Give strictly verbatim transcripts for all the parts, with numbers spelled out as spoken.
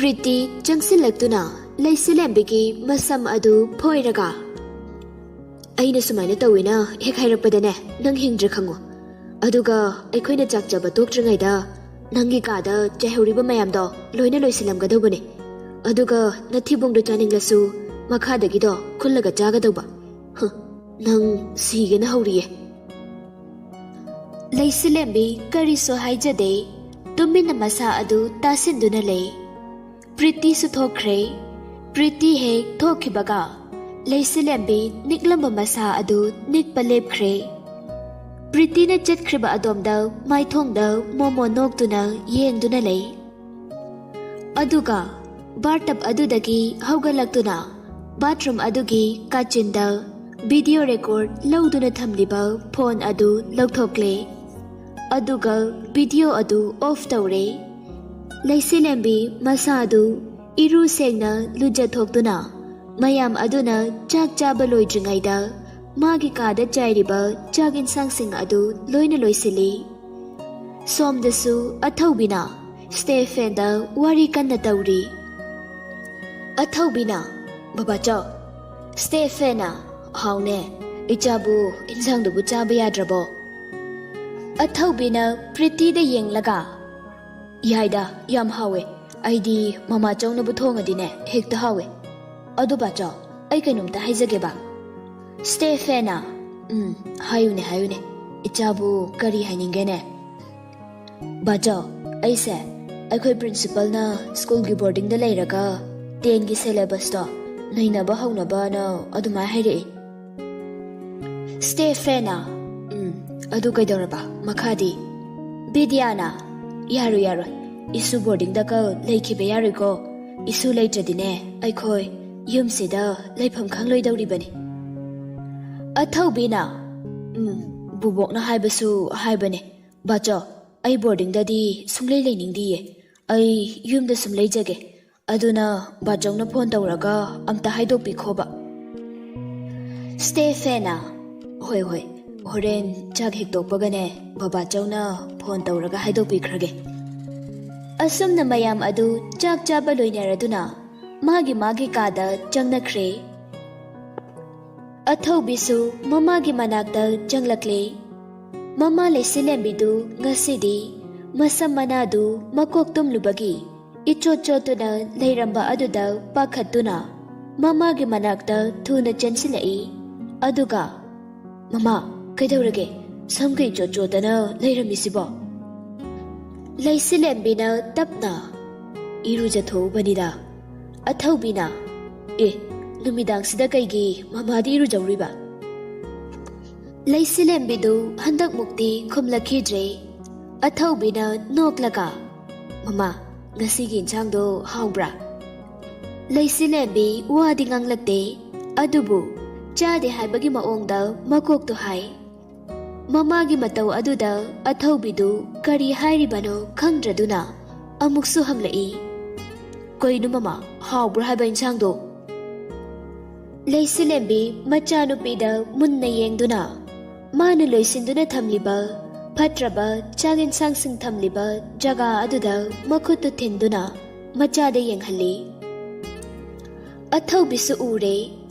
ꯄ꯭ꯔꯤꯇꯤ ꯆꯪꯁꯤꯜꯂꯛꯇꯨꯅ ꯂꯩꯁꯤꯂꯦꯝꯕꯤꯒꯤ ꯃꯁꯝ ꯑꯗꯨ ꯐꯣꯏꯔꯒ, "ꯑꯩꯅ ꯁꯨꯃꯥꯏꯅ ꯇꯧꯋꯦꯅ ꯍꯦꯛ ꯍꯥꯏꯔꯛꯄꯗꯅꯦ, ꯅꯪ ꯍꯤꯡꯗ꯭ꯔꯦ ꯈꯪꯉꯨ꯫ ꯑꯗꯨꯒ ꯑꯩꯈꯣꯏꯅ ꯆꯥꯛ ꯆꯥꯕ ꯇꯣꯛꯇ꯭ꯔꯤꯉꯩꯗ ꯅꯪꯒꯤ ꯀꯥꯗ ꯆꯥꯏꯍꯧꯔꯤꯕ ꯃꯌꯥꯝꯗꯣ ꯂꯣꯏꯅ ꯂꯣꯏꯁꯤꯜꯂꯝꯒꯗꯧꯕꯅꯦ꯫ ꯑꯗꯨꯒ ꯅꯊꯤꯕꯣꯡꯗꯣ ꯆꯥꯅꯤꯡꯂꯁꯨ ꯃꯈꯥꯗꯒꯤꯗꯣ ꯈꯨꯜꯂꯒ ꯆꯥꯒꯗꯧꯕ꯫ ꯍ, ꯅꯪ ꯁꯤꯒꯦꯅ ꯍꯧꯔꯤꯌꯦ꯫" ꯂꯩꯁꯤꯂꯦꯝꯕꯤ ꯀꯔꯤꯁꯨ ꯍꯥꯏꯖꯗꯦ꯫ ꯇꯨꯃꯤꯟꯅ ꯃꯁꯥ ꯑꯗꯨ ꯇꯥꯁꯤꯟꯗꯨꯅ ꯂꯩ꯫ ꯄ꯭ꯔꯤꯇꯤꯁꯨ ꯊꯣꯛꯈ꯭ꯔꯦ꯫ ꯄ꯭ꯔꯤꯇꯤ ꯍꯦꯛ ꯊꯣꯛꯈꯤꯕꯒ ꯂꯩꯁꯤꯂꯦꯝꯕꯤ ꯅꯤꯛꯂꯝꯕ ꯃꯁꯥ ꯑꯗꯨ ꯅꯤꯛꯄ ꯂꯦꯞꯈ꯭ꯔꯦ꯫ ꯄ꯭ꯔꯤꯇꯤꯅ ꯆꯠꯈ꯭ꯔꯤꯕ ꯑꯗꯣꯝꯗ ꯃꯥꯏꯊꯣꯡꯗ ꯃꯣꯃꯣ ꯅꯣꯛꯇꯨꯅ ꯌꯦꯡꯗꯨꯅ ꯂꯩ꯫ ꯑꯗꯨꯒ ꯕꯥꯔꯇꯞ ꯑꯗꯨꯗꯒꯤ ꯍꯧꯒꯠꯂꯛꯇꯨꯅ ꯕꯥꯊꯔꯨꯝ ꯑꯗꯨꯒꯤ ꯀꯥꯆꯤꯟꯗ ꯚꯤꯗꯤꯑꯣ ꯔꯦꯀꯣꯔꯗ ꯂꯧꯗꯨꯅ ꯊꯝꯂꯤꯕ ꯐꯣꯟ ꯑꯗꯨ ꯂꯧꯊꯣꯛꯂꯦ꯫ ꯑꯗꯨꯒ ꯚꯤꯗꯤꯑꯣ ꯑꯗꯨ ꯑꯣꯐ ꯇꯧꯔꯦ꯫ ꯂꯩꯁꯤꯂꯦꯝꯕꯤ ꯃꯁꯥꯗꯨ ꯏꯔꯨ ꯁꯦꯡꯅ ꯂꯨꯖꯊꯣꯛꯇꯨꯅ ꯃꯌꯥꯝ ꯑꯗꯨꯅ ꯆꯥꯛ ꯆꯥꯕ ꯂꯣꯏꯗ꯭ꯔꯤꯉꯩꯗ ꯃꯥꯒꯤ ꯀꯥꯗ ꯆꯥꯏꯔꯤꯕ ꯆꯥꯛ ꯏꯟꯁꯥꯡꯁꯤꯡ ꯑꯗꯨ ꯂꯣꯏꯅ ꯂꯣꯏꯁꯤꯜꯂꯤ꯫ ꯁꯣꯝꯗꯁꯨ ꯑꯊꯧꯕꯤꯅ ꯁ꯭ꯇꯦꯐꯦꯟꯗ ꯋꯥꯔꯤ ꯀꯟꯅ ꯇꯧꯔꯤ꯫ ꯑꯊꯧꯕꯤꯅ, "ꯕꯕꯥꯆꯧ, ꯁ꯭ꯇꯦꯐꯦꯟꯅ, ꯍꯥꯎꯅꯦ, ꯏꯆꯥꯕꯨ ꯏꯟꯁꯥꯡꯗꯨꯕꯨ ꯆꯥꯕ ꯌꯥꯗ꯭ꯔꯕꯣ?" ꯑꯊꯧꯕꯤꯅ ꯄ꯭ꯔꯤꯇꯤꯗ ꯌꯦꯡꯂꯒ, "ꯌꯥꯏꯗ, ꯌꯥꯝ ꯍꯥꯎꯋꯦ꯫ ꯑꯩꯗꯤ ꯃꯃꯥꯆꯧꯅꯕꯨ ꯊꯣꯡꯉꯗꯤꯅꯦ ꯍꯦꯛꯇ ꯍꯥꯎꯋꯦ꯫ ꯑꯗꯨ ꯕꯥꯆꯧ, ꯑꯩ ꯀꯩꯅꯣꯝꯇ ꯍꯥꯏꯖꯒꯦꯕ꯫" ꯁ꯭ꯇꯦꯐꯦꯟꯅ, "ꯎꯝ, ꯍꯥꯏꯌꯨꯅꯦ, ꯍꯥꯏꯌꯨꯅꯦ꯫ ꯏꯆꯥꯕꯨ ꯀꯔꯤ ꯍꯥꯏꯅꯤꯡꯒꯦꯅꯦ?" "ꯕꯥꯆꯧ, ꯑꯩꯁꯦ ꯑꯩꯈꯣꯏ ꯄ꯭ꯔꯤꯟꯁꯤꯄꯜꯅ ꯁ꯭ꯀꯨꯜꯒꯤ ꯕꯣꯔꯗꯤꯡꯗ ꯂꯩꯔꯒ ꯇꯦꯟꯒꯤ ꯁꯦꯂꯦꯕꯁꯇꯣ ꯅꯩꯅꯕ ꯍꯧꯅꯕꯅ ꯑꯗꯨꯃꯥꯏꯅ ꯍꯥꯏꯔꯛꯏ꯫" ꯁ꯭ꯇꯦꯐꯦꯟꯅ, "ꯎꯝ, ꯑꯗꯨ ꯀꯩꯗꯧꯔꯕ? ꯃꯈꯥꯗꯤ?" ꯕꯤꯗ꯭ꯌꯥꯅ, "ꯌꯥꯔꯣꯏ, ꯌꯥꯔꯣꯏ꯫ ꯏꯁꯨ ꯕꯣꯔꯗꯤꯡꯗꯒ ꯂꯩꯈꯤꯕ ꯌꯥꯔꯣꯏꯀꯣ꯫ ꯏꯁꯨ ꯂꯩꯇ꯭ꯔꯗꯤꯅꯦ, ꯑꯩꯈꯣꯏ ꯌꯨꯝꯁꯤꯗ ꯂꯩꯐꯝ ꯈꯪꯂꯣꯏꯗꯧꯔꯤꯕꯅꯤ꯫" ꯑꯊꯧꯕꯤꯅ, "ꯎꯝ, ꯕꯨꯕꯣꯛꯅ ꯍꯥꯏꯕꯁꯨ ꯍꯥꯏꯕꯅꯦ꯫ ꯕꯥꯆꯧ, ꯑꯩ ꯕꯣꯔꯗꯤꯡꯗꯗꯤ ꯁꯨꯡꯂꯩ ꯂꯩꯅꯤꯡꯗꯤꯌꯦ꯫ ꯑꯩ ꯌꯨꯝꯗ ꯁꯨꯝ ꯂꯩꯖꯒꯦ꯫ ꯑꯗꯨꯅ ꯕꯥꯆꯧꯅ ꯐꯣꯟ ꯇꯧꯔꯒ ꯑꯝꯇ ꯍꯥꯏꯗꯣꯛꯄꯤꯈꯣꯕ꯫" ꯁ꯭ꯇꯦꯐꯦꯟꯅ, "ꯍꯣꯏ, ꯍꯣꯏ, ꯍꯣꯔꯦꯟ ꯆꯥꯛ ꯍꯦꯛ ꯇꯣꯛꯄꯒꯅꯦ, ꯕꯕꯥꯆꯧꯅ ꯐꯣꯟ ꯇꯧꯔꯒ ꯍꯥꯏꯗꯣꯛꯄꯤꯈ꯭ꯔꯒꯦ꯫" ꯑꯁꯨꯝꯅ ꯃꯌꯥꯝ ꯑꯗꯨ ꯆꯥꯛ ꯆꯥꯕ ꯂꯣꯏꯅꯔꯗꯨꯅ ꯃꯥꯒꯤ ꯃꯥꯒꯤ ꯀꯥꯗ ꯆꯪꯅꯈ꯭ꯔꯦ꯫ ꯑꯊꯧꯕꯤꯁꯨ ꯃꯃꯥꯒꯤ ꯃꯅꯥꯛꯇ ꯆꯪꯂꯛꯂꯦ꯫ ꯃꯃꯥ ꯂꯩꯁꯤꯂꯦꯝꯕꯤꯗꯨ ꯉꯁꯤꯗꯤ ꯃꯁꯝ ꯃꯅꯥꯗꯨ ꯃꯀꯣꯛ ꯇꯨꯝꯂꯨꯕꯒꯤ ꯏꯆꯣꯠ ꯆꯣꯠꯇꯨꯅ ꯂꯩꯔꯝꯕ ꯑꯗꯨꯗ ꯄꯥꯈꯠꯇꯨꯅ ꯃꯃꯥꯒꯤ ꯃꯅꯥꯛꯇ ꯊꯨꯅ ꯆꯦꯟꯁꯤꯜꯂꯛꯏ꯫ ꯑꯗꯨꯒ, "ꯃꯃꯥ, ꯀꯩꯗꯧꯔꯒꯦ? ꯁꯝ ꯀꯩ ꯏꯆꯣꯠ ꯆꯣꯠꯇꯅ ꯂꯩꯔꯝꯃꯤꯁꯤꯕꯣ?" ꯂꯩꯁꯤꯂꯦꯝꯕꯤꯅ ꯇꯞꯅ, "ꯏꯔꯨꯖꯊꯣꯛꯎꯕꯅꯤꯗ꯫" ꯑꯊꯧꯕꯤꯅ, "ꯑꯦ, ꯅꯨꯃꯤꯗꯥꯡꯁꯤꯗ ꯀꯩꯒꯤ ꯃꯃꯥꯗꯤ ꯏꯔꯨꯖꯧꯔꯤꯕ?" ꯂꯩꯁꯤꯂꯦꯝꯕꯤꯗꯨ ꯍꯟꯗꯛꯃꯨꯛꯇꯤ ꯈꯨꯝꯂꯛꯈꯤꯗ꯭ꯔꯦ꯫ ꯑꯊꯧꯕꯤꯅ ꯅꯣꯛꯂꯒ, "ꯃꯃꯥ, ꯉꯁꯤꯒꯤ ꯏꯟꯁꯥꯡꯗꯣ ꯍꯥꯎꯕ꯭ꯔꯥ?" ꯂꯩꯁꯤꯂꯦꯝꯕꯤ ꯋꯥꯗꯤ ꯉꯥꯡꯂꯛꯇꯦ, ꯑꯗꯨꯕꯨ ꯆꯥꯗꯦ ꯍꯥꯏꯕꯒꯤ ꯃꯑꯣꯡꯗ ꯃꯀꯣꯛꯇꯨ ꯍꯥꯏ꯫ ꯃꯃꯥꯒꯤ ꯃꯇꯧ ꯑꯗꯨꯗ ꯑꯊꯧꯕꯤꯗꯨ ꯀꯔꯤ ꯍꯥꯏꯔꯤꯕꯅꯣ ꯈꯪꯗ꯭ꯔꯗꯨꯅ ꯑꯃꯨꯛꯁꯨ ꯍꯪꯂꯛꯏ, "ꯀꯩꯅꯣ ꯃꯃꯥ, ꯍꯥꯎꯕ꯭ꯔꯥ ꯍꯥꯏꯕ ꯏꯟꯁꯥꯡꯗꯣ?" ꯂꯩꯁꯤꯂꯦꯝꯕꯤ ꯃꯆꯥꯅꯨꯄꯤꯗ ꯃꯨꯟꯅ ꯌꯦꯡꯗꯨꯅ, ꯃꯥꯅ ꯂꯣꯏꯁꯤꯟꯗꯨꯅ ꯊꯝꯂꯤꯕ ꯐꯠꯇ꯭ꯔꯕ ꯆꯥꯛ ꯏꯟꯁꯥꯡꯁꯤꯡ ꯊꯝꯂꯤꯕ ꯖꯒꯥ ꯑꯗꯨꯗ ꯃꯈꯨꯠꯇꯨ ꯊꯤꯟꯗꯨꯅ ꯃꯆꯥꯗ ꯌꯦꯡꯍꯜꯂꯤ꯫ ꯑꯊꯧꯕꯤꯁꯨ ꯎꯔꯦ꯫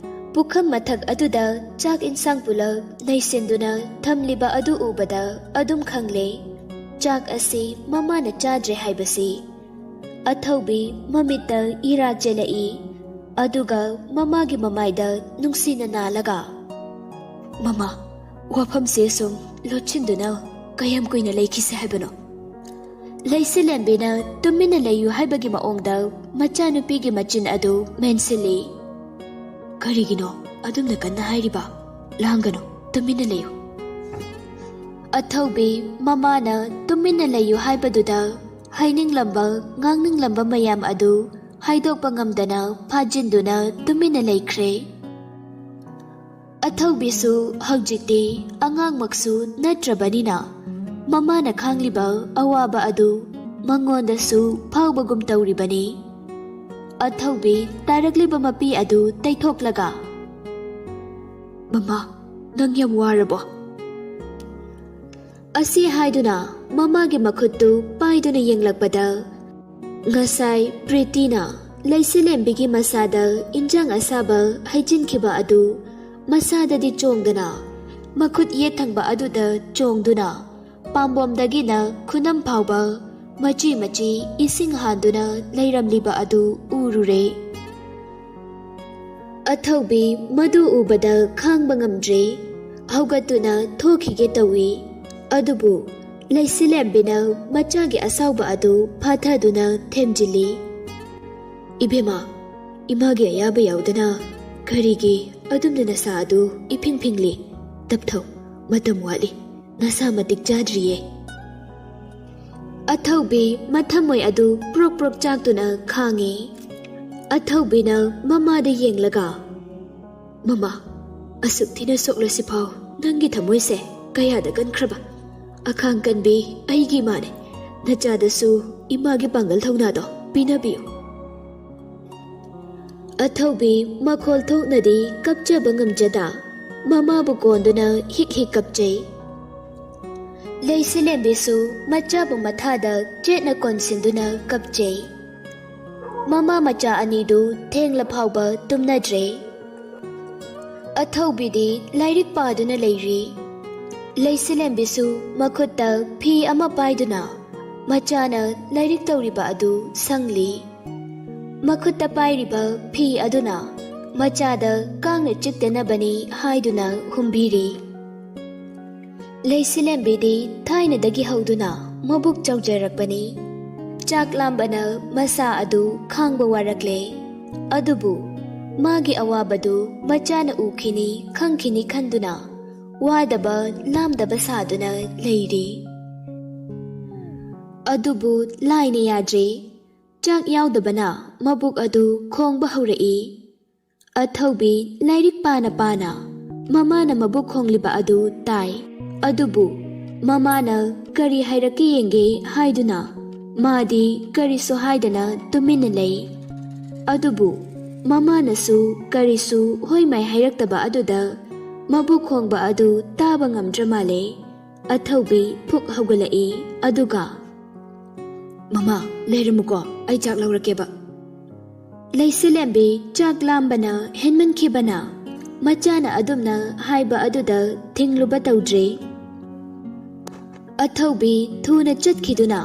ꯄꯨꯈꯝ ꯃꯊꯛ ꯑꯗꯨꯗ ꯆꯥꯛ ꯏꯟꯁꯥꯡ ꯄꯨꯂꯞ ꯅꯩꯁꯤꯟꯗꯨꯅ ꯊꯝꯂꯤꯕ ꯑꯗꯨ ꯎꯕꯗ ꯑꯗꯨꯝ ꯈꯪꯂꯦ, ꯆꯥꯛ ꯑꯁꯤ ꯃꯃꯥꯅ ꯆꯥꯗ꯭ꯔꯦ ꯍꯥꯏꯕꯁꯤ꯫ ꯑꯊꯧꯕꯤ ꯃꯃꯤꯠꯇ ꯏꯔꯥ ꯆꯦꯜꯂꯛꯏ, ꯑꯗꯨꯒ ꯃꯃꯥꯒꯤ ꯃꯃꯥꯏꯗ ꯅꯨꯡꯁꯤꯅ ꯅꯥꯜꯂꯒ, "ꯃꯃꯥ, ꯋꯥꯐꯝꯁꯦ ꯁꯨꯝ ꯂꯣꯠꯁꯤꯟꯗꯨꯅ ꯀꯌꯥꯝ ꯀꯨꯏꯅ ꯂꯩꯈꯤꯁꯦ ꯍꯥꯏꯕꯅꯣ?" ꯂꯩꯁꯤꯂꯦꯝꯕꯤꯅ ꯇꯨꯃꯤꯟꯅ ꯂꯩꯌꯨ ꯍꯥꯏꯕꯒꯤ ꯃꯑꯣꯡꯗ ꯃꯆꯥꯅꯨꯄꯤꯒꯤ ꯃꯆꯤꯟ ꯑꯗꯨ ꯃꯦꯟꯁꯤꯜꯂꯤ꯫ "ꯀꯔꯤꯒꯤꯅꯣ ꯑꯗꯨꯝꯅ ꯀꯟꯅ ꯍꯥꯏꯔꯤꯕ? ꯂꯥꯡꯒꯅꯨ, ꯇꯨꯃꯤꯟꯅ ꯂꯩꯌꯨ꯫" ꯑꯊꯧꯕꯤ ꯃꯃꯥꯅ ꯇꯨꯃꯤꯟꯅ ꯂꯩꯌꯨ ꯍꯥꯏꯕꯗꯨꯗ ꯍꯥꯏꯅꯤꯡꯂꯝꯕ, ꯉꯥꯡꯅꯤꯡꯂꯝꯕ ꯃꯌꯥꯝ ꯑꯗꯨ ꯍꯥꯏꯗꯣꯛꯄ ꯉꯝꯗꯅ ꯐꯥꯖꯤꯟꯗꯨꯅ ꯇꯨꯃꯤꯟꯅ ꯂꯩꯈ꯭ꯔꯦ꯫ ꯑꯊꯧꯕꯤꯁꯨ ꯍꯧꯖꯤꯛꯇꯤ ꯑꯉꯥꯡꯃꯛꯁꯨ ꯅꯠꯇ꯭ꯔꯕꯅꯤꯅ, ꯃꯃꯥꯅ ꯈꯥꯡꯂꯤꯕ ꯑꯋꯥꯕ ꯑꯗꯨ ꯃꯉꯣꯟꯗꯁꯨ ꯐꯥꯎꯕꯒꯨꯝ ꯇꯧꯔꯤꯕꯅꯤ꯫ ꯑꯊꯧꯕꯤ ꯇꯥꯔꯛꯂꯤꯕ ꯃꯄꯤ ꯑꯗꯨ ꯇꯩꯊꯣꯛꯂꯒ, "ꯃꯃꯥ, ꯅꯪ ꯌꯥꯝ ꯋꯥꯔꯕꯣ?" ꯑꯁꯤ ꯍꯥꯏꯗꯨꯅ ꯃꯃꯥꯒꯤ ꯃꯈꯨꯠꯇꯨ ꯄꯥꯏꯗꯨꯅ ꯌꯦꯡꯂꯛꯄꯗ, ꯉꯁꯥꯏ ꯄ꯭ꯔꯤꯇꯤꯅ ꯂꯩꯁꯤꯂꯦꯝꯕꯤꯒꯤ ꯃꯁꯥꯗ ꯏꯟꯖꯥꯡ ꯑꯁꯥꯕ ꯍꯩꯖꯤꯟꯈꯤꯕ ꯑꯗꯨ ꯃꯁꯥꯗꯗꯤ ꯆꯣꯡꯗꯅ, ꯃꯈꯨꯠ ꯌꯦꯠ ꯊꯪꯕ ꯑꯗꯨꯗ ꯆꯣꯡꯗꯨꯅ, ꯄꯥꯝꯕꯣꯝꯗꯒꯤꯅ ꯈꯨꯅꯝ ꯐꯥꯎꯕ ꯃꯆꯤ ꯃꯆꯤ ꯏꯁꯤꯡ ꯍꯥꯟꯗꯨꯅ ꯂꯩꯔꯝꯂꯤꯕ ꯑꯗꯨ ꯎꯔꯨꯔꯦ꯫ ꯑꯊꯧꯕꯤ ꯃꯗꯨ ꯎꯕꯗ ꯈꯥꯡꯕ ꯉꯝꯗ꯭ꯔꯦ꯫ ꯍꯧꯒꯠꯇꯨꯅ ꯊꯣꯛꯈꯤꯒꯦ ꯇꯧꯏ꯫ ꯑꯗꯨꯕꯨ ꯂꯩꯁꯤꯂꯦꯝꯕꯤꯅ ꯃꯆꯥꯒꯤ ꯑꯁꯥꯎꯕ ꯑꯗꯨ ꯐꯥꯊꯗꯨꯅ ꯊꯦꯝꯖꯤꯜꯂꯤ꯫ "ꯏꯕꯦꯝꯃ, ꯏꯃꯥꯒꯤ ꯑꯌꯥꯕ ꯌꯥꯎꯗꯅ ꯀꯔꯤꯒꯤ ꯑꯗꯨꯝꯅ ꯅꯁꯥ ꯑꯗꯨ ꯏꯐꯤꯡ ꯐꯤꯡꯂꯤ? ꯇꯞꯊꯧ, ꯃꯇꯝ ꯋꯥꯠꯂꯤ꯫ ꯅꯁꯥ ꯃꯇꯤꯛ ꯆꯥꯗ꯭ꯔꯤꯌꯦ꯫" ꯑꯊꯧꯕꯤ ꯃꯊꯃꯣꯏ ꯑꯗꯨ ꯄ꯭ꯔꯣꯛ ꯄ꯭ꯔꯣꯛ ꯆꯥꯛꯇꯨꯅ ꯈꯥꯡꯉꯤ꯫ ꯑꯊꯧꯕꯤꯅ ꯃꯃꯥꯗ ꯌꯦꯡꯂꯒ, "ꯃꯃꯥ, ꯑꯁꯨꯛ ꯊꯤꯅ ꯁꯣꯛꯂꯁꯤꯐꯥꯎ ꯅꯪꯒꯤ ꯊꯃꯣꯏꯁꯦ ꯀꯌꯥꯗ ꯀꯟꯈ꯭ꯔꯕ? ꯑꯈꯥꯡ ꯀꯟꯕꯤ ꯑꯩꯒꯤ ꯏꯃꯥꯅꯦ꯫ ꯅꯆꯥꯗꯁꯨ ꯏꯃꯥꯒꯤ ꯄꯥꯡꯒꯜ ꯊꯧꯅꯥꯗꯣ ꯄꯤꯅꯕꯤꯌꯨ꯫" ꯑꯊꯧꯕꯤ ꯃꯈꯣꯜ ꯊꯣꯛꯅꯗꯤ ꯀꯞꯆꯕ ꯉꯝꯖꯗ ꯃꯃꯥꯕꯨ ꯀꯣꯟꯗꯨꯅ ꯍꯤꯛ ꯍꯤꯛ ꯀꯞꯆꯩ꯫ ꯂꯩꯁꯤꯂꯦꯝꯕꯤꯁꯨ ꯃꯆꯥꯕꯨ ꯃꯊꯥꯗ ꯆꯦꯠꯅ ꯀꯣꯟꯁꯤꯟꯗꯨꯅ ꯀꯞꯆꯩ꯫ ꯃꯃꯥ ꯃꯆꯥ ꯑꯅꯤꯗꯨ ꯊꯦꯡꯂ ꯐꯥꯎꯕ ꯇꯨꯝꯅꯗ꯭ꯔꯦ꯫ ꯑꯊꯧꯕꯤꯗꯤ ꯂꯥꯏꯔꯤꯛ ꯄꯥꯗꯨꯅ ꯂꯩꯔꯤ꯫ ꯂꯩꯁꯤꯂꯦꯝꯕꯤꯁꯨ ꯃꯈꯨꯠꯇ ꯐꯤ ꯑꯃ ꯄꯥꯏꯗꯨꯅ ꯃꯆꯥꯅ ꯂꯥꯏꯔꯤꯛ ꯇꯧꯔꯤꯕ ꯑꯗꯨ ꯁꯪꯂꯤ꯫ ꯃꯈꯨꯠꯇ ꯄꯥꯏꯔꯤꯕ ꯐꯤ ꯑꯗꯨꯅ ꯃꯆꯥꯗ ꯀꯥꯡꯅ ꯆꯤꯛꯇꯅꯕꯅꯤ ꯍꯥꯏꯗꯨꯅ ꯍꯨꯝꯕꯤꯔꯤ꯫ ꯂꯩꯁꯤꯂꯦꯝꯕꯤꯗꯤ ꯊꯥꯏꯅꯗꯒꯤ ꯍꯧꯗꯨꯅ ꯃꯕꯨꯛ ꯆꯥꯎꯖꯔꯛꯄꯅꯤ꯫ ꯆꯥꯛ ꯂꯥꯝꯕꯅ ꯃꯁꯥ ꯑꯗꯨ ꯈꯥꯡꯕ ꯋꯥꯔꯛꯂꯦ꯫ ꯑꯗꯨꯕꯨ ꯃꯥꯒꯤ ꯑꯋꯥꯕꯗꯨ ꯃꯆꯥꯅ ꯎꯈꯤꯅꯤ, ꯈꯪꯈꯤꯅꯤ ꯈꯟꯗꯨꯅ ꯋꯥꯗꯕ, ꯂꯥꯝꯗꯕ ꯁꯥꯗꯨꯅ ꯂꯩꯔꯤ꯫ ꯑꯗꯨꯕꯨ ꯂꯥꯏꯅ ꯌꯥꯗ꯭ꯔꯦ꯫ ꯆꯥꯛ ꯌꯥꯎꯗꯕꯅ ꯃꯕꯨꯛ ꯑꯗꯨ ꯈꯣꯡꯕ ꯍꯧꯔꯛꯏ꯫ ꯑꯊꯧꯕꯤ ꯂꯥꯏꯔꯤꯛ ꯄꯥꯅ ꯄꯥꯅ ꯃꯃꯥꯅ ꯃꯕꯨꯛ ꯈꯣꯡꯂꯤꯕ ꯑꯗꯨ ꯇꯥꯏ꯫ ꯑꯗꯨꯕꯨ ꯃꯃꯥꯅ ꯀꯔꯤ ꯍꯥꯏꯔꯛꯀꯦ ꯌꯦꯡꯒꯦ ꯍꯥꯏꯗꯨꯅ ꯃꯥꯗꯤ ꯀꯔꯤꯁꯨ ꯍꯥꯏꯗꯅ ꯇꯨꯃꯤꯟꯅ ꯂꯩ꯫ ꯑꯗꯨꯕꯨ ꯃꯃꯥꯅꯁꯨ ꯀꯔꯤꯁꯨ ꯍꯣꯏ ꯃꯥꯏ ꯍꯥꯏꯔꯛꯇꯕ ꯑꯗꯨꯗ ꯃꯕꯨꯛ ꯈꯣꯡꯕ ꯑꯗꯨ ꯇꯥꯕ ꯉꯝꯗ꯭ꯔ ꯃꯥꯜꯂꯦ꯫ ꯑꯊꯧꯕꯤ ꯐꯨꯛ ꯍꯧꯒꯠꯂꯛꯏ꯫ ꯑꯗꯨꯒ "ꯃꯃꯥ, ꯂꯩꯔꯝꯃꯨꯀꯣ, ꯑꯩ ꯆꯥꯛ ꯂꯧꯔꯛꯀꯦꯕ꯫" ꯂꯩꯁꯤꯂꯦꯝꯕꯤ ꯆꯥꯛ ꯂꯥꯝꯕꯅ ꯍꯦꯟꯃꯟꯈꯤꯕꯅ ꯃꯆꯥꯅ ꯑꯗꯨꯝꯅ ꯍꯥꯏꯕ ꯑꯗꯨꯗ ꯊꯤꯡꯂꯨꯕ ꯇꯧꯗ꯭ꯔꯦ꯫ ꯑꯊꯧꯕꯤ ꯊꯨꯅ ꯆꯠꯈꯤꯗꯨꯅ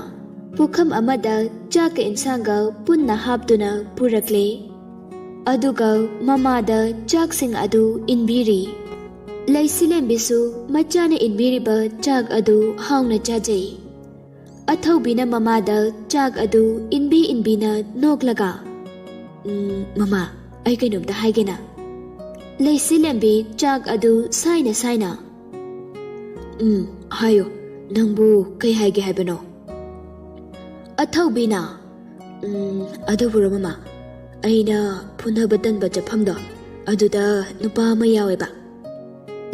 ꯄꯨꯈꯝ ꯑꯃꯗ ꯆꯥꯛꯀ ꯏꯟꯁꯥꯡꯒ ꯄꯨꯟꯅ ꯍꯥꯞꯇꯨꯅ ꯄꯨꯔꯛꯂꯦ꯫ ꯑꯗꯨꯒ ꯃꯃꯥꯗ ꯆꯥꯛꯁꯤꯡ ꯑꯗꯨ ꯏꯟꯕꯤꯔꯤ꯫ ꯂꯩꯁꯤꯂꯦꯝꯕꯤꯁꯨ ꯃꯆꯥꯅ ꯏꯟꯕꯤꯔꯤꯕ ꯆꯥꯛ ꯑꯗꯨ ꯍꯥꯎꯅ ꯆꯥꯖꯩ꯫ ꯑꯊꯧꯕꯤꯅ ꯃꯃꯥꯗ ꯆꯥꯛ ꯑꯗꯨ ꯏꯟꯕꯤ ꯏꯟꯕꯤꯅ ꯅꯣꯛꯂꯒ, "ꯎꯝ, ꯃꯃꯥ, ꯑꯩ ꯀꯩꯅꯣꯝꯇ ꯍꯥꯏꯒꯦꯅ꯫" ꯂꯩꯁꯤꯂꯦꯝꯕꯤ ꯆꯥꯛ ꯑꯗꯨ ꯁꯥꯏꯅ ꯁꯥꯏꯅ, "ꯎꯝ, ꯍꯥꯏꯌꯨ, ꯅꯪꯕꯨ ꯀꯩ ꯍꯥꯏꯒꯦ ꯍꯥꯏꯕꯅꯣ?" ꯑꯊꯧꯕꯤꯅ, "ꯎꯝ, ꯑꯗꯨꯕꯨꯔꯣ ꯃꯃꯥ, ꯑꯩꯅ ꯐꯨꯅꯕ ꯇꯟꯕ ꯆꯠꯐꯝꯗꯣ, ꯑꯗꯨꯗ ꯅꯨꯄꯥ ꯑꯃ ꯌꯥꯎꯋꯦꯕ꯫"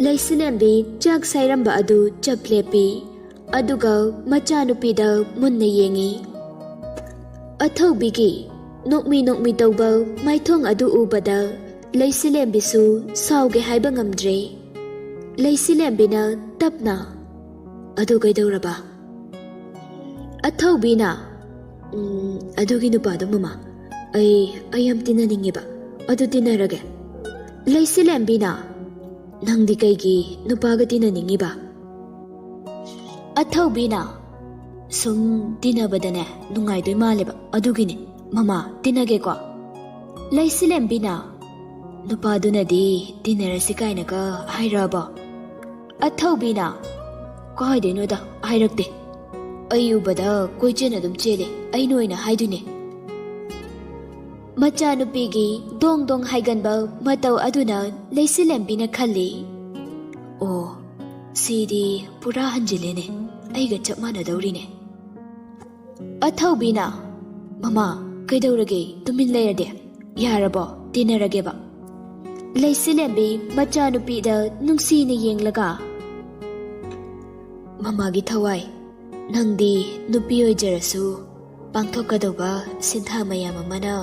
ꯂꯩꯁꯤꯂꯦꯝꯕꯤ ꯆꯥꯛ ꯁꯥꯏꯔꯝꯕ ꯑꯗꯨ ꯆꯞ ꯂꯦꯞꯄꯤ꯫ ꯑꯗꯨꯒ ꯃꯆꯥꯅꯨꯄꯤꯗ ꯃꯨꯟꯅ ꯌꯦꯡꯉꯤ꯫ ꯑꯊꯧꯕꯤꯒꯤ ꯅꯣꯛꯃꯤ ꯅꯣꯛꯃꯤ ꯇꯧꯕ ꯃꯥꯏꯊꯣꯡ ꯑꯗꯨ ꯎꯕꯗ ꯂꯩꯁꯤꯂꯦꯝꯕꯤꯁꯨ ꯁꯥꯎꯒꯦ ꯍꯥꯏꯕ ꯉꯝꯗ꯭ꯔꯦ꯫ ꯂꯩꯁꯤꯂꯦꯝꯕꯤꯅ ꯇꯞꯅ, "ꯑꯗꯨ ꯀꯩꯗꯧꯔꯕ?" ꯑꯊꯧꯕꯤꯅ, "ꯎꯝ, ꯑꯗꯨꯒꯤ ꯅꯨꯄꯥꯗꯣ ꯃꯃꯥ, ꯑꯩ, ꯑꯩ ꯌꯥꯝ ꯇꯤꯟꯅꯅꯤꯡꯉꯦꯕ꯫ ꯑꯗꯨ ꯇꯤꯟꯅꯔꯒꯦ꯫" ꯂꯩꯁꯤꯂꯦꯝꯕꯤꯅ, "ꯅꯪꯗꯤ ꯀꯩꯒꯤ ꯅꯨꯄꯥꯒ ꯇꯤꯟꯅꯅꯤꯡꯉꯤꯕ?" ꯑꯊꯧꯕꯤꯅ, "ꯁꯨꯝ ꯇꯤꯟꯅꯕꯗꯅꯦ ꯅꯨꯡꯉꯥꯏꯗꯣꯏ ꯃꯥꯜꯂꯦꯕ, ꯑꯗꯨꯒꯤꯅꯦ꯫ ꯃꯃꯥ, ꯇꯤꯟꯅꯒꯦꯀꯣ?" ꯂꯩꯁꯤꯂꯦꯝꯕꯤꯅ, "ꯅꯨꯄꯥꯗꯨꯅꯗꯤ ꯇꯤꯟꯅꯔꯁꯤ ꯀꯥꯏꯅꯒ ꯍꯥꯏꯔꯛꯑꯕꯣ?" ꯑꯊꯧꯕꯤꯅ, "ꯀꯥꯏꯗꯩꯅꯣꯗ, ꯍꯥꯏꯔꯛꯇꯦ꯫ ꯑꯩ ꯎꯕꯗ ꯀꯣꯏꯆꯦꯟ ꯑꯗꯨꯝ ꯆꯦꯜꯂꯦ, ꯑꯩꯅ ꯑꯣꯏꯅ ꯍꯥꯏꯗꯣꯏꯅꯦ꯫" ꯃꯆꯥꯅꯨꯄꯤꯒꯤ ꯗꯣꯡ ꯗꯣꯡ ꯍꯥꯏꯒꯟꯕ ꯃꯇꯧ ꯑꯗꯨꯅ ꯂꯩꯁꯤꯂꯦꯝꯕꯤꯅ ꯈꯜꯂꯤ, "ꯑꯣ, ꯁꯤꯗꯤ ꯄꯨꯔꯥ ꯍꯟꯖꯤꯜꯂꯦꯅꯦ, ꯑꯩꯒ ꯆꯞ ꯃꯥꯟꯅꯗꯧꯔꯤꯅꯦ꯫" ꯑꯊꯧꯕꯤꯅ, "ꯃꯃꯥ, ꯀꯩꯗꯧꯔꯒꯦ? ꯇꯨꯃꯤꯟ ꯂꯩꯔꯗꯤ? ꯌꯥꯔꯕꯣ? ꯇꯤꯟꯅꯔꯒꯦꯕ?" ꯂꯩꯁꯤꯂꯦꯝꯕꯤ ꯃꯆꯥꯅꯨꯄꯤꯗ ꯅꯨꯡꯁꯤꯅ ꯌꯦꯡꯂꯒ, "ꯃꯃꯥꯒꯤ ꯊꯋꯥꯏ, ꯅꯪꯗꯤ ꯅꯨꯄꯤ ꯑꯣꯏꯖꯔꯁꯨ ꯄꯥꯡꯊꯣꯛꯀꯗꯧꯕ ꯁꯤꯟꯊꯥ ꯃꯌꯥꯝ ꯑꯃꯅ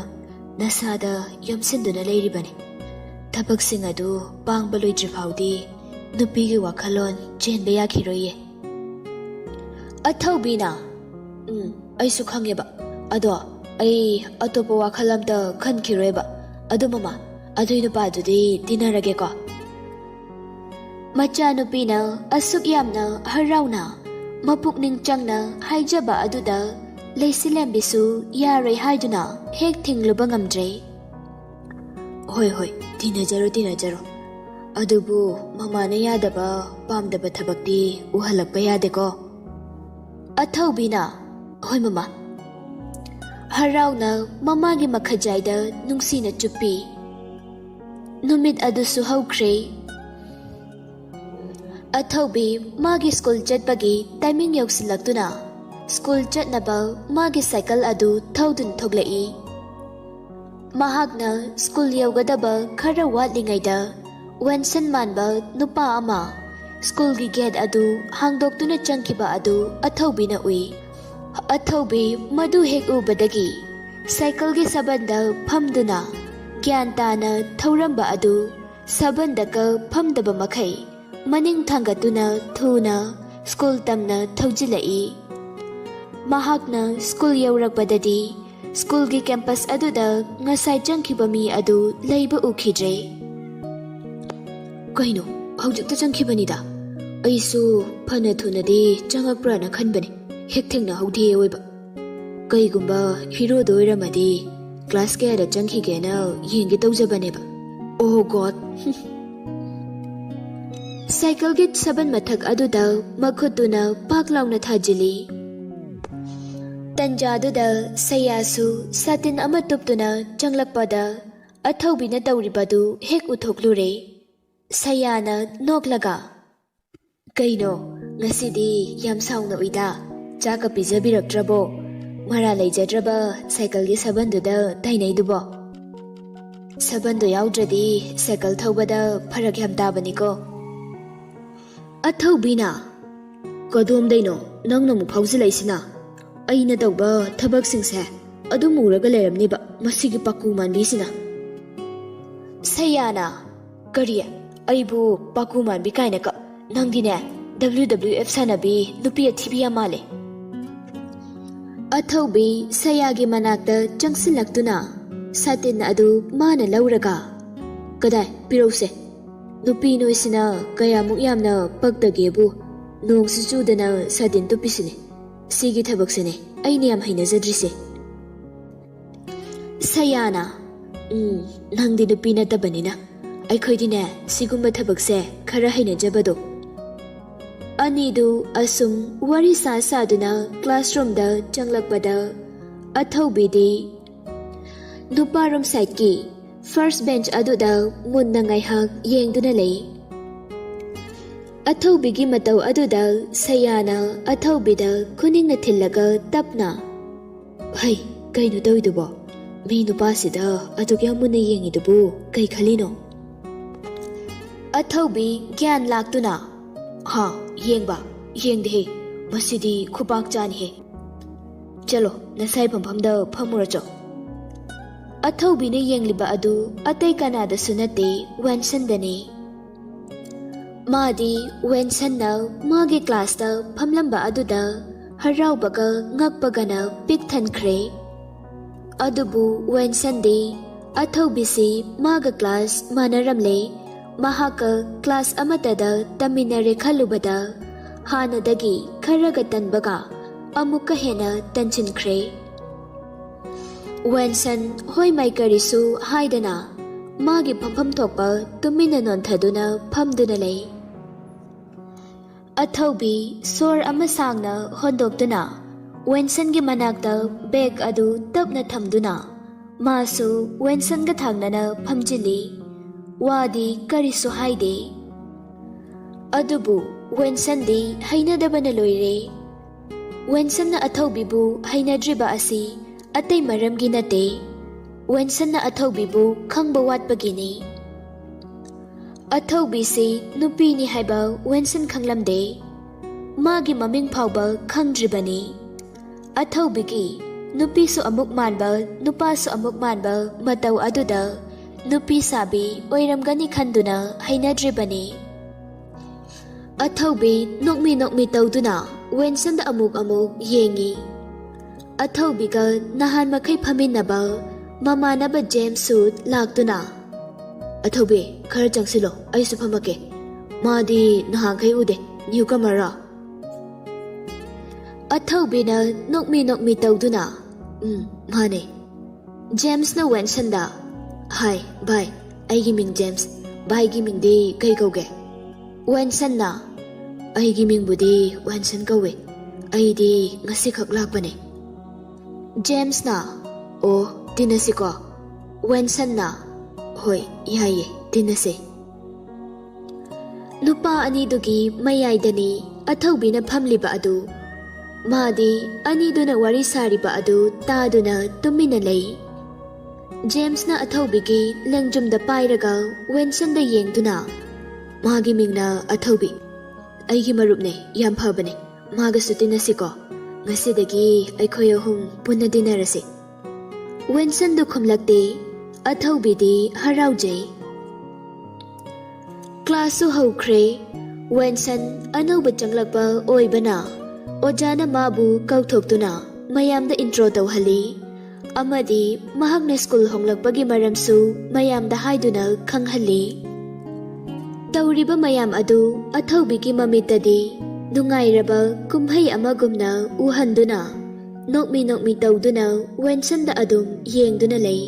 ꯅꯁꯥꯗ ꯌꯣꯝꯁꯤꯟꯗꯨꯅ ꯂꯩꯔꯤꯕꯅꯤ꯫ ꯊꯕꯛꯁꯤꯡ ꯑꯗꯨ ꯄꯥꯡꯕ ꯂꯣꯏꯗ꯭ꯔꯤ ꯐꯥꯎꯗꯤ ꯅꯨꯄꯤꯒꯤ ꯋꯥꯈꯜꯂꯣꯟ ꯆꯦꯟꯕ ꯌꯥꯈꯤꯔꯣꯏꯌꯦ꯫" ꯑꯊꯧꯕꯤꯅ, "ꯎꯝ, ꯑꯩꯁꯨ ꯈꯪꯉꯦꯕ꯫ ꯑꯗꯣ ꯑꯩ ꯑꯇꯣꯞꯄ ꯋꯥꯈꯜ ꯑꯝꯇ ꯈꯟꯈꯤꯔꯣꯏꯕ꯫ ꯑꯗꯣ ꯃꯃꯥ, ꯑꯗꯨꯏ ꯅꯨꯄꯥꯗꯨꯗꯤ ꯇꯤꯟꯅꯔꯒꯦꯀꯣ꯫ ꯃꯆꯥꯅꯨꯄꯤꯅ ꯑꯁꯨꯛ ꯌꯥꯝꯅ ꯍꯔꯥꯎꯅ ꯃꯄꯨꯛꯅꯤꯡ ꯆꯪꯅ ꯍꯥꯏꯖꯕ ꯑꯗꯨꯗ ꯂꯩꯁꯤꯂꯦꯝꯕꯤꯁꯨ ꯌꯥꯔꯣꯏ ꯍꯥꯏꯗꯨꯅ ꯍꯦꯛ ꯊꯤꯡꯂꯨꯕ ꯉꯝꯗ꯭ꯔꯦ꯫ "ꯍꯣꯏ, ꯍꯣꯏ, ꯇꯤꯟꯅꯖꯔꯣ, ꯇꯤꯟꯅꯖꯔꯣ꯫ ꯑꯗꯨꯕꯨ ꯃꯃꯥꯅ ꯌꯥꯗꯕ, ꯄꯥꯝꯗꯕ ꯊꯕꯛꯇꯤ ꯎꯍꯜꯂꯛꯄ ꯌꯥꯗꯦꯀꯣ?" ꯑꯊꯧꯕꯤꯅ, "ꯍꯣꯏ ꯃꯃꯥ"꯫ ꯍꯔꯥꯎꯅ ꯃꯃꯥꯒꯤ ꯃꯈꯖꯥꯏꯗ ꯅꯨꯡꯁꯤꯅ ꯆꯨꯞꯄꯤ꯫ ꯅꯨꯃꯤꯠ ꯑꯗꯨꯁꯨ ꯍꯧꯈ꯭ꯔꯦ꯫ ꯑꯊꯧꯕꯤ ꯃꯥꯒꯤ ꯁ꯭ꯀꯨꯜ ꯆꯠꯄꯒꯤ ꯇꯥꯏꯃꯤꯡ ꯌꯧꯁꯤꯜꯂꯛꯇꯨꯅ ꯁ꯭ꯀꯨꯜ ꯆꯠꯅꯕ ꯃꯥꯒꯤ ꯁꯥꯏꯀꯜ ꯑꯗꯨ ꯊꯧꯗꯨꯅ ꯊꯣꯛꯂꯛꯏ꯫ ꯃꯍꯥꯛꯅ ꯁ꯭ꯀꯨꯜ ꯌꯧꯒꯗꯕ ꯈꯔ ꯋꯥꯠꯂꯤꯉꯩꯗ ꯋꯦꯟꯁꯟ ꯃꯥꯟꯕ ꯅꯨꯄꯥ ꯑꯃ ꯁ꯭ꯀꯨꯜꯒꯤ ꯒꯦꯠ ꯑꯗꯨ ꯍꯥꯡꯗꯣꯛꯇꯨꯅ ꯆꯪꯈꯤꯕ ꯑꯗꯨ ꯑꯊꯧꯕꯤꯅ ꯎꯏ꯫ ꯑꯊꯧꯕꯤ ꯃꯗꯨ ꯍꯦꯛ ꯎꯕꯗꯒꯤ ꯁꯥꯏꯀꯜꯒꯤ ꯁꯕꯟꯗ ꯐꯝꯗꯨꯅ ꯒ꯭ꯌꯥꯟ ꯇꯥꯅ ꯊꯧꯔꯝꯕ ꯑꯗꯨ ꯁꯕꯟꯗꯀ ꯐꯝꯗꯕ ꯃꯈꯩ ꯃꯅꯤꯡ ꯊꯥꯡꯒꯠꯇꯨꯅ ꯊꯨꯅ ꯁ꯭ꯀꯨꯜ ꯇꯝꯅ ꯊꯧꯖꯤꯜꯂꯛꯏ꯫ ꯃꯍꯥꯛꯅ ꯁ꯭ꯀꯨꯜ ꯌꯧꯔꯛꯄꯗꯗꯤ ꯁ꯭ꯀꯨꯜꯒꯤ ꯀꯦꯝꯄꯁ ꯑꯗꯨꯗ ꯉꯁꯥꯏ ꯆꯪꯈꯤꯕ ꯃꯤ ꯑꯗꯨ ꯂꯩꯕ ꯎꯈꯤꯗ꯭ꯔꯦ꯫ "ꯀꯩꯅꯣ, ꯍꯧꯖꯤꯛꯇ ꯆꯪꯈꯤꯕꯅꯤꯗ꯫ ꯑꯩꯁꯨ ꯐꯅ ꯊꯨꯅꯗꯤ ꯆꯪꯉꯛꯄ꯭ꯔꯥꯅ ꯈꯟꯕꯅꯦ, ꯍꯦꯛ ꯊꯦꯡꯅꯍꯧꯗꯦ ꯑꯣꯏꯕ꯫ ꯀꯩꯒꯨꯝꯕ ꯍꯤꯔꯣꯗ ꯑꯣꯏꯔꯝꯃꯗꯤ ꯀ꯭ꯂꯥꯁ ꯀꯌꯥꯗ ꯆꯪꯈꯤꯒꯦꯅ ꯌꯦꯡꯒꯦ ꯇꯧꯖꯕꯅꯦꯕ꯫ ꯑꯣ ꯒꯣꯗ!" ꯁꯥꯏꯀꯜꯒꯤ ꯁꯕꯟ ꯃꯊꯛ ꯑꯗꯨꯗ ꯃꯈꯨꯠꯇꯨꯅ ꯄꯥꯛ ꯂꯥꯎꯅ ꯊꯥꯖꯤꯜꯂꯤ꯫ ꯇꯟꯖꯥꯗꯨꯗ ꯁꯌꯥꯁꯨ ꯁꯥꯇꯤꯟ ꯑꯃ ꯇꯨꯞꯇꯨꯅ ꯆꯪꯂꯛꯄꯗ ꯑꯊꯧꯕꯤꯅ ꯇꯧꯔꯤꯕꯗꯨ ꯍꯦꯛ ꯎꯊꯣꯛꯂꯨꯔꯦ꯫ ꯁꯌꯥꯅ ꯅꯣꯛꯂꯒ, "ꯀꯩꯅꯣ, ꯉꯁꯤꯗꯤ ꯌꯥꯝ ꯁꯥꯎꯅ ꯎꯏꯗ? ꯆꯥꯛꯀ ꯄꯤꯖꯕꯤꯔꯛꯇ꯭ꯔꯕꯣ? ꯃꯔꯥ ꯂꯩꯖꯗ꯭ꯔꯕ ꯁꯥꯏꯀꯜꯒꯤ ꯁꯕꯟꯗꯨꯗ ꯇꯥꯏꯅꯩꯗꯨꯕꯣ? ꯁꯕꯟꯗꯣ ꯌꯥꯎꯗ꯭ꯔꯗꯤ ꯁꯥꯏꯀꯜ ꯊꯧꯕꯗ ꯐꯔꯛ ꯌꯥꯝ ꯇꯥꯕꯅꯤꯀꯣ?" ꯑꯊꯧꯕꯤꯅ, "ꯀꯗꯣꯝꯗꯩꯅꯣ ꯅꯪꯅ ꯑꯃꯨꯛ ꯐꯥꯎꯖꯤꯜꯂꯛꯏꯁꯤꯅ? ꯑꯩꯅ ꯇꯧꯕ ꯊꯕꯛꯁꯤꯡꯁꯦ ꯑꯗꯨꯝ ꯎꯔꯒ ꯂꯩꯔꯝꯅꯤꯕ ꯃꯁꯤꯒꯤ ꯄꯥꯀꯨ ꯃꯥꯟꯕꯤꯁꯤꯅ꯫" ꯁꯌꯥꯅ, "ꯀꯔꯤ? ꯑꯩꯕꯨ ꯄꯥꯀꯨ ꯃꯥꯟꯕꯤ ꯀꯥꯏꯅꯒ? ꯅꯪꯗꯤꯅꯦ, W W F ꯁꯥꯟꯅꯕꯤ ꯅꯨꯄꯤ ꯑꯊꯤꯕꯤ ꯌꯥꯝ ꯃꯥꯜꯂꯦ꯫" ꯑꯊꯧꯕꯤ ꯁꯌꯥꯒꯤ ꯃꯅꯥꯛꯇ ꯆꯪꯁꯤꯜꯂꯛꯇꯨꯅ ꯁꯥꯇꯤꯟ ꯑꯗꯨ ꯃꯥꯅ ꯂꯧꯔꯒ, "ꯀꯗꯥꯏ, ꯄꯤꯔꯧꯁꯦ꯫ ꯅꯨꯄꯤ ꯅꯣꯏꯁꯤꯅ ꯀꯌꯥꯃꯨꯛ ꯌꯥꯝꯅ ꯄꯛꯇꯒꯦꯕꯨ꯫ ꯅꯣꯡꯁꯨ ꯆꯨꯗꯅ ꯁꯥꯇꯤꯟ ꯇꯨꯞꯄꯤꯁꯤꯅꯦ꯫ ꯁꯤꯒꯤ ꯊꯕꯛꯁꯤꯅꯦ ꯑꯩꯅ ꯌꯥꯝ ꯍꯩꯅꯖꯗ꯭ꯔꯤꯁꯦ꯫" ꯁꯌꯥꯅ, "ꯎꯝ, ꯅꯪꯗꯤ ꯅꯨꯄꯤ ꯅꯠꯇꯕꯅꯤꯅ꯫ ꯑꯩꯈꯣꯏꯗꯤꯅꯦ, ꯁꯤꯒꯨꯝꯕ ꯊꯕꯛꯁꯦ ꯈꯔ ꯍꯩꯅꯖꯕꯗꯣ꯫" ꯑꯅꯤꯗꯨ ꯑꯁꯨꯝ ꯋꯥꯔꯤ ꯁꯥ ꯁꯥꯗꯨꯅ ꯀ꯭ꯂꯥꯁꯔꯨꯝꯗ ꯆꯪꯂꯛꯄꯗ, ꯑꯊꯧꯕꯤꯗꯤ ꯅꯨꯄꯥꯔꯣꯝ ꯁꯥꯏꯠꯀꯤ ꯐꯥꯔꯁ ꯕꯦꯟꯆ ꯑꯗꯨꯗ ꯃꯨꯟꯅ ꯉꯥꯏꯍꯥꯛ ꯌꯦꯡꯗꯨꯅ ꯂꯩ꯫ ꯑꯊꯧꯕꯤꯒꯤ ꯃꯇꯧ ꯑꯗꯨꯗ ꯁꯌꯥꯅ ꯑꯊꯧꯕꯤꯗ ꯈꯨꯅꯤꯡꯅ ꯊꯤꯜꯂꯒ ꯇꯞꯅ, "ꯍꯩ, ꯀꯩꯅꯣ ꯇꯧꯔꯤꯗꯨꯕꯣ? ꯃꯤ ꯅꯨꯄꯥꯁꯤꯗ ꯑꯗꯨꯛ ꯌꯥꯝ ꯃꯨꯟꯅ ꯌꯦꯡꯉꯤꯗꯨꯕꯨ ꯀꯩ ꯈꯜꯂꯤꯅꯣ?" ꯑꯊꯧꯕꯤ ꯒ꯭ꯌꯥꯟ ꯂꯥꯛꯇꯨꯅ, "ꯍꯥ, ꯌꯦꯡꯕ? ꯌꯦꯡꯗꯦꯍꯦ꯫ ꯃꯁꯤꯗꯤ ꯈꯨꯄꯥꯛ ꯆꯥꯅꯤꯍꯦ꯫ ꯆꯠꯂꯣ, ꯅꯁꯥꯏ ꯐꯝꯐꯝꯗ ꯐꯝꯃꯨꯔꯣ ꯆꯣ꯫" ꯑꯊꯧꯕꯤꯅ ꯌꯦꯡꯂꯤꯕ ꯑꯗꯨ ꯑꯇꯩ ꯀꯅꯥꯗꯁꯨ ꯅꯠꯇꯦ, ꯋꯦꯟꯁꯟꯗꯅꯤ꯫ ꯃꯥꯗꯤ ꯋꯦꯟꯁꯟꯅ ꯃꯥꯒꯤ ꯀ꯭ꯂꯥꯁꯇ ꯐꯝꯂꯝꯕ ꯑꯗꯨꯗ ꯍꯔꯥꯎꯕꯒ ꯉꯛꯄꯒꯅ ꯄꯤꯛ ꯊꯟꯈ꯭ꯔꯦ꯫ ꯑꯗꯨꯕꯨ ꯋꯦꯟꯁꯟꯗꯤ ꯑꯊꯧꯕꯤꯁꯤ ꯃꯥꯒ ꯀ꯭ꯂꯥꯁ ꯃꯥꯟꯅꯔꯝꯂꯦ, ꯃꯍꯥꯛꯀ ꯀ꯭ꯂꯥꯁ ꯑꯃꯠꯇꯗ ꯇꯝꯃꯤꯟꯅꯔꯦ ꯈꯜꯂꯨꯕꯗ ꯍꯥꯟꯅꯗꯒꯤ ꯈꯔꯒ ꯇꯟꯕꯒ ꯑꯃꯨꯛꯀ ꯍꯦꯟꯅ ꯇꯟꯁꯤꯟꯈ꯭ꯔꯦ꯫ ꯋꯦꯟꯁꯟ ꯍꯣꯏ ꯃꯥꯏ ꯀꯔꯤꯁꯨ ꯍꯥꯏꯗꯅ ꯃꯥꯒꯤ ꯐꯝꯐꯝ ꯊꯣꯛꯄ ꯇꯨꯃꯤꯟꯅ ꯅꯣꯟꯊꯗꯨꯅ ꯐꯝꯗꯨꯅ ꯂꯩ꯫ ꯑꯊꯧꯕꯤ ꯁꯣꯔ ꯑꯃ ꯁꯥꯡꯅ ꯍꯣꯟꯗꯣꯛꯇꯨꯅ ꯋꯦꯟꯁꯟꯒꯤ ꯃꯅꯥꯛꯇ ꯕꯦꯒ ꯑꯗꯨ ꯇꯞꯅ ꯊꯝꯗꯨꯅ ꯃꯥꯁꯨ ꯋꯦꯟꯁꯟꯒ ꯊꯥꯡꯅꯅ ꯐꯝꯖꯤꯜꯂꯤ꯫ ꯋꯥꯗꯤ ꯀꯔꯤꯁꯨ ꯍꯥꯏꯗꯦ꯫ ꯑꯗꯨꯕꯨ ꯋꯦꯟꯁꯟꯗꯤ ꯍꯩꯅꯗꯕꯅ ꯂꯣꯏꯔꯦ꯫ ꯋꯦꯟꯁꯟꯅ ꯑꯊꯧꯕꯤꯕꯨ ꯍꯩꯅꯗ꯭ꯔꯤꯕ ꯑꯁꯤ ꯑꯇꯩ ꯃꯔꯝꯒꯤ ꯅꯠꯇꯦ, ꯋꯦꯟꯁꯟꯅ ꯑꯊꯧꯕꯤꯕꯨ ꯈꯪꯕ ꯋꯥꯠꯄꯒꯤꯅꯤ꯫ ꯑꯊꯧꯕꯤꯁꯤ ꯅꯨꯄꯤꯅꯤ ꯍꯥꯏꯕ ꯋꯦꯟꯁꯟ ꯈꯪꯂꯝꯗꯦ꯫ ꯃꯥꯒꯤ ꯃꯃꯤꯡ ꯐꯥꯎꯕ ꯈꯪꯗ꯭ꯔꯤꯕꯅꯤ꯫ ꯑꯊꯧꯕꯤꯒꯤ ꯅꯨꯄꯤꯁꯨ ꯑꯃꯨꯛ ꯃꯥꯟꯕ, ꯅꯨꯄꯥꯁꯨ ꯑꯃꯨꯛ ꯃꯥꯟꯕ ꯃꯇꯧ ꯑꯗꯨꯗ ꯅꯨꯄꯤ ꯁꯥꯕꯤ ꯑꯣꯏꯔꯝꯒꯅꯤ ꯈꯟꯗꯨꯅ ꯍꯩꯅꯗ꯭ꯔꯤꯕꯅꯤ꯫ ꯑꯊꯧꯕꯤ ꯅꯣꯛꯃꯤ ꯅꯣꯛꯃꯤ ꯇꯧꯗꯨꯅ ꯋꯦꯟꯁꯟꯗ ꯑꯃꯨꯛ ꯑꯃꯨꯛ ꯌꯦꯡꯉꯤ꯫ ꯑꯊꯧꯕꯤꯒ ꯅꯍꯥꯟ ꯃꯈꯩ ꯐꯝꯃꯤꯟꯅꯕ ꯃꯃꯥꯟꯅꯕ ꯖꯦꯝꯁꯁꯨ ꯂꯥꯛꯇꯨꯅ, "ꯑꯊꯧꯕꯤ, ꯈꯔ ꯆꯪꯁꯤꯜꯂꯣ, ꯑꯩꯁꯨ ꯐꯝꯃꯛꯀꯦ꯫ ꯃꯥꯗꯤ ꯅꯍꯥꯟꯈꯩ ꯎꯗꯦ, ꯅ꯭ꯌꯨꯀꯃꯔꯔꯣ?" ꯑꯊꯧꯕꯤꯅ ꯅꯣꯛꯃꯤ ꯅꯣꯛꯃꯤ ꯇꯧꯗꯨꯅ, "ꯎꯝ, ꯃꯥꯅꯦ꯫" ꯖꯦꯝꯁꯅ ꯋꯦꯟꯁꯟꯗ, "ꯍꯥꯏ, ꯚꯥꯏ, ꯑꯩꯒꯤ ꯃꯤꯡ ꯖꯦꯝꯁ, ꯚꯥꯏꯒꯤ ꯃꯤꯡꯗꯤ ꯀꯩ ꯀꯧꯒꯦ?" ꯋꯦꯟꯁꯟꯅ, "ꯑꯩꯒꯤ ꯃꯤꯡꯕꯨꯗꯤ ꯋꯦꯟꯁꯟ ꯀꯧꯋꯦ, ꯑꯩꯗꯤ ꯉꯁꯤꯈꯛ ꯂꯥꯛꯄꯅꯦ꯫" ꯖꯦꯝꯁꯅ, "ꯑꯣ, ꯇꯤꯟꯅꯁꯤꯀꯣ꯫" ꯋꯦꯟꯁꯟꯅ, "ꯍꯣꯏ, ꯌꯥꯏꯌꯦ, ꯇꯤꯟꯅꯁꯦ꯫" ꯅꯨꯄꯥ ꯑꯅꯤꯗꯨꯒꯤ ꯃꯌꯥꯏꯗꯅꯤ ꯑꯊꯧꯕꯤꯅ ꯐꯝꯂꯤꯕ ꯑꯗꯨ꯫ ꯃꯥꯗꯤ ꯑꯅꯤꯗꯨꯅ ꯋꯥꯔꯤ ꯁꯥꯔꯤꯕ ꯑꯗꯨ ꯇꯥꯗꯨꯅ ꯇꯨꯃꯤꯟꯅ ꯂꯩ꯫ ꯖꯦꯝꯁꯅ ꯑꯊꯧꯕꯤꯒꯤ ꯂꯦꯡꯖꯨꯝꯗ ꯄꯥꯏꯔꯒ ꯋꯦꯟꯁꯟꯗ ꯌꯦꯡꯗꯨꯅ, "ꯃꯥꯒꯤ ꯃꯤꯡꯅ ꯑꯊꯧꯕꯤ꯫ ꯑꯩꯒꯤ ꯃꯔꯨꯞꯅꯦ, ꯌꯥꯝ ꯐꯕꯅꯦ꯫ ꯃꯥꯒꯁꯨ ꯇꯤꯟꯅꯁꯤꯀꯣ꯫ ꯉꯁꯤꯗꯒꯤ ꯑꯩꯈꯣꯏ ꯑꯍꯨꯝ ꯄꯨꯟꯅ ꯇꯤꯟꯅꯔꯁꯤ꯫" ꯋꯦꯟꯁꯟꯗꯨ ꯈꯨꯝꯂꯛꯇꯦ꯫ ꯑꯊꯧꯕꯤꯗꯤ ꯍꯔꯥꯎꯖꯩ꯫ ꯀ꯭ꯂꯥꯁꯁꯨ ꯍꯧꯈ꯭ꯔꯦ꯫ ꯋꯦꯟꯁꯟ ꯑꯅꯧꯕ ꯆꯪꯂꯛꯄ ꯑꯣꯏꯕꯅ ꯑꯣꯖꯥꯅ ꯃꯥꯕꯨ ꯀꯧꯊꯣꯛꯇꯨꯅ ꯃꯌꯥꯝꯗ ꯏꯟꯇ꯭ꯔꯣ ꯇꯧꯍꯜꯂꯤ꯫ ꯑꯃꯗꯤ ꯃꯍꯥꯛꯅ ꯁ꯭ꯀꯨꯜ ꯍꯣꯡꯂꯛꯄꯒꯤ ꯃꯔꯝꯁꯨ ꯃꯌꯥꯝꯗ ꯍꯥꯏꯗꯨꯅ ꯈꯪꯍꯜꯂꯤ꯫ ꯇꯧꯔꯤꯕ ꯃꯌꯥꯝ ꯑꯗꯨ ꯑꯊꯧꯕꯤꯒꯤ ꯃꯃꯤꯠꯇꯗꯤ ꯅꯨꯡꯉꯥꯏꯔꯕ ꯀꯨꯝꯍꯩ ꯑꯃꯒꯨꯝꯅ ꯎꯍꯟꯗꯨꯅ ꯅꯣꯛꯃꯤ ꯅꯣꯛꯃꯤ ꯇꯧꯗꯨꯅ ꯋꯦꯟꯁꯟꯗ ꯑꯗꯨꯝ ꯌꯦꯡꯗꯨꯅ ꯂꯩ꯫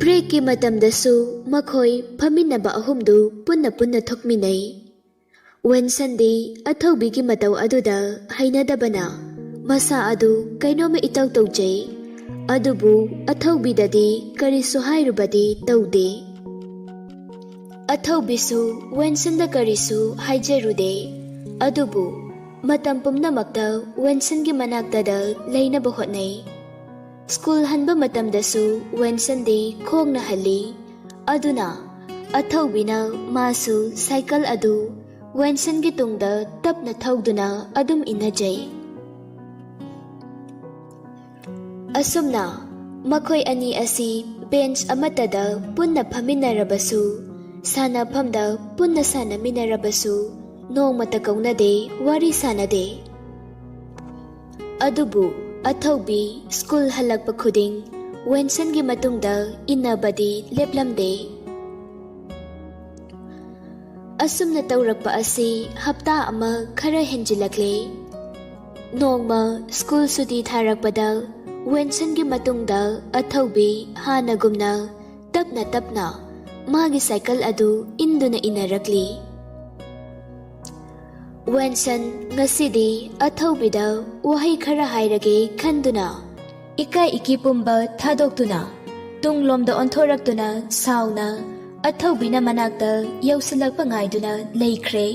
ꯕ꯭ꯔꯦꯛꯀꯤ ꯃꯇꯝꯗꯁꯨ ꯃꯈꯣꯏ ꯐꯝꯃꯤꯟꯅꯕ ꯑꯍꯨꯝꯗꯨ ꯄꯨꯟꯅ ꯄꯨꯟꯅ ꯊꯣꯛꯃꯤꯟꯅꯩ꯫ ꯋꯦꯟꯁꯟꯗꯤ ꯑꯊꯧꯕꯤꯒꯤ ꯃꯇꯧ ꯑꯗꯨꯗ ꯍꯩꯅꯗꯕꯅ ꯃꯁꯥ ꯑꯗꯨ ꯀꯩꯅꯣꯝꯃ ꯏꯇꯧ ꯇꯧꯖꯩ꯫ ꯑꯗꯨꯕꯨ ꯑꯊꯧꯕꯤꯗꯗꯤ ꯀꯔꯤꯁꯨ ꯍꯥꯏꯔꯨꯕꯗꯤ ꯇꯧꯗꯦ꯫ ꯑꯊꯧꯕꯤꯁꯨ ꯋꯦꯟꯁꯟꯗ ꯀꯔꯤꯁꯨ ꯍꯥꯏꯖꯔꯨꯗꯦ꯫ ꯑꯗꯨꯕꯨ ꯃꯇꯝ ꯄꯨꯝꯅꯃꯛꯇ ꯋꯦꯟꯁꯟꯒꯤ ꯃꯅꯥꯛꯇꯗ ꯂꯩꯅꯕ ꯍꯣꯠꯅꯩ꯫ ꯁ꯭ꯀꯨꯜ ꯍꯟꯕ ꯃꯇꯝꯗꯁꯨ ꯋꯦꯟꯁꯟꯗꯤ ꯈꯣꯡꯅ ꯍꯜꯂꯤ꯫ ꯑꯗꯨꯅ ꯑꯊꯧꯕꯤꯅ ꯃꯥꯁꯨ ꯁꯥꯏꯀꯜ ꯑꯗꯨ ꯋꯦꯟꯁꯟꯒꯤ ꯇꯨꯡꯗ ꯇꯞꯅ ꯊꯧꯗꯨꯅ ꯑꯗꯨꯝ ꯏꯟꯅꯖꯩ꯫ ꯑꯁꯨꯝꯅ ꯃꯈꯣꯏ ꯑꯅꯤ ꯑꯁꯤ ꯕꯦꯟꯆ ꯑꯃꯠꯇꯗ ꯄꯨꯟꯅ ꯐꯝꯃꯤꯟꯅꯔꯕꯁꯨ, ꯁꯥꯟꯅꯐꯝꯗ ꯄꯨꯟꯅ ꯁꯥꯟꯅꯃꯤꯟꯅꯔꯕꯁꯨ, ꯅꯣꯡꯃꯇ ꯀꯧꯅꯗꯦ, ꯋꯥꯔꯤ ꯁꯥꯅꯗꯦ꯫ ꯑꯗꯨꯕꯨ ꯑꯊꯧꯕꯤ ꯁ꯭ꯀꯨꯜ ꯍꯜꯂꯛꯄ ꯈꯨꯗꯤꯡ ꯋꯦꯟꯁꯟꯒꯤ ꯃꯇꯨꯡꯗ ꯏꯟꯅꯕꯗꯤ ꯂꯦꯞꯂꯝꯗꯦ꯫ ꯑꯁꯨꯝꯅ ꯇꯧꯔꯛꯄ ꯑꯁꯤ ꯍꯞꯇꯥ ꯑꯃ ꯈꯔ ꯍꯦꯟꯖꯤꯜꯂꯛꯂꯦ꯫ ꯅꯣꯡꯃ ꯁ꯭ꯀꯨꯜ ꯁꯨꯇꯤ ꯊꯥꯔꯛꯄꯗ ꯋꯦꯟꯁꯟꯒꯤ ꯃꯇꯨꯡꯗ ꯑꯊꯧꯕꯤ ꯍꯥꯟꯅꯒꯨꯝꯅ ꯇꯞꯅ ꯇꯞꯅ ꯃꯥꯒꯤ ꯁꯥꯏꯀꯜ ꯑꯗꯨ ꯏꯟꯗꯨꯅ ꯏꯟꯅꯔꯛꯂꯤ꯫ ꯋꯦꯟꯁꯟ ꯉꯁꯤꯗꯤ ꯑꯊꯧꯕꯤꯗ ꯋꯥꯍꯩ ꯈꯔ ꯍꯥꯏꯔꯒꯦ ꯈꯟꯗꯨꯅ ꯏꯀꯥꯏ ꯏꯀꯤ ꯄꯨꯝꯕ ꯊꯥꯗꯣꯛꯇꯨꯅ ꯇꯨꯡꯂꯣꯝꯗ ꯑꯣꯟꯊꯣꯔꯛꯇꯨꯅ ꯁꯥꯎꯅ ꯑꯊꯧꯕꯤꯅ ꯃꯅꯥꯛꯇ ꯌꯧꯁꯤꯜꯂꯛꯄ ꯉꯥꯏꯗꯨꯅ ꯂꯩꯈ꯭ꯔꯦ꯫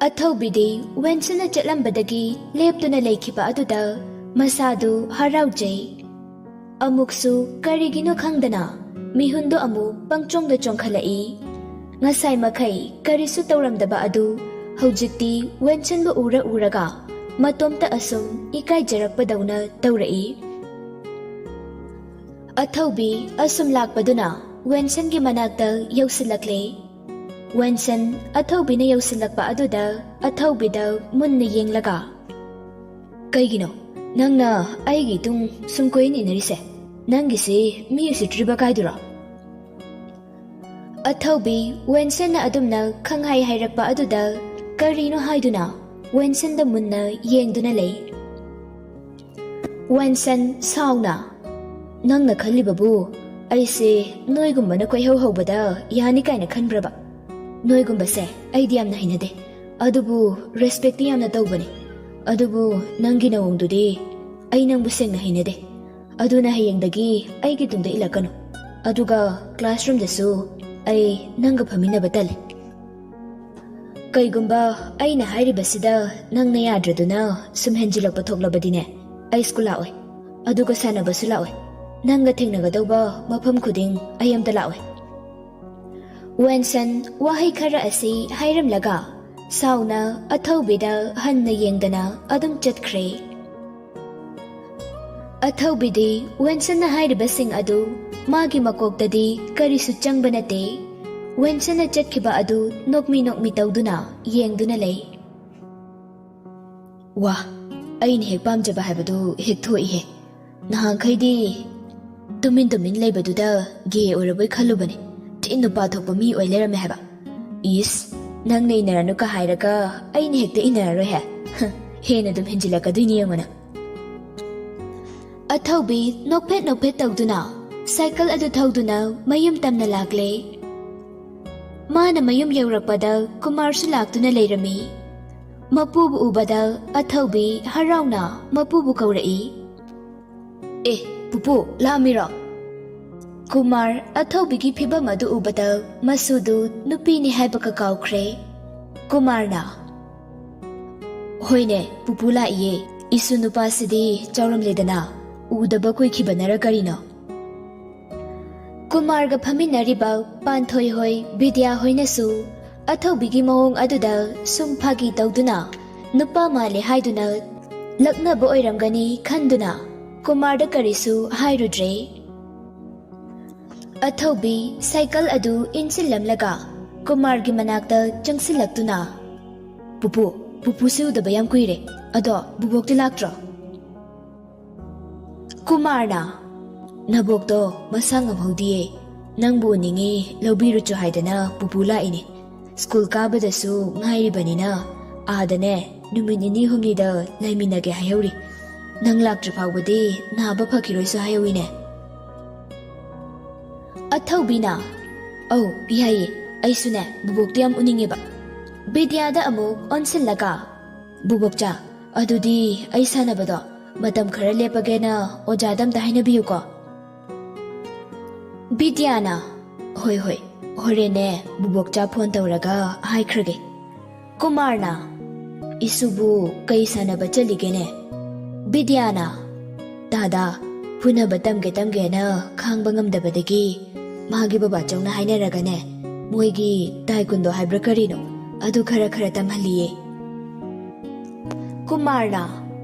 ꯑꯊꯧꯕꯤꯗꯤ ꯋꯦꯟꯁꯟꯅ ꯆꯠꯂꯝꯕꯗꯒꯤ ꯂꯦꯞꯇꯨꯅ ꯂꯩꯈꯤꯕ ꯑꯗꯨꯗ ꯃꯁꯥꯗꯨ ꯍꯔꯥꯎꯖꯩ꯫ ꯑꯃꯨꯛꯁꯨ ꯀꯔꯤꯒꯤꯅꯣ ꯈꯪꯗꯅ ꯃꯤꯍꯨꯟꯗꯨ ꯑꯃꯨꯛ ꯄꯪꯆꯣꯡꯗ ꯆꯣꯡꯈꯠꯂꯛꯏ꯫ ꯉꯁꯥꯏ ꯃꯈꯩ ꯀꯔꯤꯁꯨ ꯇꯧꯔꯝꯗꯕ ꯑꯗꯨ ꯍꯧꯖꯤꯛꯇꯤ ꯋꯦꯟꯁꯟꯕꯨ ꯎꯔ ꯎꯔꯒ ꯃꯇꯣꯝꯇ ꯑꯁꯨꯝ ꯏꯀꯥꯏꯖꯔꯛꯄꯗꯧꯅ ꯇꯧꯔꯛꯏ꯫ ꯑꯊꯧꯕꯤ ꯑꯁꯨꯝ ꯂꯥꯛꯄꯗꯨꯅ ꯋꯦꯟꯁꯟꯒꯤ ꯃꯅꯥꯛꯇ ꯌꯧꯁꯤꯜꯂꯛꯂꯦ꯫ ꯋꯦꯟꯁꯟ ꯑꯊꯧꯕꯤꯅ ꯌꯧꯁꯤꯜꯂꯛꯄ ꯑꯗꯨꯗ ꯑꯊꯧꯕꯤꯗ ꯃꯨꯟꯅ ꯌꯦꯡꯂꯒ, "ꯀꯩꯒꯤꯅꯣ ꯅꯪꯅ ꯑꯩꯒꯤ ꯏꯇꯨꯡ ꯁꯨꯝ ꯀꯣꯏꯏꯟ ꯏꯟꯅꯔꯤꯁꯦ? ꯅꯪꯒꯤꯁꯤ ꯃꯤ ꯎꯁꯤꯠꯇ꯭ꯔꯤꯕ ꯀꯥꯏꯗꯨꯔꯣ?" ꯑꯊꯧꯕꯤ ꯋꯦꯟꯁꯟꯅ ꯑꯗꯨꯝꯅ ꯈꯪꯍꯥꯏ ꯍꯥꯏꯔꯛꯄ ꯑꯗꯨꯗ ꯀꯔꯤꯅꯣ ꯍꯥꯏꯗꯨꯅ ꯋꯦꯟꯁꯟꯗ ꯃꯨꯟꯅ ꯌꯦꯡꯗꯨꯅ ꯂꯩ꯫ ꯋꯦꯟꯁꯟ ꯁꯥꯎꯅ, "ꯅꯪꯅ ꯈꯜꯂꯤꯕꯕꯨ ꯑꯩꯁꯦ ꯅꯣꯏꯒꯨꯝꯕꯅ ꯀꯣꯏꯍꯧ ꯍꯧꯕꯗ ꯌꯥꯅꯤ ꯀꯥꯏꯅ ꯈꯟꯕ꯭ꯔꯕ? ꯅꯣꯏꯒꯨꯝꯕꯁꯦ ꯑꯩꯗꯤ ꯌꯥꯝꯅ ꯍꯩꯅꯗꯦ꯫ ꯑꯗꯨꯕꯨ ꯔꯦꯁꯄꯦꯛꯇꯤ ꯌꯥꯝꯅ ꯇꯧꯕꯅꯦ꯫ ꯑꯗꯨꯕꯨ ꯅꯪꯒꯤ ꯅꯑꯣꯡꯗꯨꯗꯤ ꯑꯩ ꯅꯪꯕꯨ ꯁꯦꯡꯅ ꯍꯩꯅꯗꯦ꯫ ꯑꯗꯨꯅ ꯍꯌꯦꯡꯗꯒꯤ ꯑꯩꯒꯤ ꯇꯨꯡꯗ ꯏꯜꯂꯛꯀꯅꯨ꯫ ꯑꯗꯨꯒ ꯀ꯭ꯂꯥꯁꯔꯨꯝꯗꯁꯨ ꯑꯩ ꯅꯪꯒ ꯐꯝꯃꯤꯟꯅꯕ ꯇꯜꯂꯦ꯫ ꯀꯩꯒꯨꯝꯕ ꯑꯩꯅ ꯍꯥꯏꯔꯤꯕꯁꯤꯗ ꯅꯪꯅ ꯌꯥꯗ꯭ꯔꯗꯨꯅ ꯁꯨꯝ ꯍꯦꯟꯖꯤꯜꯂꯛꯄ ꯊꯣꯛꯂꯕꯗꯤꯅꯦ, ꯑꯩ ꯁ꯭ꯀꯨꯜ ꯂꯥꯛꯑꯣꯏ꯫ ꯑꯗꯨꯒ ꯁꯥꯟꯅꯕꯁꯨ ꯂꯥꯛꯑꯣꯏ꯫ ꯅꯪꯒ ꯊꯦꯡꯅꯒꯗꯧꯕ ꯃꯐꯝ ꯈꯨꯗꯤꯡ ꯑꯩ ꯑꯝꯇ ꯂꯥꯛꯑꯣꯏ꯫" ꯋꯦꯟꯁꯟ ꯋꯥꯍꯩ ꯈꯔ ꯑꯁꯤ ꯍꯥꯏꯔꯝꯂꯒ ꯁꯥꯎꯅ ꯑꯊꯧꯕꯤꯗ ꯍꯟꯅ ꯌꯦꯡꯗꯅ ꯑꯗꯨꯝ ꯆꯠꯈ꯭ꯔꯦ꯫ ꯑꯊꯧꯕꯤꯗꯤ ꯋꯦꯟꯁꯟꯅ ꯍꯥꯏꯔꯤꯕꯁꯤꯡ ꯑꯗꯨ ꯃꯥꯒꯤ ꯃꯀꯣꯛꯇꯗꯤ ꯀꯔꯤꯁꯨ ꯆꯪꯕ ꯅꯠꯇꯦ꯫ ꯋꯦꯟꯁꯟꯅ ꯆꯠꯈꯤꯕ ꯑꯗꯨ ꯅꯣꯛꯃꯤ ꯅꯣꯛꯃꯤ ꯇꯧꯗꯨꯅ ꯌꯦꯡꯗꯨꯅ ꯂꯩ꯫ ꯋꯥ, ꯑꯩꯅ ꯍꯦꯛ ꯄꯥꯝꯖꯕ ꯍꯥꯏꯕꯗꯨ ꯍꯦꯛ ꯊꯣꯛꯏꯍꯦ꯫ ꯅꯍꯥꯟꯈꯩꯗꯤ ꯇꯨꯃꯤꯟ ꯇꯨꯃꯤꯟ ꯂꯩꯕꯗꯨꯗ ꯒꯦ ꯑꯣꯏꯔꯕꯣꯏ ꯈꯜꯂꯨꯕꯅꯤ꯫ ꯊꯤ ꯅꯨꯄꯥ ꯊꯣꯛꯄ ꯃꯤ ꯑꯣꯏ ꯂꯩꯔꯝꯃꯦ ꯍꯥꯏꯕ꯫ ꯏꯁ, ꯅꯪꯅ ꯏꯟꯅꯔꯅꯨꯀ ꯍꯥꯏꯔꯒ ꯑꯩꯅ ꯍꯦꯛꯇ ꯏꯟꯅꯔꯔꯣꯏꯍꯦ꯫ ꯍ, ꯍꯦꯟꯅ ꯑꯗꯨꯝ ꯍꯦꯟꯖꯤꯜꯂꯛꯀꯗꯣꯏꯅꯤ ꯌꯦꯡꯉꯣ ꯅꯪ꯫ ꯑꯊꯧꯕꯤ ꯅꯣꯛꯐꯦꯠ ꯅꯣꯛꯐꯦꯠ ꯇꯧꯗꯨꯅ ꯁꯥꯏꯀꯜ ꯑꯗꯨ ꯊꯧꯗꯨꯅ ꯃꯌꯨꯝ ꯇꯝꯅ ꯂꯥꯛꯂꯦ꯫ ꯃꯥꯅ ꯃꯌꯨꯝ ꯌꯧꯔꯛꯄꯗ ꯀꯨꯃꯥꯔꯁꯨ ꯂꯥꯛꯇꯨꯅ ꯂꯩꯔꯝꯃꯤ꯫ ꯃꯄꯨꯕꯨ ꯎꯕꯗ ꯑꯊꯧꯕꯤ ꯍꯔꯥꯎꯅ ꯃꯄꯨꯕꯨ ꯀꯧꯔꯛꯏ꯫ "ꯑꯦ, ꯄꯨꯄꯨ, ꯂꯥꯛꯑꯝꯃꯤꯔꯣ?" ꯀꯨꯃꯥꯔ ꯑꯊꯧꯕꯤꯒꯤ ꯐꯤꯕꯝ ꯑꯗꯨ ꯎꯕꯗ ꯃꯁꯨꯗꯨ ꯅꯨꯄꯤꯅꯤ ꯍꯥꯏꯕꯒ ꯀꯥꯎꯈ꯭ꯔꯦ꯫ ꯀꯨꯃꯥꯔꯅ, "ꯍꯣꯏꯅꯦ, ꯄꯨꯄꯨ ꯂꯥꯛꯏꯌꯦ꯫ ꯏꯁꯨ ꯅꯨꯄꯥꯁꯤꯗꯤ ꯆꯥꯎꯔꯝꯂꯦꯗꯅ, ꯎꯗꯕ ꯀꯨꯏꯈꯤꯕꯅꯔ ꯀꯔꯤꯅꯣ?" ꯀꯨꯃꯥꯔꯒ ꯐꯝꯃꯤꯟꯅꯔꯤꯕ ꯄꯥꯟꯊꯣꯏ ꯍꯣꯏ, ꯕꯤꯗ꯭ꯌꯥ ꯍꯣꯏꯅꯁꯨ ꯑꯊꯧꯕꯤꯒꯤ ꯃꯑꯣꯡ ꯑꯗꯨꯗ ꯁꯨꯝ ꯐꯥꯒꯤ ꯇꯧꯗꯨꯅ ꯅꯨꯄꯥ ꯃꯥꯜꯂꯦ ꯍꯥꯏꯗꯨꯅ ꯂꯛꯅꯕ ꯑꯣꯏꯔꯝꯒꯅꯤ ꯈꯟꯗꯨꯅ ꯀꯨꯃꯥꯔꯗ ꯀꯔꯤꯁꯨ ꯍꯥꯏꯔꯨꯗ꯭ꯔꯦ꯫ ꯑꯊꯧꯕꯤ ꯁꯥꯏꯀꯜ ꯑꯗꯨ ꯏꯟꯁꯤꯜꯂꯝꯂꯒ ꯀꯨꯃꯥꯔꯒꯤ ꯃꯅꯥꯛꯇ ꯆꯪꯁꯤꯜꯂꯛꯇꯨꯅ, "ꯄꯨꯄꯨ, ꯄꯨꯄꯨꯁꯦ ꯎꯗꯕ ꯌꯥꯝ ꯀꯨꯏꯔꯦ꯫ ꯑꯗꯣ ꯕꯨꯕꯣꯛꯇꯤ ꯂꯥꯛꯇ꯭ꯔꯣ?" ꯀꯨꯃꯥꯔꯅ, "ꯅꯕꯣꯛꯇꯣ ꯃꯁꯥ ꯉꯝꯍꯧꯗꯤꯌꯦ, ꯅꯪꯕꯨ ꯎꯅꯤꯡꯉꯤ, ꯂꯧꯕꯤꯔꯨꯆꯣ ꯍꯥꯏꯗꯅ ꯄꯨꯄꯨ ꯂꯥꯛꯏꯅꯦ꯫ ꯁ꯭ꯀꯨꯜ ꯀꯥꯕꯗꯁꯨ ꯉꯥꯏꯔꯤꯕꯅꯤꯅ ꯑꯥꯗꯅꯦ ꯅꯨꯃꯤꯠ ꯅꯤꯅꯤ ꯍꯨꯝꯅꯤꯗ ꯂꯩꯃꯤꯟꯅꯒꯦ ꯍꯥꯏꯍꯧꯔꯤ꯫ ꯅꯪ ꯂꯥꯛꯇ꯭ꯔꯤ ꯐꯥꯎꯕꯗꯤ ꯅꯥꯕ ꯐꯈꯤꯔꯣꯏꯁꯨ ꯍꯥꯏꯍꯧꯋꯤꯅꯦ꯫" ꯑꯊꯧꯕꯤꯅ, "ꯑꯧ, ꯌꯥꯏꯌꯦ, ꯑꯩꯁꯨꯅꯦ ꯕꯨꯕꯣꯛꯇꯣ ꯌꯥꯝ ꯎꯅꯤꯡꯉꯦꯕ꯫" ꯕꯤꯗ꯭ꯌꯥꯗ ꯑꯃꯨꯛ ꯑꯣꯟꯁꯤꯜꯂꯒ, "ꯕꯨꯕꯣꯛꯆꯥ, ꯑꯗꯨꯗꯤ ꯑꯩ ꯁꯥꯟꯅꯕꯗꯣ ꯃꯇꯝ ꯈꯔ ꯂꯦꯞꯄꯒꯦꯅ ꯑꯣꯖꯥꯗ ꯑꯝꯇ ꯍꯥꯏꯅꯕꯤꯌꯨꯀꯣ꯫" ꯕꯤꯗ꯭ꯌꯥꯅ, "ꯍꯣꯏ, ꯍꯣꯏ, ꯍꯣꯔꯦꯟꯅꯦ ꯕꯨꯕꯣꯛꯆꯥ ꯐꯣꯟ ꯇꯧꯔꯒ ꯍꯥꯏꯈ꯭ꯔꯒꯦ꯫" ꯀꯨꯃꯥꯔꯅ, "ꯏꯁꯨꯕꯨ ꯀꯩ ꯁꯥꯟꯅꯕ ꯆꯠꯂꯤꯒꯦꯅꯦ?" ꯕꯤꯗ꯭ꯌꯥꯅ, "ꯇꯥꯗꯥ, ꯐꯨꯅꯕ ꯇꯝꯒꯦ ꯇꯝꯒꯦꯅ ꯈꯥꯡꯕ ꯉꯝꯗꯕꯗꯒꯤ ꯃꯥꯒꯤ ꯕꯕꯥꯆꯧꯅ ꯍꯥꯏꯅꯔꯒꯅꯦ, ꯃꯣꯏꯒꯤ ꯇꯥꯏꯀꯨꯟꯗꯣ ꯍꯥꯏꯕ꯭ꯔꯥ ꯀꯔꯤꯅꯣ, ꯑꯗꯨ ꯈꯔ ꯈꯔ ꯇꯝꯍꯜꯂꯤꯌꯦ꯫" ꯀꯨꯃꯥꯔꯅ,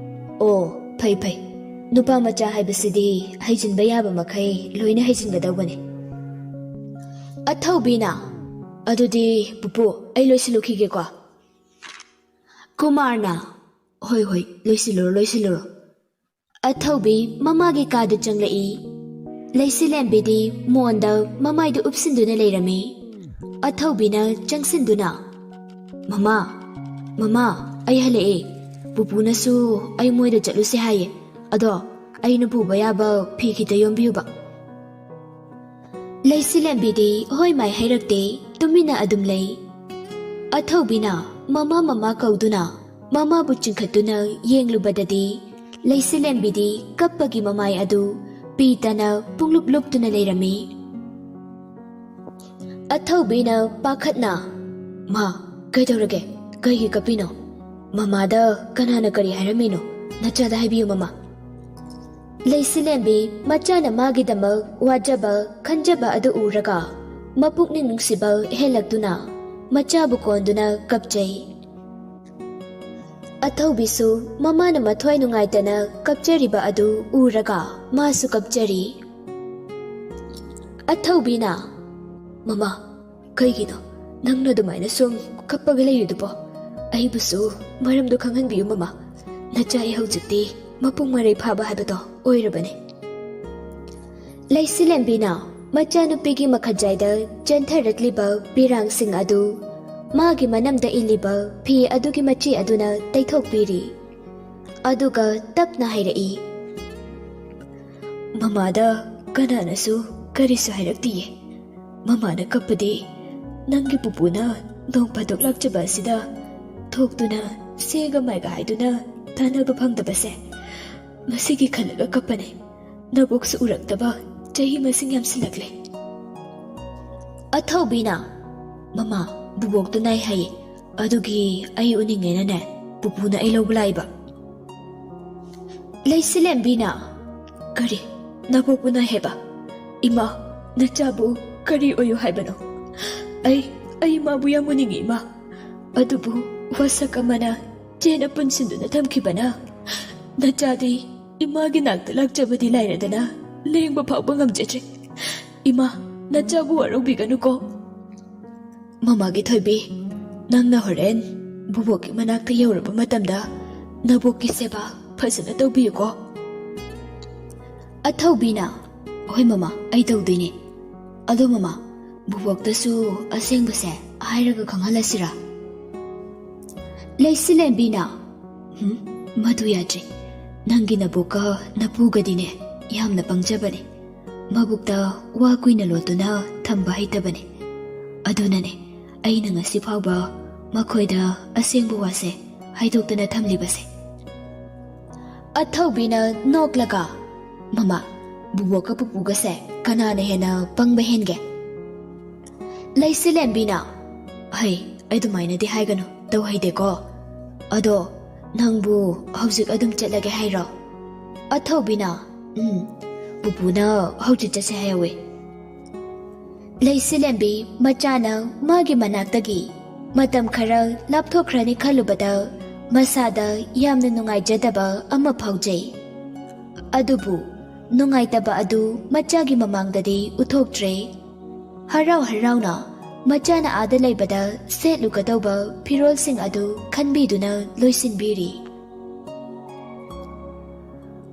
"ꯑꯣ, ꯐꯩ ꯐꯩ, ꯅꯨꯄꯥ ꯃꯆꯥ ꯍꯥꯏꯕꯁꯤꯗꯤ ꯍꯩꯖꯤꯟꯕ ꯌꯥꯕ ꯃꯈꯩ ꯂꯣꯏꯅ ꯍꯩꯖꯤꯟꯒꯗꯧꯕꯅꯤ꯫" ꯑꯊꯧꯕꯤꯅ, "ꯑꯗꯨꯗꯤ ꯄꯨꯄꯨ, ꯑꯩ ꯂꯣꯏꯁꯤꯜꯂꯨꯈꯤꯒꯦꯀꯣ꯫" ꯀꯨꯃꯥꯔꯅ, "ꯍꯣꯏ, ꯍꯣꯏ, ꯂꯣꯏꯁꯤꯜꯂꯨꯔꯣ, ꯂꯣꯏꯁꯤꯜꯂꯨꯔꯣ"꯫ ꯑꯊꯧꯕꯤ ꯃꯃꯥꯒꯤ ꯀꯥꯗ ꯆꯪꯂꯛꯏ꯫ ꯂꯩꯁꯤꯂꯦꯝꯕꯤꯗꯤ ꯃꯣꯟꯗ ꯃꯃꯥꯏꯗꯨ ꯎꯞꯁꯤꯟꯗꯨꯅ ꯂꯩꯔꯝꯃꯤ꯫ ꯑꯊꯧꯕꯤꯅ ꯆꯪꯁꯤꯟꯗꯨꯅ, "ꯃꯃꯥ, ꯃꯃꯥ, ꯑꯩ ꯍꯜꯂꯛꯑꯦ꯫ ꯄꯨꯄꯨꯅꯁꯨ ꯑꯩ ꯃꯣꯏꯗ ꯆꯠꯂꯨꯁꯦ ꯍꯥꯏꯌꯦ꯫ ꯑꯗꯣ ꯑꯩꯅ ꯄꯨꯕ ꯌꯥꯕ ꯐꯤ ꯈꯤꯇ ꯌꯣꯝꯕꯤꯌꯨꯕ"꯫ ꯂꯩꯁꯤꯂꯦꯝꯕꯤꯗꯤ ꯍꯣꯏ ꯃꯥꯏ ꯍꯥꯏꯔꯛꯇꯦ, ꯇꯨꯃꯤꯟꯅ ꯑꯗꯨꯝ ꯂꯩ꯫ ꯑꯊꯧꯕꯤꯅ ꯃꯃꯥ, ꯃꯃꯥ ꯀꯧꯗꯨꯅ ꯃꯃꯥꯕꯨ ꯆꯤꯡꯈꯠꯇꯨꯅ ꯌꯦꯡꯂꯨꯕꯗꯗꯤ, ꯂꯩꯁꯤꯂꯦꯝꯕꯤꯗꯤ ꯀꯞꯄꯒꯤ ꯃꯃꯥꯏ ꯑꯗꯨ ꯄꯤ ꯇꯅ ꯄꯨꯡꯂꯨꯞ ꯂꯨꯞꯇꯨꯅ ꯂꯩꯔꯝꯃꯤ꯫ ꯑꯊꯧꯕꯤꯅ ꯄꯥꯈꯠꯅ, "ꯃꯥ, ꯀꯩꯗꯧꯔꯒꯦ? ꯀꯩꯒꯤ ꯀꯞꯄꯤꯅꯣ? ꯃꯃꯥꯗ ꯀꯅꯥꯅ ꯀꯔꯤ ꯍꯥꯏꯔꯝꯃꯤꯅꯣ? ꯅꯆꯥꯗ ꯍꯥꯏꯕꯤꯌꯨ, ꯃꯃꯥ"꯫ ꯂꯩꯁꯤꯂꯦꯝꯕꯤ ꯃꯆꯥꯅ ꯃꯥꯒꯤꯗꯃꯛ ꯋꯥꯖꯕ, ꯈꯟꯖꯕ ꯑꯗꯨ ꯎꯔꯒ ꯃꯄꯨꯛꯅꯤꯡ ꯅꯨꯡꯁꯤꯕ ꯍꯦꯜꯂꯛꯇꯨꯅ ꯃꯆꯥꯕꯨ ꯀꯣꯟꯗꯨꯅ ꯀꯞꯆꯩ꯫ ꯑꯊꯧꯕꯤꯁꯨ ꯃꯃꯥꯅ ꯃꯊ꯭ꯋꯥꯏ ꯅꯨꯡꯉꯥꯏꯇꯅ ꯀꯞꯆꯔꯤꯕ ꯑꯗꯨ ꯎꯔꯒ ꯃꯥꯁꯨ ꯀꯞꯆꯔꯤ꯫ ꯑꯊꯧꯕꯤꯅ, "ꯃꯃꯥ, ꯀꯩꯒꯤꯅꯣ ꯅꯪꯅ ꯑꯗꯨꯃꯥꯏꯅ ꯁꯨꯝ ꯀꯞꯄꯒ ꯂꯩꯔꯤꯗꯨꯕꯣ? ꯑꯩꯕꯨꯁꯨ ꯃꯔꯝꯗꯣ ꯈꯪꯍꯟꯕꯤꯌꯨ, ꯃꯃꯥ꯫ ꯅꯆꯥ ꯑꯩ ꯍꯧꯖꯤꯛꯇꯤ ꯃꯄꯨꯡ ꯃꯔꯩ ꯐꯥꯕ ꯍꯥꯏꯕꯗꯣ ꯑꯣꯏꯔꯕꯅꯦ"꯫ ꯂꯩꯁꯤꯂꯦꯝꯕꯤꯅ ꯃꯆꯥꯅꯨꯄꯤꯒꯤ ꯃꯈꯖꯥꯏꯗ ꯆꯦꯟꯊꯔꯛꯂꯤꯕ ꯄꯤꯔꯥꯡꯁꯤꯡ ꯑꯗꯨ ꯃꯥꯒꯤ ꯃꯅꯝꯗ ꯏꯜꯂꯤꯕ ꯐꯤ ꯑꯗꯨꯒꯤ ꯃꯆꯦ ꯑꯗꯨꯅ ꯇꯩꯊꯣꯛꯄꯤꯔꯤ꯫ ꯑꯗꯨꯒ ꯇꯞꯅ ꯍꯥꯏꯔꯛꯏ, "ꯃꯃꯥꯗ ꯀꯅꯥꯅꯁꯨ ꯀꯔꯤꯁꯨ ꯍꯥꯏꯔꯛꯇꯤꯌꯦ꯫ ꯃꯃꯥꯅ ꯀꯞꯄꯗꯤ ꯅꯪꯒꯤ ꯄꯨꯄꯨꯅ ꯅꯣꯡ ꯐꯥꯗꯣꯛ ꯂꯥꯛꯆꯕ ꯑꯁꯤꯗ ꯊꯣꯛꯇꯨꯅ ꯁꯦꯒ ꯃꯥꯏꯒ ꯍꯥꯏꯗꯨꯅ ꯇꯥꯟꯅꯕ ꯐꯪꯗꯕꯁꯦ, ꯃꯁꯤꯒꯤ ꯈꯜꯂꯒ ꯀꯞꯄꯅꯦ꯫ ꯅꯕꯣꯛꯁꯨ ꯎꯔꯛꯇꯕ ꯆꯍꯤ ꯃꯁꯤꯡ ꯌꯥꯝꯁꯤꯜꯂꯛꯂꯦ"꯫ ꯑꯊꯧꯕꯤꯅ, "ꯃꯃꯥ, ꯕꯨꯕꯣꯛꯇꯨ ꯅꯥꯏ ꯍꯥꯏꯌꯦ, ꯑꯗꯨꯒꯤ ꯑꯩ ꯎꯅꯤꯡꯉꯦꯅꯅꯦ ꯄꯨꯄꯨꯅ ꯑꯩ ꯂꯧꯕ ꯂꯥꯛꯏꯕ"꯫ ꯂꯩꯁꯤꯂꯦꯝꯕꯤꯅ, "ꯀꯔꯤ? ꯅꯕꯣꯛꯄꯨ ꯅꯥꯏ ꯍꯥꯏꯕ? ꯏꯃꯥ, ꯅꯆꯥꯕꯨ ꯀꯔꯤ ꯑꯣꯏꯌꯨ ꯍꯥꯏꯕꯅꯣ? ꯑꯩ, ꯑꯩ ꯏꯃꯥꯕꯨ ꯌꯥꯝ ꯎꯅꯤꯡꯉꯤ, ꯏꯃꯥ꯫ ꯑꯗꯨꯕꯨ ꯋꯥꯁꯛ ꯑꯃꯅ ꯆꯦꯅ ꯄꯨꯟꯁꯤꯟꯗꯨꯅ ꯊꯝꯈꯤꯕꯅ ꯅꯆꯥꯗꯤ ꯏꯃꯥꯒꯤ ꯅꯥꯛꯇ ꯂꯥꯛꯆꯕꯗꯤ ꯂꯥꯏꯔꯗꯅ ꯂꯦꯡꯕ ꯐꯥꯎꯕ ꯉꯝꯖꯗ꯭ꯔꯦ꯫ ꯏꯃꯥ, ꯅꯆꯥꯕꯨ ꯋꯥꯔꯧꯕꯤꯒꯅꯨꯀꯣ"꯫ "ꯃꯃꯥꯒꯤ ꯊꯣꯏꯕꯤ, ꯅꯪꯅ ꯍꯣꯔꯦꯟ ꯕꯨꯕꯣꯛꯀꯤ ꯃꯅꯥꯛꯇ ꯌꯧꯔꯕ ꯃꯇꯝꯗ ꯅꯕꯣꯛꯀꯤ ꯁꯦꯕꯥ ꯐꯖꯅ ꯇꯧꯕꯤꯌꯨꯀꯣ꯫ ꯑꯊꯧꯕꯤꯅ, "ꯍꯣꯏ ꯃꯃꯥ, ꯑꯩ ꯇꯧꯗꯣꯏꯅꯦ꯫ ꯑꯗꯣ ꯃꯃꯥ, ꯕꯨꯕꯣꯛꯇꯁꯨ ꯑꯁꯦꯡꯕꯁꯦ ꯍꯥꯏꯔꯒ ꯈꯪꯍꯜꯂꯁꯤꯔꯥ?" ꯂꯩꯁꯤꯂꯦꯝꯕꯤꯅ, "ꯍꯨꯝ, ꯃꯗꯨ ꯌꯥꯗ꯭ꯔꯦ꯫ ꯅꯪꯒꯤ ꯅꯕꯣꯛꯀ ꯅꯄꯨꯒꯗꯤꯅꯦ ꯌꯥꯝꯅ ꯄꯪꯖꯕꯅꯦ꯫ ꯃꯕꯨꯛꯇ ꯋꯥ ꯀꯨꯏꯅ ꯂꯣꯠꯇꯨꯅ ꯊꯝꯕ ꯍꯩꯇꯕꯅꯦ꯫ ꯑꯗꯨꯅꯅꯦ ꯑꯩꯅ ꯉꯁꯤ ꯐꯥꯎꯕ ꯃꯈꯣꯏꯗ ꯑꯁꯦꯡꯕ ꯋꯥꯁꯦ ꯍꯥꯏꯗꯣꯛꯇꯅ ꯊꯝꯂꯤꯕꯁꯦ꯫" ꯑꯊꯧꯕꯤꯅ ꯅꯣꯛꯂꯒ, "ꯃꯃꯥ, ꯕꯨꯕꯣꯛꯀ ꯄꯨꯄꯨꯒꯁꯦ ꯀꯅꯥꯅ ꯍꯦꯟꯅ ꯄꯪꯕ ꯍꯦꯟꯒꯦ?" ꯂꯩꯁꯤꯂꯦꯝꯕꯤꯅ, "ꯍꯩ, ꯑꯗꯨꯃꯥꯏꯅꯗꯤ ꯍꯥꯏꯒꯅꯨ, ꯇꯧꯍꯩꯗꯦꯀꯣ꯫ ꯑꯗꯣ ꯅꯪꯕꯨ ꯍꯧꯖꯤꯛ ꯑꯗꯨꯝ ꯆꯠꯂꯒꯦ ꯍꯥꯏꯔꯣ?" ꯑꯊꯧꯕꯤꯅ, "ꯎꯝ, ꯄꯨꯄꯨꯅ ꯍꯧꯖꯤꯛ ꯆꯠꯁꯦ ꯍꯥꯏꯍꯧꯋꯦ꯫" ꯂꯩꯁꯤꯂꯦꯝꯕꯤ ꯃꯆꯥꯅ ꯃꯥꯒꯤ ꯃꯅꯥꯛꯇꯒꯤ ꯃꯇꯝ ꯈꯔ ꯂꯥꯞꯊꯣꯛꯈ꯭ꯔꯅꯤ ꯈꯜꯂꯨꯕꯗ ꯃꯁꯥꯗ ꯌꯥꯝꯅ ꯅꯨꯡꯉꯥꯏꯖꯗꯕ ꯑꯃ ꯐꯥꯎꯖꯩ꯫ ꯑꯗꯨꯕꯨ ꯅꯨꯡꯉꯥꯏꯇꯕ ꯑꯗꯨ ꯃꯆꯥꯒꯤ ꯃꯃꯥꯡꯗꯗꯤ ꯎꯠꯊꯣꯛꯇ꯭ꯔꯦ꯫ ꯍꯔꯥꯎ ꯍꯔꯥꯎꯅ ꯃꯆꯥꯅ ꯑꯥꯗ ꯂꯩꯕꯗ ꯁꯦꯠꯂꯨꯒꯗꯧꯕ ꯐꯤꯔꯣꯜꯁꯤꯡ ꯑꯗꯨ ꯈꯟꯕꯤꯗꯨꯅ ꯂꯣꯏꯁꯤꯟꯕꯤꯔꯤ꯫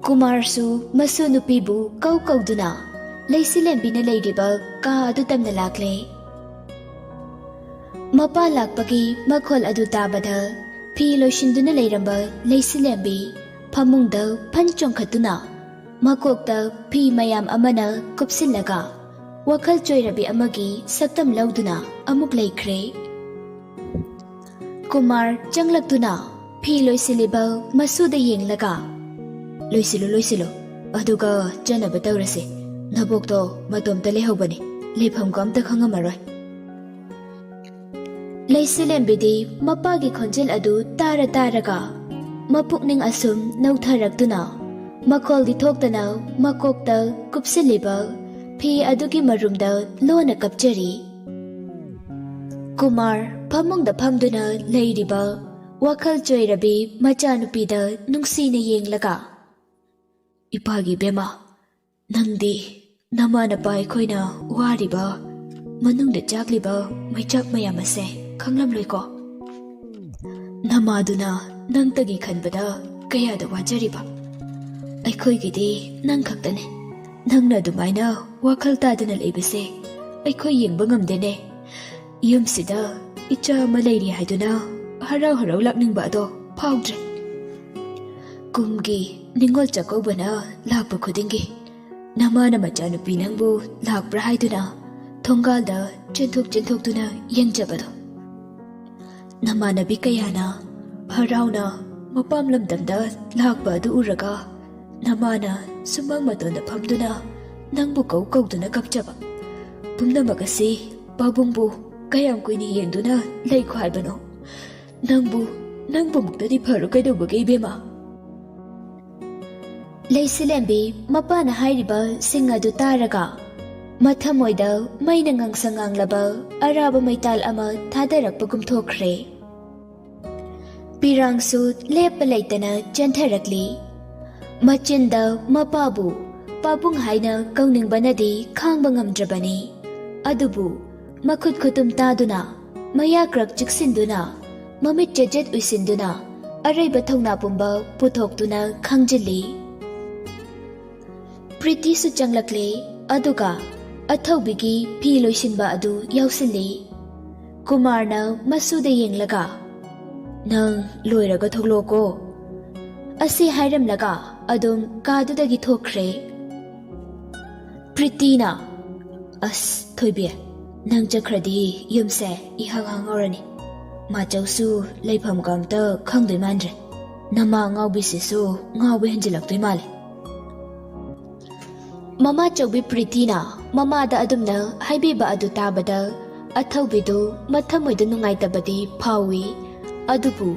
ꯀꯨꯃꯥꯔꯁꯨ ꯃꯁꯨ ꯅꯨꯄꯤꯕꯨ ꯀꯧ ꯀꯧꯗꯨꯅ ꯂꯩꯁꯤꯂꯦꯝꯕꯤꯅ ꯂꯩꯔꯤꯕ ꯀꯥ ꯑꯗꯨ ꯇꯝꯅ ꯂꯥꯛꯂꯦ꯫ ꯃꯄꯥ ꯂꯥꯛꯄꯒꯤ ꯃꯈꯣꯜ ꯑꯗꯨ ꯇꯥꯕꯗ ꯐꯤ ꯂꯣꯏꯁꯤꯟꯗꯨꯅ ꯂꯩꯔꯝꯕ ꯂꯩꯁꯤꯂꯦꯝꯕꯤ ꯐꯃꯨꯡꯗ ꯐꯟ ꯆꯣꯡꯈꯠꯇꯨꯅ ꯃꯀꯣꯛꯇ ꯐꯤ ꯃꯌꯥꯝ ꯑꯃꯅ ꯀꯨꯞꯁꯤꯜꯂꯒ ꯋꯥꯈꯜ ꯆꯣꯏꯔꯕꯤ ꯑꯃꯒꯤ ꯁꯛꯇꯝ ꯂꯧꯗꯨꯅ ꯑꯃꯨꯛ ꯂꯩꯈ꯭ꯔꯦ꯫ ꯀꯨꯃꯥꯔ ꯆꯪꯂꯛꯇꯨꯅ ꯐꯤ ꯂꯣꯏꯁꯤꯜꯂꯤꯕ ꯃꯁꯨꯗ ꯌꯦꯡꯂꯒ, "ꯂꯣꯏꯁꯤꯜꯂꯨ, ꯂꯣꯏꯁꯤꯜꯂꯨ, ꯑꯗꯨꯒ ꯆꯠꯅꯕ ꯇꯧꯔꯁꯤ꯫ ꯅꯕꯣꯛꯇꯣ ꯃꯇꯣꯝꯇ ꯂꯩꯍꯧꯕꯅꯤ, ꯂꯩꯐꯝꯒ ꯑꯝꯇ ꯈꯪꯉꯝꯃꯔꯣꯏ꯫" ꯂꯩꯁꯤꯂꯦꯝꯕꯤꯗꯤ ꯃꯄꯥꯒꯤ ꯈꯣꯟꯖꯦꯜ ꯑꯗꯨ ꯇꯥꯔ ꯇꯥꯔꯒ ꯃꯄꯨꯛꯅꯤꯡ ꯑꯁꯨꯝ ꯅꯧꯊꯔꯛꯇꯨꯅ ꯃꯈꯣꯜꯗꯤ ꯊꯣꯛꯇꯅ ꯃꯀꯣꯛꯇ ꯀꯨꯞꯁꯤꯜꯂꯤꯕ ꯐꯤ ꯑꯗꯨꯒꯤ ꯃꯔꯨꯝꯗ ꯂꯣꯟꯅ ꯀꯞꯆꯔꯤ꯫ ꯀꯨꯃꯥꯔ ꯐꯃꯨꯡꯗ ꯐꯝꯗꯨꯅ ꯂꯩꯔꯤꯕ ꯋꯥꯈꯜ ꯆꯣꯏꯔꯕꯤ ꯃꯆꯥꯅꯨꯄꯤꯗ ꯅꯨꯡꯁꯤꯅ ꯌꯦꯡꯂꯒ, "ꯏꯄꯥꯒꯤ ꯕꯦꯃꯥ, ꯅꯪꯗꯤ ꯅꯃꯥ ꯅꯄꯥ ꯑꯩꯈꯣꯏꯅ ꯋꯥꯔꯤꯕ, ꯃꯅꯨꯡꯗ ꯆꯥꯛꯂꯤꯕ ꯃꯩꯆꯥꯛ ꯃꯌꯥꯝ ꯑꯁꯦ ꯈꯪꯂꯝꯂꯣꯏꯀꯣ? ꯅꯃꯥꯗꯨꯅ ꯅꯪꯇꯒꯤ ꯈꯟꯕꯗ ꯀꯌꯥꯗ ꯋꯥꯖꯔꯤꯕ꯫ ꯑꯩꯈꯣꯏꯒꯤꯗꯤ ꯅꯪ ꯈꯛꯇꯅꯦ꯫ ꯅꯪꯅ ꯑꯗꯨꯃꯥꯏꯅ ꯋꯥꯈꯜ ꯇꯥꯗꯅ ꯂꯩꯕꯁꯦ ꯑꯩꯈꯣꯏ ꯌꯦꯡꯕ ꯉꯝꯗꯦꯅꯦ꯫ ꯌꯨꯝꯁꯤꯗ ꯏꯆꯥ ꯑꯃ ꯂꯩꯔꯤ ꯍꯥꯏꯗꯨꯅ ꯍꯔꯥꯎ ꯍꯔꯥꯎ ꯂꯥꯛꯅꯤꯡꯕ ꯑꯗꯣ ꯐꯥꯎꯗ꯭ꯔꯦ꯫ ꯀꯨꯝꯒꯤ ꯅꯤꯉꯣꯜ ꯆꯥꯛꯀꯧꯕꯅ ꯂꯥꯛꯄ ꯈꯨꯗꯤꯡꯒꯤ ꯅꯃꯥꯅ ꯃꯆꯥꯅꯨꯄꯤ ꯅꯪꯕꯨ ꯂꯥꯛꯄ꯭ꯔꯥ ꯍꯥꯏꯗꯨꯅ ꯊꯣꯡꯒꯥꯜꯗ ꯆꯦꯟꯊꯣꯛ ꯆꯦꯟꯊꯣꯛꯇꯨꯅ ꯌꯦꯡꯖꯕꯗꯣ꯫ ꯅꯃꯥꯟꯅꯕꯤ ꯀꯌꯥꯅ ꯍꯔꯥꯎꯅ ꯃꯄꯥꯝ ꯂꯝꯗꯝꯗ ꯂꯥꯛꯄ ꯑꯗꯨ ꯎꯔꯒ ꯅꯃꯥꯅ ꯁꯨꯃꯥꯡ ꯃꯇꯣꯟꯗ ꯐꯝꯗꯨꯅ ꯅꯪꯕꯨ ꯀꯧ ꯀꯧꯗꯨꯅ ꯀꯞꯆꯕ꯫ ꯄꯨꯝꯅꯃꯛ ꯑꯁꯤ ꯄꯥꯕꯨꯡꯕꯨ ꯀꯌꯥꯝ ꯀꯨꯏꯅ ꯌꯦꯡꯗꯨꯅ ꯂꯩꯈꯣ ꯍꯥꯏꯕꯅꯣ? ꯅꯪꯕꯨ, ꯅꯪꯕꯨ ꯃꯨꯛꯇꯗꯤ ꯐꯔꯣ ꯀꯩꯗꯧꯕꯒꯦ ꯏꯕꯦꯝꯃ? ꯂꯩꯁꯤꯂꯦꯝꯕꯤ ꯃꯄꯥꯅ ꯍꯥꯏꯔꯤꯕꯁꯤꯡ ꯑꯗꯨ ꯇꯥꯔꯒ ꯃꯊꯃꯣꯏꯗ ꯃꯩꯅ ꯉꯥꯡꯁꯪ ꯉꯥꯡꯂꯕ ꯑꯔꯥꯕ ꯃꯩꯇꯥꯜ ꯑꯃ ꯊꯥꯗꯔꯛꯄꯒꯨꯝ ꯊꯣꯛꯈ꯭ꯔꯦ꯫ ꯄꯤꯔꯥꯡꯁꯨ ꯂꯦꯞꯄ ꯂꯩꯇꯅ ꯆꯦꯟꯊꯔꯛꯂꯤ꯫ ꯃꯆꯤꯟꯗ ꯃꯄꯥꯕꯨ ꯄꯥꯕꯨꯡ ꯍꯥꯏꯅ ꯀꯧꯅꯤꯡꯕꯅꯗꯤ ꯈꯥꯡꯕ ꯉꯝꯗ꯭ꯔꯕꯅꯤ꯫ ꯑꯗꯨꯕꯨ ꯃꯈꯨꯠ ꯈꯨꯇꯨꯝ ꯇꯥꯗꯨꯅ, ꯃꯌꯥ ꯀ꯭ꯔꯛ ꯆꯤꯛꯁꯤꯟꯗꯨꯅ, ꯃꯃꯤꯠ ꯆꯦꯖꯦꯠ ꯎꯏꯁꯤꯟꯗꯨꯅ ꯑꯔꯩꯕ ꯊꯧꯅꯥ ꯄꯨꯝꯕ ꯄꯨꯊꯣꯛꯇꯨꯅ ꯈꯪꯖꯤꯜꯂꯤ꯫ ꯄ꯭ꯔꯤꯇꯤꯁꯨ ꯆꯪꯂꯛꯂꯦ, ꯑꯗꯨꯒ ꯑꯊꯧꯕꯤꯒꯤ ꯐꯤ ꯂꯣꯏꯁꯤꯟꯕ ꯑꯗꯨ ꯌꯥꯎꯁꯤꯜꯂꯤ꯫ ꯀꯨꯃꯥꯔꯅ ꯃꯁꯨꯗ ꯌꯦꯡꯂꯒ, "ꯅꯪ ꯂꯣꯏꯔꯒ ꯊꯣꯛꯂꯛꯑꯣꯀꯣ" ꯑꯁꯤ ꯍꯥꯏꯔꯝꯂꯒ ꯑꯗꯨꯝ ꯀꯥꯗꯨꯗꯒꯤ ꯊꯣꯛꯈ꯭ꯔꯦ꯫ ꯄ꯭ꯔꯤꯇꯤꯅ, "ꯑꯁ ꯊꯣꯏꯕꯤ, ꯅꯪ ꯆꯠꯈ꯭ꯔꯗꯤ ꯌꯨꯝꯁꯦ ꯏꯍꯥꯡ ꯍꯥꯡꯍꯧꯔꯅꯤ꯫ ꯃꯥꯆꯧꯁꯨ ꯂꯩꯐꯝꯒ ꯑꯝꯇ ꯈꯪꯗꯣꯏ ꯃꯥꯟꯗ꯭ꯔꯦ꯫ ꯅꯃꯥ ꯑꯉꯥꯎꯕꯤꯁꯤꯁꯨ ꯉꯥꯎꯕ ꯍꯦꯟꯖꯤꯜꯂꯛꯇꯣꯏ ꯃꯥꯜꯂꯦ"꯫ ꯃꯃꯥꯆꯧꯕꯤ ꯄ꯭ꯔꯤꯇꯤꯅ ꯃꯃꯥꯗ ꯑꯗꯨꯝꯅ ꯍꯥꯏꯕꯤꯕ ꯑꯗꯨ ꯇꯥꯕꯗ ꯑꯊꯧꯕꯤꯗꯨ ꯃꯊꯃꯣꯏꯗ ꯅꯨꯡꯉꯥꯏꯇꯕꯗꯤ ꯐꯥꯎꯏ꯫ ꯑꯗꯨꯕꯨ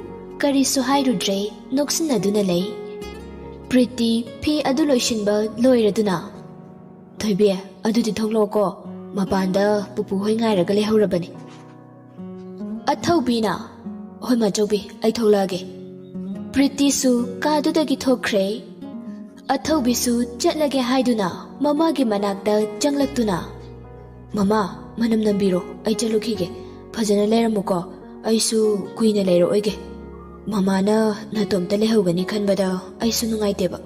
ꯀꯔꯤꯁꯨ ꯍꯥꯏꯔꯨꯗ꯭ꯔꯦ, ꯅꯣꯛꯁꯤꯟꯅꯗꯨꯅ ꯂꯩ꯫ ꯄ꯭ꯔꯤꯇꯤ ꯐꯤ ꯑꯗꯨ ꯂꯣꯏꯁꯤꯟꯕ ꯂꯣꯏꯔꯗꯨꯅ, "ꯊꯣꯏꯕꯤ, ꯑꯗꯨꯗꯤ ꯊꯣꯛꯂꯛꯑꯣꯀꯣ, ꯃꯄꯥꯟꯗ ꯄꯨꯄꯨ ꯍꯣꯏ ꯉꯥꯏꯔꯒ ꯂꯩꯍꯧꯔꯕꯅꯤ"꯫ ꯑꯊꯧꯕꯤꯅ, "ꯍꯣꯏ ꯃꯥꯆꯧꯕꯤ, ꯑꯩ ꯊꯣꯛꯂꯛꯑꯒꯦ"꯫ ꯄ꯭ꯔꯤꯇꯤꯁꯨ ꯀꯥꯗꯨꯗꯒꯤ ꯊꯣꯛꯈ꯭ꯔꯦ꯫ ꯑꯊꯧꯕꯤꯁꯨ ꯆꯠꯂꯒꯦ ꯍꯥꯏꯗꯨꯅ ꯃꯃꯥꯒꯤ ꯃꯅꯥꯛꯇ ꯆꯪꯂꯛꯇꯨꯅ, "ꯃꯃꯥ, ꯃꯅꯝ ꯅꯝꯕꯤꯔꯣ, ꯑꯩ ꯆꯠꯂꯨꯈꯤꯒꯦ꯫ ꯐꯖꯅ ꯂꯩꯔꯝꯃꯨꯀꯣ, ꯑꯩꯁꯨ ꯀꯨꯏꯅ ꯂꯩꯔꯛꯑꯣꯏꯒꯦ"꯫ ꯃꯃꯥꯅ ꯅꯇꯣꯝꯇ ꯂꯩꯍꯧꯒꯅꯤ ꯈꯟꯕꯗ ꯑꯩꯁꯨ ꯅꯨꯡꯉꯥꯏꯇꯦꯕ꯫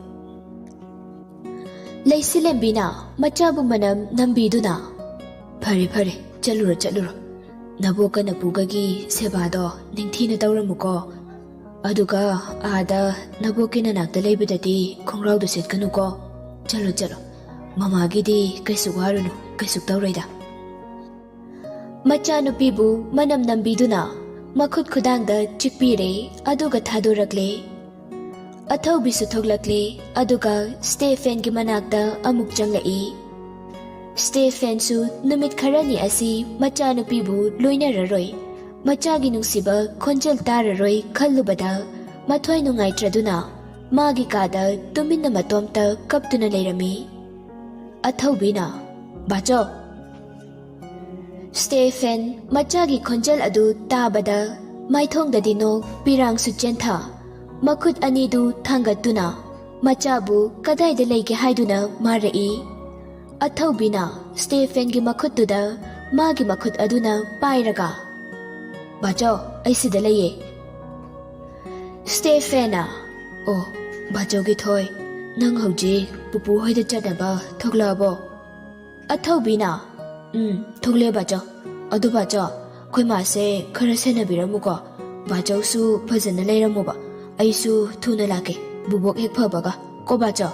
ꯂꯩꯁꯤꯂꯦꯝꯕꯤꯅ ꯃꯆꯥꯕꯨ ꯃꯅꯝ ꯅꯝꯕꯤꯗꯨꯅ, "ꯐꯔꯦ ꯐꯔꯦ, ꯆꯠꯂꯨꯔꯣ ꯆꯠꯂꯨꯔꯣ꯫ ꯅꯕꯣꯛꯀ ꯅꯄꯨꯒꯒꯤ ꯁꯦꯕꯥꯗꯣ ꯅꯤꯡꯊꯤꯅ ꯇꯧꯔꯝꯃꯨꯀꯣ꯫ ꯑꯗꯨꯒ ꯑꯥꯗ ꯅꯕꯣꯛꯀꯤ ꯅꯅꯥꯛꯇ ꯂꯩꯕꯗꯗꯤ ꯈꯣꯡꯒ꯭ꯔꯥꯎꯗꯣ ꯁꯦꯠꯀꯅꯨꯀꯣ꯫ ꯆꯠꯂꯣ ꯆꯠꯂꯣ꯫ ꯃꯃꯥꯒꯤꯗꯤ ꯀꯩꯁꯨ ꯋꯥꯔꯨꯅꯨ, ꯀꯩꯁꯨ ꯇꯧꯔꯣꯏꯗ"꯫ ꯃꯆꯥꯅꯨꯄꯤꯕꯨ ꯃꯅꯝ ꯅꯝꯕꯤꯗꯨꯅ ꯃꯈꯨꯠ ꯈꯨꯗꯥꯡꯗ ꯆꯤꯛꯄꯤꯔꯦ, ꯑꯗꯨꯒ ꯊꯥꯗꯣꯔꯛꯂꯦ꯫ ꯑꯊꯧꯕꯤꯁꯨ ꯊꯣꯛꯂꯛꯂꯦ, ꯑꯗꯨꯒ ꯁ꯭ꯇꯦꯐꯦꯟꯒꯤ ꯃꯅꯥꯛꯇ ꯑꯃꯨꯛ ꯆꯪꯂꯛꯏ꯫ ꯁ꯭ꯇꯦꯐꯦꯟꯁꯨ ꯅꯨꯃꯤꯠ ꯈꯔꯅꯤ ꯑꯁꯤ ꯃꯆꯥꯅꯨꯄꯤꯕꯨ ꯂꯣꯏꯅꯔꯔꯣꯏ, ꯃꯆꯥꯒꯤ ꯅꯨꯡꯁꯤꯕ ꯈꯣꯟꯖꯦꯜ ꯇꯥꯔꯔꯣꯏ ꯈꯜꯂꯨꯕꯗ ꯃꯊ꯭ꯋꯥꯏ ꯅꯨꯡꯉꯥꯏꯇ꯭ꯔꯗꯨꯅ ꯃꯥꯒꯤ ꯀꯥꯗ ꯇꯨꯃꯤꯟꯅ ꯃꯇꯣꯝꯇ ꯀꯞꯇꯨꯅ ꯂꯩꯔꯝꯃꯤ꯫ ꯑꯊꯧꯕꯤꯅ, "ꯕꯥꯆꯧ!" ꯁ꯭ꯇꯦꯐꯦꯟ ꯃꯆꯥꯒꯤ ꯈꯣꯟꯖꯦꯜ ꯑꯗꯨ ꯇꯥꯕꯗ ꯃꯥꯏꯊꯣꯡꯗꯗꯤ ꯅꯣꯛ, ꯄꯤꯔꯥꯡꯁꯨ ꯆꯦꯟꯊ, ꯃꯈꯨꯠ ꯑꯅꯤꯗꯨ ꯊꯥꯡꯒꯠꯇꯨꯅ ꯃꯆꯥꯕꯨ ꯀꯗꯥꯏꯗ ꯂꯩꯒꯦ ꯍꯥꯏꯗꯨꯅ ꯃꯥꯔꯛꯏ꯫ ꯑꯊꯧꯕꯤꯅ ꯁ꯭ꯇꯦꯐꯦꯟꯒꯤ ꯃꯈꯨꯠꯇꯨꯗ ꯃꯥꯒꯤ ꯃꯈꯨꯠ ꯑꯗꯨꯅ ꯄꯥꯏꯔꯒ, "ꯕꯥꯆꯧ, ꯑꯩ ꯁꯤꯗ ꯂꯩꯌꯦ"꯫ ꯁ꯭ꯇꯦꯐꯦꯟꯅ, "ꯑꯣ, ꯕꯥꯆꯧꯒꯤ ꯊꯣꯏ, ꯅꯪ ꯍꯧꯖꯤꯛ ꯄꯨꯄꯨ ꯍꯣꯏꯗ ꯆꯠꯅꯕ ꯊꯣꯛꯂꯛꯑꯕꯣ?" ꯑꯊꯧꯕꯤꯅ, "ꯎꯝ, ꯊꯣꯛꯂꯛꯑꯦ ꯕꯥꯆꯧ꯫ ꯑꯗꯨ ꯕꯥꯆꯧ, ꯑꯩꯈꯣꯏ ꯃꯥꯁꯦ ꯈꯔ ꯁꯦꯟꯅꯕꯤꯔꯝꯃꯨꯀꯣ꯫ ꯕꯥꯆꯧꯁꯨ ꯐꯖꯅ ꯂꯩꯔꯝꯃꯣꯕ꯫ ꯑꯩꯁꯨ ꯊꯨꯅ ꯂꯥꯛꯀꯦ, ꯕꯨꯕꯣꯛ ꯍꯦꯛ ꯐꯕꯒ꯫ ꯀꯣ ꯕꯥꯆꯧ?"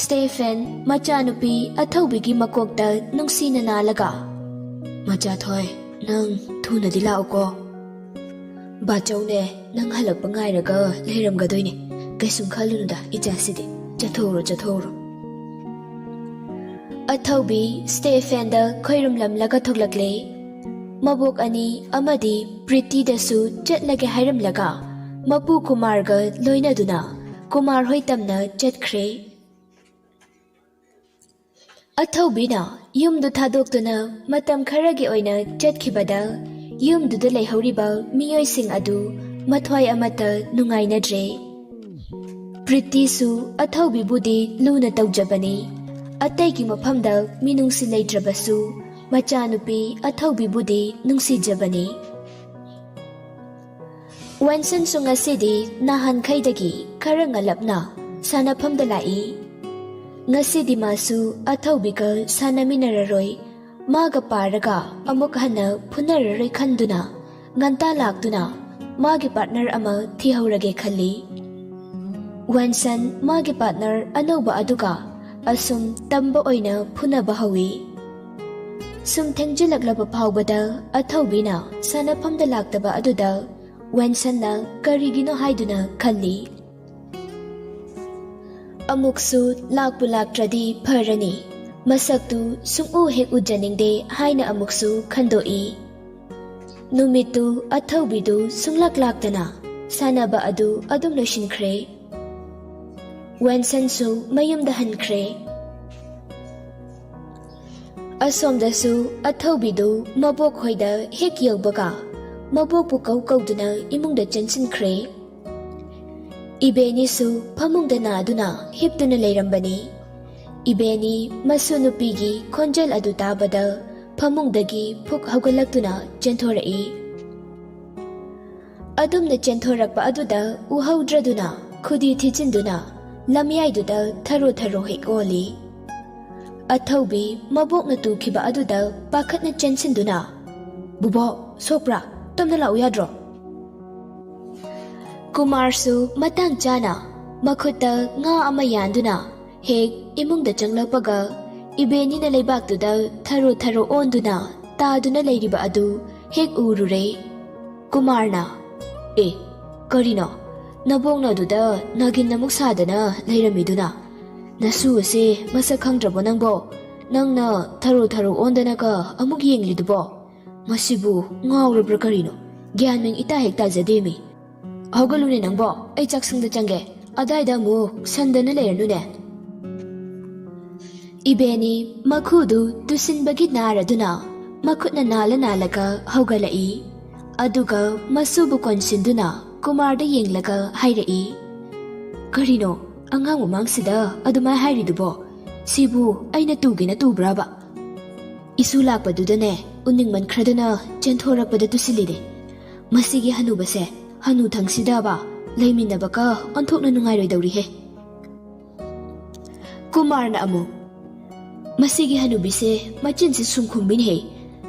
ꯁ꯭ꯇꯦꯐꯦꯟ ꯃꯆꯥꯅꯨꯄꯤ ꯑꯊꯧꯕꯤꯒꯤ ꯃꯀꯣꯛꯇ ꯅꯨꯡꯁꯤꯅ ꯅꯥꯜꯂꯒ, "ꯃꯆꯥ ꯊꯣꯏ, ꯅꯪ ꯊꯨꯅꯗꯤ ꯂꯥꯛꯎꯀꯣ꯫ ꯕꯥꯆꯧꯅꯦ, ꯅꯪ ꯍꯜꯂꯛꯄ ꯉꯥꯏꯔꯒ ꯂꯩꯔꯝꯒꯗꯣꯏꯅꯦ꯫ ꯀꯩꯁꯨꯝ ꯈꯜꯂꯨꯅꯨꯗ, ꯏꯆꯥꯁꯤꯗꯤ꯫ ꯆꯠꯊꯣꯛꯎꯔꯣ, ꯆꯠꯊꯣꯛꯎꯔꯣ"꯫ ꯑꯊꯧꯕꯤ ꯁ꯭ꯇꯦꯐꯦꯟꯗ ꯈꯣꯏꯔꯨꯝꯂꯝꯂꯒ ꯊꯣꯛꯂꯛꯂꯦ꯫ ꯃꯕꯣꯛ ꯑꯅꯤ ꯑꯃꯗꯤ ꯄ꯭ꯔꯤꯇꯤꯗꯁꯨ ꯆꯠꯂꯒꯦ ꯍꯥꯏꯔꯝꯂꯒ ꯃꯄꯨ ꯀꯨꯃꯥꯔꯒ ꯂꯣꯏꯅꯗꯨꯅ ꯀꯨꯃꯥꯔ ꯍꯣꯏ ꯇꯝꯅ ꯆꯠꯈ꯭ꯔꯦ꯫ ꯑꯊꯧꯕꯤꯅ ꯌꯨꯝꯗꯨ ꯊꯥꯗꯣꯛꯇꯨꯅ ꯃꯇꯝ ꯈꯔꯒꯤ ꯑꯣꯏꯅ ꯆꯠꯈꯤꯕꯗ ꯌꯨꯝꯗꯨꯗ ꯂꯩꯍꯧꯔꯤꯕ ꯃꯤꯑꯣꯏꯁꯤꯡ ꯑꯗꯨ ꯃꯊ꯭ꯋꯥꯏ ꯑꯃꯠꯇ ꯅꯨꯡꯉꯥꯏꯅꯗ꯭ꯔꯦ꯫ ꯄ꯭ꯔꯤꯇꯤꯁꯨ ꯑꯊꯧꯕꯤꯕꯨꯗꯤ ꯂꯨꯅ ꯇꯧꯖꯕꯅꯤ꯫ ꯑꯇꯩꯒꯤ ꯃꯐꯝꯗ ꯃꯤꯅꯨꯡꯁꯤ ꯂꯩꯇ꯭ꯔꯕꯁꯨ ꯃꯆꯥꯅꯨꯄꯤ ꯑꯊꯧꯕꯤꯕꯨꯗꯤ ꯅꯨꯡꯁꯤꯖꯕꯅꯤ꯫ ꯋꯦꯟꯁꯟꯁꯨ ꯉꯁꯤꯗꯤ ꯅꯍꯥꯟꯈꯩꯗꯒꯤ ꯈꯔ ꯉꯜꯂꯞꯅ ꯁꯥꯟꯅꯐꯝꯗ ꯂꯥꯛꯏ꯫ ꯉꯁꯤꯗꯤ ꯃꯥꯁꯨ ꯑꯊꯧꯕꯤꯒ ꯁꯥꯟꯅꯃꯤꯟꯅꯔꯔꯣꯏ꯫ ꯃꯥꯒ ꯄꯥꯔꯒ ꯑꯃꯨꯛ ꯍꯟꯅ ꯐꯨꯅꯔꯔꯣꯏ ꯈꯟꯗꯨꯅ ꯉꯟꯇꯥ ꯂꯥꯛꯇꯨꯅ ꯃꯥꯒꯤ ꯄꯥꯔꯠꯅꯔ ꯑꯃ ꯊꯤꯍꯧꯔꯒꯦ ꯈꯜꯂꯤ꯫ ꯋꯦꯟꯁꯟ ꯃꯥꯒꯤ ꯄꯥꯔꯠꯅꯔ ꯑꯅꯧꯕ ꯑꯗꯨꯒ ꯑꯁꯨꯝ ꯇꯝꯕ ꯑꯣꯏꯅ ꯐꯨꯅꯕ ꯍꯧꯏ꯫ ꯁꯨꯝ ꯊꯦꯡꯖꯤꯜꯂꯛꯂꯕ ꯐꯥꯎꯕꯗ ꯑꯊꯧꯕꯤꯅ ꯁꯥꯟꯅꯐꯝꯗ ꯂꯥꯛꯇꯕ ꯑꯗꯨꯗ ꯋꯦꯟꯁꯟꯅ ꯀꯔꯤꯒꯤꯅꯣ ꯍꯥꯏꯗꯨꯅ ꯈꯜꯂꯤ꯫ ꯑꯃꯨꯛꯁꯨ ꯂꯥꯛꯄꯨ ꯂꯥꯛꯇ꯭ꯔꯗꯤ ꯐꯔꯅꯤ, ꯃꯁꯛꯇꯨ ꯁꯨꯡꯎ ꯍꯦꯛ ꯎꯖꯅꯤꯡꯗꯦ ꯍꯥꯏꯅ ꯑꯃꯨꯛꯁꯨ ꯈꯟꯗꯣꯛꯏ꯫ ꯅꯨꯃꯤꯠꯇꯨ ꯑꯊꯧꯕꯤꯗꯨ ꯁꯨꯡꯂꯥꯛ ꯂꯥꯛꯇꯅ ꯁꯥꯟꯅꯕ ꯑꯗꯨ ꯑꯗꯨꯝ ꯂꯣꯏꯁꯤꯟꯈ꯭ꯔꯦ꯫ ꯋꯦꯟꯁꯟꯁꯨ ꯃꯌꯨꯝꯗ ꯍꯟꯈ꯭ꯔꯦ꯫ ꯑꯁꯣꯝꯗꯁꯨ ꯑꯊꯧꯕꯤꯗꯨ ꯃꯕꯣꯛ ꯍꯣꯏꯗ ꯍꯦꯛ ꯌꯧꯕꯒ ꯃꯕꯣꯛꯄꯨ ꯀꯧ ꯀꯧꯗꯨꯅ ꯏꯃꯨꯡꯗ ꯆꯦꯟꯁꯤꯟꯈ꯭ꯔꯦ꯫ ꯏꯕꯦꯅꯤꯁꯨ ꯐꯃꯨꯡꯗ ꯅꯥꯗꯨꯅ ꯍꯤꯞꯇꯨꯅ ꯂꯩꯔꯝꯕꯅꯤ꯫ ꯏꯕꯦꯅꯤ ꯃꯁꯨ ꯅꯨꯄꯤꯒꯤ ꯈꯣꯟꯖꯦꯜ ꯑꯗꯨ ꯇꯥꯕꯗ ꯐꯃꯨꯡꯗꯒꯤ ꯐꯨꯛ ꯍꯧꯒꯠꯂꯛꯇꯨꯅ ꯆꯦꯟꯊꯣꯔꯛꯏ꯫ ꯑꯗꯨꯝꯅ ꯆꯦꯟꯊꯣꯔꯛꯄ ꯑꯗꯨꯗ ꯎꯍꯧꯗ꯭ꯔꯗꯨꯅ ꯈꯨꯗꯤ ꯊꯤꯖꯤꯟꯗꯨꯅ ꯂꯝꯌꯥꯏꯗꯨꯗ ꯊꯔꯣ ꯊꯔꯣ ꯍꯦꯛ ꯑꯣꯜꯂꯤ꯫ ꯑꯊꯧꯕꯤ ꯃꯕꯣꯛꯅ ꯇꯨꯈꯤꯕ ꯑꯗꯨꯗ ꯄꯥꯈꯠꯅ ꯆꯦꯟꯁꯤꯟꯗꯨꯅ, "ꯕꯨꯕꯣꯛ, ꯁꯣꯛꯄ꯭ꯔꯥ? ꯇꯞꯅ ꯂꯥꯛꯎ ꯌꯥꯗ꯭ꯔꯣ?" ꯀꯨꯃꯥꯔꯁꯨ ꯃꯇꯥꯡ ꯆꯥꯅ ꯃꯈꯨꯠꯇ ꯉꯥ ꯑꯃ ꯌꯥꯟꯗꯨꯅ ꯍꯦꯛ ꯏꯃꯨꯡꯗ ꯆꯪꯂꯛꯄꯒ ꯏꯕꯦꯅꯤꯅ ꯂꯩꯕꯥꯛꯇꯨꯗ ꯊꯔꯣ ꯊꯔꯣ ꯑꯣꯟꯗꯨꯅ ꯇꯥꯗꯨꯅ ꯂꯩꯔꯤꯕ ꯑꯗꯨ ꯍꯦꯛ ꯎꯔꯨꯔꯦ꯫ ꯀꯨꯃꯥꯔꯅ, "ꯑꯦ, ꯀꯔꯤꯅꯣ? ꯅꯕꯣꯛꯅ ꯑꯗꯨꯗ ꯅꯥꯒꯤꯟ ꯑꯃꯨꯛ ꯁꯥꯗꯅ ꯂꯩꯔꯝꯃꯤꯗꯨꯅ? ꯅꯁꯨ ꯑꯁꯦ ꯃꯁꯛ ꯈꯪꯗ꯭ꯔꯕꯣ ꯅꯪꯕꯣ? ꯅꯪꯅ ꯊꯔꯣ ꯊꯔꯣ ꯑꯣꯟꯗꯅꯒ ꯑꯃꯨꯛ ꯌꯦꯡꯂꯤꯗꯨꯕꯣ? ꯃꯁꯤꯕꯨ ꯉꯥꯎꯔꯕ꯭ꯔꯥ ꯀꯔꯤꯅꯣ? ꯒ꯭ꯌꯥꯟ ꯃꯦꯟ ꯏꯇꯥ ꯍꯦꯛ ꯇꯥꯖꯗꯦꯃꯤ꯫ ꯍꯧꯒꯠꯂꯨꯅꯦ ꯅꯪꯕꯣ, ꯑꯩ ꯆꯥꯛꯁꯪꯗ ꯆꯪꯒꯦ꯫ ꯑꯗꯥꯏꯗ ꯑꯃꯨꯛ ꯁꯟꯗꯅ ꯂꯩꯔꯅꯨꯅꯦ꯫" ꯏꯕꯦꯅꯤ ꯃꯈꯨꯗꯨ ꯇꯨꯁꯤꯟꯕꯒꯤ ꯅꯥꯔꯗꯨꯅ ꯃꯈꯨꯠꯅ ꯅꯥꯜꯂ ꯅꯥꯜꯂꯒ ꯍꯧꯒꯠꯂꯛꯏ꯫ ꯑꯗꯨꯒ ꯃꯁꯨꯕꯨ ꯀꯣꯟꯁꯤꯟꯗꯨꯅ ꯀꯨꯃꯥꯔꯗ ꯌꯦꯡꯂꯒ ꯍꯥꯏꯔꯛꯏ, "ꯀꯔꯤꯅꯣ, ꯑꯉꯥꯡ ꯃꯃꯥꯡꯁꯤꯗ ꯑꯗꯨꯃꯥꯏ ꯍꯥꯏꯔꯤꯗꯨꯕꯣ? ꯁꯤꯕꯨ ꯑꯩꯅ ꯇꯨꯒꯦꯅ ꯇꯨꯕ꯭ꯔꯥꯕ? ꯏꯁꯨ ꯂꯥꯛꯄꯗꯨꯗꯅꯦ, ꯎꯅꯤꯡꯃꯟꯈ꯭ꯔꯗꯅ ꯆꯦꯟꯊꯣꯔꯛꯄꯗ ꯇꯨꯁꯤꯜꯂꯤꯅꯦ꯫ ꯃꯁꯤꯒꯤ ꯍꯅꯨꯕꯁꯦ ꯍꯅꯨꯊꯪꯁꯤꯗꯕ ꯂꯩꯃꯤꯟꯅꯕꯒ ꯑꯣꯟꯊꯣꯛꯅ ꯅꯨꯡꯉꯥꯏꯔꯣꯏꯗꯧꯔꯤꯍꯦ꯫ ꯀꯨꯃꯥꯔꯅ ꯑꯃꯨꯛ, "ꯃꯁꯤꯒꯤ ꯍꯅꯨꯕꯤꯁꯦ ꯃꯆꯤꯟꯁꯤ ꯁꯨꯝ ꯈꯨꯝꯕꯤꯅꯦꯍꯦ꯫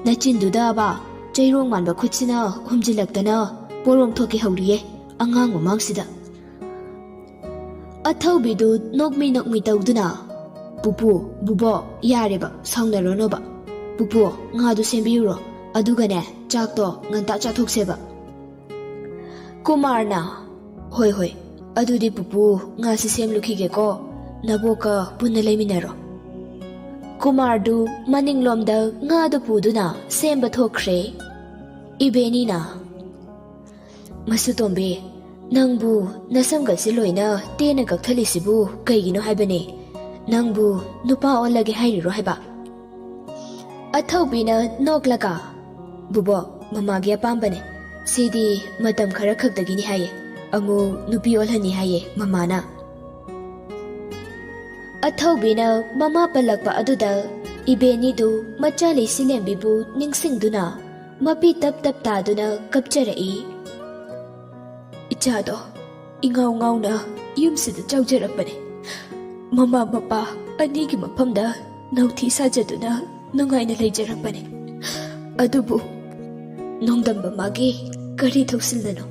ꯅꯆꯤꯟꯗꯨꯗꯕ ꯆꯩꯔꯣꯡ ꯃꯥꯟꯕ ꯈꯨꯠꯁꯤꯅ ꯍꯨꯝꯖꯤꯜꯂꯛꯇꯅ ꯄꯣꯔꯣꯝ ꯊꯣꯛꯀꯦ ꯍꯧꯔꯤꯌꯦ ꯑꯉꯥꯡ ꯃꯃꯥꯡꯁꯤꯗ꯫" ꯑꯊꯧꯕꯤꯗꯨ ꯅꯣꯛꯃꯤ ꯅꯣꯛꯃꯤ ꯇꯧꯗꯨꯅ, "ꯄꯨꯄꯨ, ꯕꯨꯕꯣꯛ, ꯌꯥꯔꯦꯕ, ꯁꯥꯎꯅꯔꯅꯣꯕ꯫ ꯄꯨꯄꯨ, ꯉꯥꯗꯨ ꯁꯦꯝꯕꯤꯔꯨꯔꯣ, ꯑꯗꯨꯒꯅꯦ, ꯆꯥꯛꯇꯣ ꯉꯟꯇꯥ ꯆꯥꯊꯣꯛꯁꯦꯕ꯫" ꯀꯨꯃꯥꯔꯅ, "ꯍꯣꯏ, ꯍꯣꯏ, ꯑꯗꯨꯗꯤ ꯄꯨꯄꯨ, ꯉꯥꯁꯤ ꯁꯦꯝꯂꯨꯈꯤꯒꯦꯀꯣ, ꯅꯕꯣꯛꯀ ꯄꯨꯟꯅ ꯂꯩꯃꯤꯟꯅꯔꯣ꯫" ꯀꯨꯃꯥꯔꯗꯨ ꯃꯅꯤꯡꯂꯣꯝꯗ ꯉꯥꯗꯨ ꯄꯨꯗꯨꯅ ꯁꯦꯝꯕ ꯊꯣꯛꯈ꯭ꯔꯦ꯫ ꯏꯕꯦꯅꯤꯅ, "ꯃꯁꯨ ꯇꯣꯝꯕꯤ, ꯅꯪꯕꯨ ꯅꯁꯝꯒꯁꯤ ꯂꯣꯏꯅ ꯇꯦꯟꯅ ꯀꯛꯊꯠꯂꯤꯁꯤꯕꯨ ꯀꯩꯒꯤꯅꯣ ꯍꯥꯏꯕꯅꯦ? ꯅꯪꯕꯨ ꯅꯨꯄꯥ ꯑꯣꯜꯂꯒꯦ ꯍꯥꯏꯔꯤꯔꯣ ꯍꯥꯏꯕ?" ꯑꯊꯧꯕꯤꯅ ꯅꯣꯛꯂꯒ, "ꯕꯨꯕꯣꯛ, ꯃꯃꯥꯒꯤ ꯑꯄꯥꯝꯕꯅꯦ꯫ ꯁꯤꯗꯤ ꯃꯇꯝ ꯈꯔ ꯈꯛꯇꯒꯤꯅꯤ ꯍꯥꯏꯌꯦ꯫ ꯑꯃꯨꯛ ꯅꯨꯄꯤ ꯑꯣꯜꯍꯟꯅꯤ ꯍꯥꯏꯌꯦ ꯃꯃꯥꯅ꯫" ꯑꯊꯧꯕꯤꯅ ꯃꯃꯥ ꯄꯜꯂꯛꯄ ꯑꯗꯨꯗ ꯏꯕꯦꯅꯤꯗꯨ ꯃꯆꯥ ꯂꯩꯁꯤꯂꯦꯝꯕꯤꯕꯨ ꯅꯤꯡꯁꯤꯡꯗꯨꯅ ꯃꯄꯤ ꯇꯞ ꯇꯞ ꯇꯥꯗꯨꯅ ꯀꯞꯆꯔꯛꯏ꯫ "ꯏꯆꯥꯗꯣ ꯏꯉꯥꯎ ꯉꯥꯎꯅ ꯌꯨꯝꯁꯤꯗ ꯆꯥꯎꯖꯔꯛꯄꯅꯦ꯫ ꯃꯃꯥ ꯃꯄꯥ ꯑꯅꯤꯒꯤ ꯃꯐꯝꯗ ꯅꯧꯊꯤ ꯁꯥꯖꯗꯨꯅ ꯅꯨꯡꯉꯥꯏꯅ ꯂꯩꯖꯔꯛꯄꯅꯦ꯫ ꯑꯗꯨꯕꯨ ꯅꯣꯡꯗꯝꯕ ꯃꯥꯒꯤ ꯀꯔꯤ ꯊꯧꯁꯤꯜꯅꯅꯣ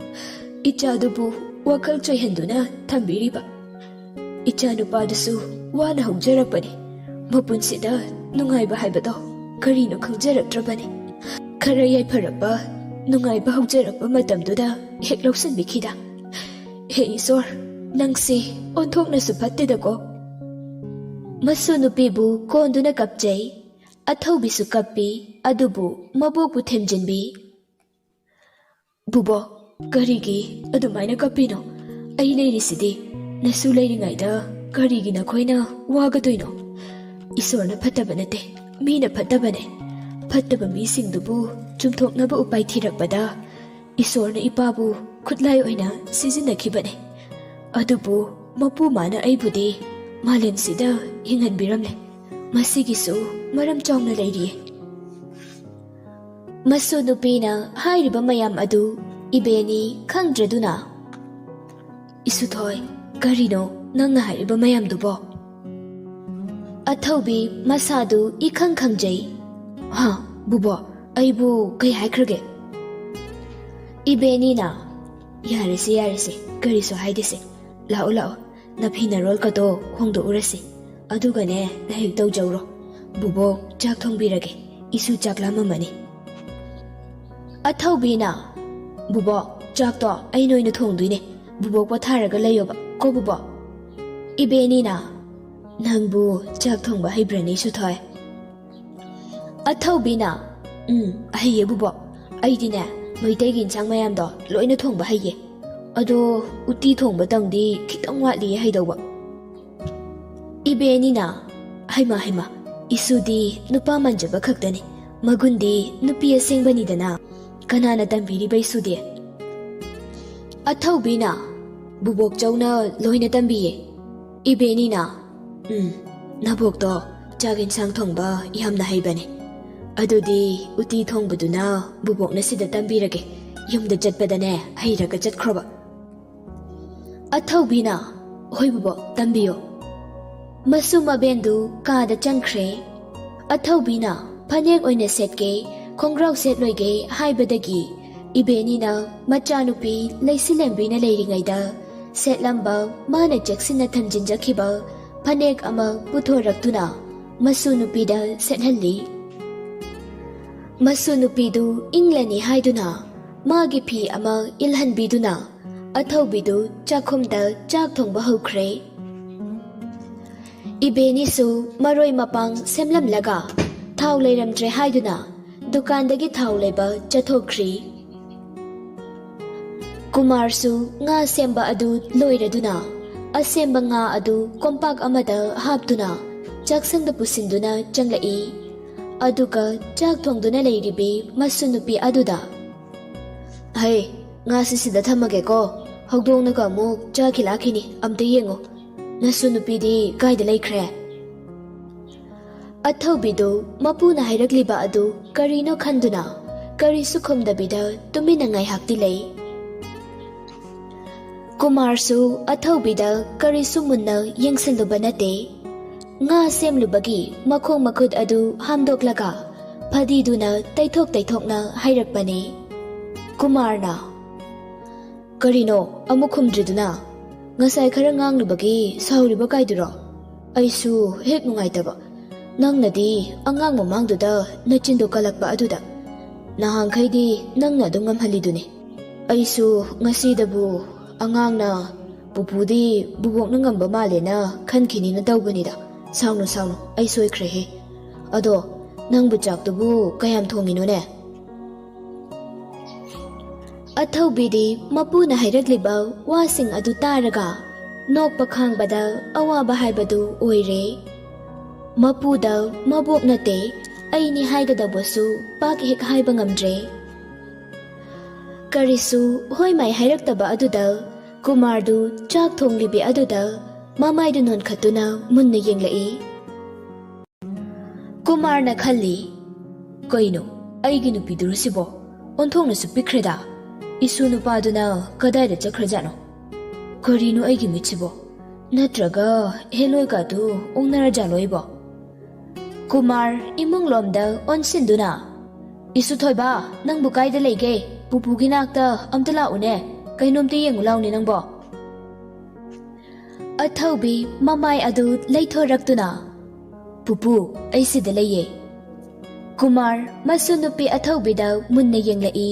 ꯏꯆꯥꯗꯨꯕꯨ ꯋꯥꯈꯜ ꯆꯣꯏꯍꯟꯗꯨꯅ ꯊꯝꯕꯤꯔꯤꯕ? ꯏꯆꯥ ꯅꯨꯄꯥꯗꯨꯁꯨ ꯋꯥꯅ ꯍꯧꯖꯔꯛꯄꯅꯦ꯫ ꯃꯄꯨꯟꯁꯤꯗ ꯅꯨꯡꯉꯥꯏꯕ ꯍꯥꯏꯕꯗꯣ ꯀꯔꯤꯅꯣ ꯈꯪꯖꯔꯛꯇ꯭ꯔꯕꯅꯦ꯫ ꯈꯔ ꯌꯥꯏꯐꯔꯛꯄ, ꯅꯨꯡꯉꯥꯏꯕ ꯍꯧꯖꯔꯛꯄ ꯃꯇꯝꯗꯨꯗ ꯍꯦꯛ ꯂꯧꯁꯤꯟꯕꯤꯈꯤꯗ꯫ ꯍꯦ ꯏꯁꯣꯔ, ꯅꯪꯁꯦ ꯑꯣꯟꯊꯣꯛꯅꯁꯨ ꯐꯠꯇꯦꯗꯀꯣ꯫" ꯃꯁꯨ ꯅꯨꯄꯤꯕꯨ ꯀꯣꯟꯗꯨꯅ ꯀꯞꯆꯩ꯫ ꯑꯊꯧꯕꯤꯁꯨ ꯀꯞꯄꯤ, ꯑꯗꯨꯕꯨ ꯃꯕꯣꯛꯄꯨ ꯊꯦꯝꯖꯤꯟꯕꯤ꯫ "ꯕꯨꯕꯣꯛ, ꯀꯔꯤꯒꯤ ꯑꯗꯨꯃꯥꯏꯅ ꯀꯞꯄꯤꯅꯣ? ꯑꯩ ꯂꯩꯔꯤꯁꯤꯗꯤ꯫ ꯅꯁꯨ ꯂꯩꯔꯤꯉꯩꯗ ꯀꯔꯤꯒꯤ ꯅꯈꯣꯏꯅ ꯋꯥꯒꯗꯣꯏꯅꯣ? ꯏꯁꯣꯔꯅ ꯐꯠꯇꯕ ꯅꯠꯇꯦ, ꯃꯤꯅ ꯐꯠꯇꯕꯅꯦ꯫ ꯐꯠꯇꯕ ꯃꯤꯁꯤꯡꯗꯨꯕꯨ ꯆꯨꯝꯊꯣꯛꯅꯕ ꯎꯄꯥꯏ ꯊꯤꯔꯛꯄꯗ ꯏꯁꯣꯔꯅ ꯏꯄꯥꯕꯨ ꯈꯨꯠꯂꯥꯏ ꯑꯣꯏꯅ ꯁꯤꯖꯤꯟꯅꯈꯤꯕꯅꯦ꯫ ꯑꯗꯨꯕꯨ ꯃꯄꯨ ꯃꯥꯅ ꯑꯩꯕꯨꯗꯤ ꯃꯥꯂꯦꯝꯁꯤꯗ ꯍꯤꯡꯍꯟꯕꯤꯔꯝꯂꯦ꯫ ꯃꯁꯤꯒꯤꯁꯨ ꯃꯔꯝ ꯆꯥꯎꯅ ꯂꯩꯔꯤꯌꯦ꯫" ꯃꯁꯨ ꯅꯨꯄꯤꯅ ꯍꯥꯏꯔꯤꯕ ꯃꯌꯥꯝ ꯑꯗꯨ ꯏꯕꯦꯅꯤ ꯈꯪꯗ꯭ꯔꯗꯨꯅ, "ꯏꯁꯨꯊꯣꯏ, ꯀꯔꯤꯅꯣ ꯅꯪꯅ ꯍꯥꯏꯔꯤꯕ ꯃꯌꯥꯝꯗꯨꯕꯣ?" ꯑꯊꯧꯕꯤ ꯃꯁꯥꯗꯨ ꯏꯈꯪ ꯈꯪꯖꯩ꯫ "ꯍꯥ, ꯕꯨꯕꯣꯛ, ꯑꯩꯕꯨ ꯀꯩ ꯍꯥꯏꯈ꯭ꯔꯒꯦ?" ꯏꯕꯦꯅꯤꯅ, "ꯌꯥꯔꯦꯁꯦ, ꯌꯥꯔꯦꯁꯦ, ꯀꯔꯤꯁꯨ ꯍꯥꯏꯗꯦꯁꯦ꯫ ꯂꯥꯛꯑꯣ, ꯂꯥꯛꯑꯣ, ꯅꯐꯤ ꯅꯔꯣꯜꯒꯗꯣ ꯍꯣꯡꯗꯣꯛꯎꯔꯁꯤ꯫ ꯑꯗꯨꯒꯅꯦ, ꯂꯥꯏꯔꯤꯛ ꯇꯧꯖꯧꯔꯣ꯫ ꯕꯨꯕꯣꯛ ꯆꯥꯛ ꯊꯣꯡꯕꯤꯔꯒꯦ, ꯏꯁꯨ ꯆꯥꯛ ꯂꯥꯝꯃꯝꯃꯅꯤ꯫" ꯑꯊꯧꯕꯤꯅ, "ꯕꯨꯕꯣꯛ, ꯆꯥꯛꯇꯣ ꯑꯩꯅ ꯑꯣꯏꯅ ꯊꯣꯡꯗꯣꯏꯅꯦ꯫ ꯕꯨꯕꯣꯛ ꯄꯣꯊꯥꯔꯒ ꯂꯩꯌꯣꯕ ꯀꯣ, ꯕꯨꯕꯣꯛ꯫" ꯏꯕꯦꯅꯤꯅ, "ꯅꯪꯕꯨ ꯆꯥꯛ ꯊꯣꯡꯕ ꯍꯩꯕ꯭ꯔꯅꯦ, ꯏꯁꯨꯊꯣꯏ?" ꯑꯊꯧꯕꯤꯅ, "ꯎꯝ, ꯍꯩꯌꯦ ꯕꯨꯕꯣꯛ꯫ ꯑꯩꯗꯤꯅꯦ, ꯃꯩꯇꯩꯒꯤ ꯏꯟꯁꯥꯡ ꯃꯌꯥꯝꯗꯣ ꯂꯣꯏꯅ ꯊꯣꯡꯕ ꯍꯩꯌꯦ꯫ ꯑꯗꯣ ꯎꯇꯤ ꯊꯣꯡꯕꯇꯪꯗꯤ ꯈꯤꯇꯪ ꯋꯥꯠꯂꯤꯌꯦ ꯍꯩꯗꯧꯕ꯫" ꯏꯕꯦꯅꯤꯅ, "ꯍꯩꯃ, ꯍꯩꯃ, ꯏꯁꯨꯗꯤ ꯅꯨꯄꯥ ꯃꯥꯟꯖꯕ ꯈꯛꯇꯅꯤ꯫ ꯃꯒꯨꯟꯗꯤ ꯅꯨꯄꯤ ꯑꯁꯦꯡꯕꯅꯤꯗꯅ꯫ ꯀꯅꯥꯅ ꯇꯝꯕꯤꯔꯤꯕ ꯏꯁꯨꯗꯤ?" ꯑꯊꯧꯕꯤꯅ, "ꯕꯨꯕꯣꯛꯆꯧꯅ ꯂꯣꯏꯅ ꯇꯝꯕꯤꯌꯦ꯫" ꯏꯕꯦꯅꯤꯅ, "ꯎꯝ, ꯅꯕꯣꯛꯇꯣ ꯆꯥꯛ ꯏꯟꯁꯥꯡ ꯊꯣꯡꯕ ꯌꯥꯝꯅ ꯍꯩꯕꯅꯦ꯫ ꯑꯗꯨꯗꯤ ꯎꯇꯤ ꯊꯣꯡꯕꯗꯨꯅ ꯕꯨꯕꯣꯛꯅ ꯁꯤꯗ ꯇꯝꯕꯤꯔꯒꯦ꯫ ꯌꯨꯝꯗ ꯆꯠꯄꯗꯅꯦ ꯍꯩꯔꯒ ꯆꯠꯈ꯭ꯔꯣꯕ꯫" ꯑꯊꯧꯕꯤꯅ, "ꯍꯣꯏ ꯕꯨꯕꯣꯛ, ꯇꯝꯕꯤꯌꯣ꯫" ꯃꯁꯨ ꯃꯕꯦꯟꯗꯨ ꯀꯥꯗ ꯆꯪꯈ꯭ꯔꯦ꯫ ꯑꯊꯧꯕꯤꯅ ꯐꯅꯦꯛ ꯑꯣꯏꯅ ꯁꯦꯠꯀꯦ, ꯈꯣꯡꯒ꯭ꯔꯥꯎ ꯁꯦꯠꯂꯣꯏꯒꯦ ꯍꯥꯏꯕꯗꯒꯤ ꯏꯕꯦꯅꯤꯅ ꯃꯆꯥꯅꯨꯄꯤ ꯂꯩꯁꯤꯂꯦꯝꯕꯤꯅ ꯂꯩꯔꯤꯉꯩꯗ ꯁꯦꯠꯂꯝꯕ, ꯃꯥꯅ ꯆꯦꯛꯁꯤꯟꯅ ꯊꯝꯖꯤꯟꯖꯈꯤꯕ ꯐꯅꯦꯛ ꯑꯃ ꯄꯨꯊꯣꯔꯛꯇꯨꯅ ꯃꯁꯨ ꯅꯨꯄꯤꯗ ꯁꯦꯠꯍꯜꯂꯤ꯫ ꯃꯁꯨ ꯅꯨꯄꯤꯗꯨ ꯏꯪꯂꯅꯤ ꯍꯥꯏꯗꯨꯅ ꯃꯥꯒꯤ ꯐꯤ ꯑꯃ ꯏꯜꯍꯟꯕꯤꯗꯨꯅ ꯑꯊꯧꯕꯤꯗꯨ ꯆꯥꯛꯈꯨꯝꯗ ꯆꯥꯛ ꯊꯣꯡꯕ ꯍꯧꯈ꯭ꯔꯦ꯫ ꯏꯕꯦꯅꯤꯁꯨ ꯃꯔꯣꯏ ꯃꯄꯥꯡ ꯁꯦꯝꯂꯝꯂꯒ ꯊꯥꯎ ꯂꯩꯔꯝꯗ꯭ꯔꯦ ꯍꯥꯏꯗꯨꯅ ꯗꯨꯀꯥꯟꯗꯒꯤ ꯊꯥꯎ ꯂꯩꯕ ꯆꯠꯊꯣꯛꯈ꯭ꯔꯤ꯫ ꯀꯨꯃꯥꯔꯁꯨ ꯉꯥ ꯁꯦꯝꯕ ꯑꯗꯨ ꯂꯣꯏꯔꯗꯨꯅ ꯑꯁꯦꯝꯕ ꯉꯥ ꯑꯗꯨ ꯀꯣꯝꯄꯥꯛ ꯑꯃꯗ ꯍꯥꯞꯇꯨꯅ ꯆꯥꯛꯁꯪꯗ ꯄꯨꯁꯤꯟꯗꯨꯅ ꯆꯪꯂꯛꯏ꯫ ꯑꯗꯨꯒ ꯆꯥꯛ ꯊꯣꯡꯗꯨꯅ ꯂꯩꯔꯤꯕꯤ ꯃꯁꯨ ꯅꯨꯄꯤ ꯑꯗꯨꯗ, "ꯍꯩ, ꯉꯥꯁꯤ ꯁꯤꯗ ꯊꯝꯃꯒꯦꯀꯣ꯫ ꯍꯧꯗꯣꯡꯅꯒ ꯑꯃꯨꯛ ꯆꯥꯈꯤ ꯂꯥꯛꯈꯤꯅꯤ, ꯑꯝꯇ ꯌꯦꯡꯉꯨ꯫ ꯅꯁꯨ ꯅꯨꯄꯤꯗꯤ ꯀꯥꯏꯗ ꯂꯩꯈ꯭ꯔꯦ?" ꯑꯊꯧꯕꯤꯗꯨ ꯃꯄꯨꯅ ꯍꯥꯏꯔꯛꯂꯤꯕ ꯑꯗꯨ ꯀꯔꯤꯅꯣ ꯈꯟꯗꯨꯅ ꯀꯔꯤꯁꯨ ꯈꯨꯝꯗꯕꯤꯗ ꯇꯨꯃꯤꯟꯅ ꯉꯥꯏꯍꯥꯛꯇꯤ ꯂꯩ꯫ ꯀꯨꯃꯥꯔꯁꯨ ꯑꯊꯧꯕꯤꯗ ꯀꯔꯤꯁꯨ ꯃꯨꯟꯅ ꯌꯦꯡꯁꯤꯜꯂꯨꯕ ꯅꯠꯇꯦ꯫ ꯉꯥ ꯁꯦꯝꯂꯨꯕꯒꯤ ꯃꯈꯣꯡ ꯃꯈꯨꯠ ꯑꯗꯨ ꯍꯥꯝꯗꯣꯛꯂꯒ ꯐꯗꯤꯗꯨꯅ ꯇꯩꯊꯣꯛ ꯇꯩꯊꯣꯛꯅ ꯍꯥꯏꯔꯛꯄꯅꯦ꯫ ꯀꯨꯃꯥꯔꯅ, "ꯀꯔꯤꯅꯣ ꯑꯃꯨꯛ ꯈꯨꯝꯗ꯭ꯔꯤꯗꯨꯅ? ꯉꯁꯥꯏ ꯈꯔ ꯉꯥꯡꯂꯨꯕꯒꯤ ꯁꯥꯎꯔꯤꯕ ꯀꯥꯏꯗꯨꯔꯣ? ꯑꯩꯁꯨ ꯍꯦꯛ ꯅꯨꯡꯉꯥꯏꯇꯕ꯫ ꯅꯪꯅꯗꯤ ꯑꯉꯥꯡ ꯃꯃꯥꯡꯗꯨꯗ ꯅꯆꯤꯟꯗꯣ ꯀꯜꯂꯛꯄ ꯑꯗꯨꯗ꯫ ꯅꯍꯥꯟꯈꯩꯗꯤ ꯅꯪꯅ ꯑꯗꯨꯝ ꯉꯝꯍꯜꯂꯤꯗꯨꯅꯤ꯫ ꯑꯩꯁꯨ ꯉꯁꯤꯗꯕꯨ ꯑꯉꯥꯡꯅ ꯄꯨꯄꯨꯗꯤ ꯕꯨꯕꯣꯛꯅ ꯉꯝꯕ ꯃꯥꯜꯂꯦꯅ ꯈꯟꯈꯤꯅꯤꯅ ꯇꯧꯕꯅꯤꯗ꯫ ꯁꯥꯎꯅꯨ, ꯁꯥꯎꯅꯨ, ꯑꯩ ꯁꯣꯏꯈ꯭ꯔꯦꯍꯦ꯫ ꯑꯗꯣ ꯅꯪꯕꯨ ꯆꯥꯛꯇꯨꯕꯨ ꯀꯌꯥꯝ ꯊꯣꯡꯉꯤꯅꯣꯅꯦ?" ꯑꯊꯧꯕꯤꯗꯤ ꯃꯄꯨꯅ ꯍꯥꯏꯔꯛꯂꯤꯕ ꯋꯥꯁꯤꯡ ꯑꯗꯨ ꯇꯥꯔꯒ ꯅꯣꯛꯄ ꯈꯥꯡꯕꯗ ꯑꯋꯥꯕ ꯍꯥꯏꯕꯗꯨ ꯑꯣꯏꯔꯦ꯫ ꯃꯄꯨꯗ ꯃꯕꯣꯛ ꯅꯠꯇꯦ, ꯑꯩꯅꯤ ꯍꯥꯏꯒꯗꯧꯕꯁꯨ ꯄꯥꯛ ꯍꯦꯛ ꯍꯥꯏꯕ ꯉꯝꯗ꯭ꯔꯦ꯫ ꯀꯔꯤꯁꯨ ꯍꯣꯏ ꯃꯥꯏ ꯍꯥꯏꯔꯛꯇꯕ ꯑꯗꯨꯗ ꯀꯨꯃꯥꯔꯗꯨ ꯆꯥꯛ ꯊꯣꯡꯂꯤꯕꯤ ꯑꯗꯨꯗ ꯃꯃꯥꯏꯗꯨ ꯅꯣꯟꯈꯠꯇꯨꯅ ꯃꯨꯟꯅ ꯌꯦꯡꯂꯛꯏ꯫ ꯀꯨꯃꯥꯔꯅ ꯈꯜꯂꯤ, "ꯀꯩꯅꯣ, ꯑꯩꯒꯤ ꯅꯨꯄꯤꯗꯨꯔꯣ ꯁꯤꯕꯣ? ꯑꯣꯟꯊꯣꯛꯅꯁꯨ ꯄꯤꯛꯈ꯭ꯔꯦꯗ꯫ ꯏꯁꯨ ꯅꯨꯄꯥꯗꯨꯅ ꯀꯗꯥꯏꯗ ꯆꯠꯈ꯭ꯔꯖꯥꯠꯅꯣ? ꯀꯔꯤꯅꯣ ꯑꯩꯒꯤ ꯃꯤꯠꯁꯤꯕꯣ? ꯅꯠꯇ꯭ꯔꯒ ꯍꯦꯂꯣꯏꯀꯥꯗꯨ ꯑꯣꯛꯅꯔꯖꯥꯠꯂꯣ ꯑꯩꯕꯣ?" ꯀꯨꯃꯥꯔ ꯏꯃꯨꯡꯂꯣꯝꯗ ꯑꯣꯟꯁꯤꯟꯗꯨꯅ, "ꯏꯁꯨ ꯊꯣꯏꯕ, ꯅꯪꯕꯨ ꯀꯥꯏꯗ ꯂꯩꯒꯦ? ꯄꯨꯄꯨꯒꯤ ꯅꯥꯛꯇ ꯑꯝꯇ ꯂꯥꯛꯎꯅꯦ, ꯀꯩꯅꯣꯝꯇ ꯌꯦꯡꯉꯨ ꯂꯥꯎꯅꯦ ꯅꯪꯕꯣ?" ꯑꯊꯧꯕꯤ ꯃꯃꯥꯏ ꯑꯗꯨ ꯂꯩꯊꯣꯔꯛꯇꯨꯅ, "ꯄꯨꯄꯨ, ꯑꯩ ꯁꯤꯗ ꯂꯩꯌꯦ꯫" ꯀꯨꯃꯥꯔ ꯃꯁꯨ ꯅꯨꯄꯤ ꯑꯊꯧꯕꯤꯗ ꯃꯨꯟꯅ ꯌꯦꯡꯂꯛꯏ꯫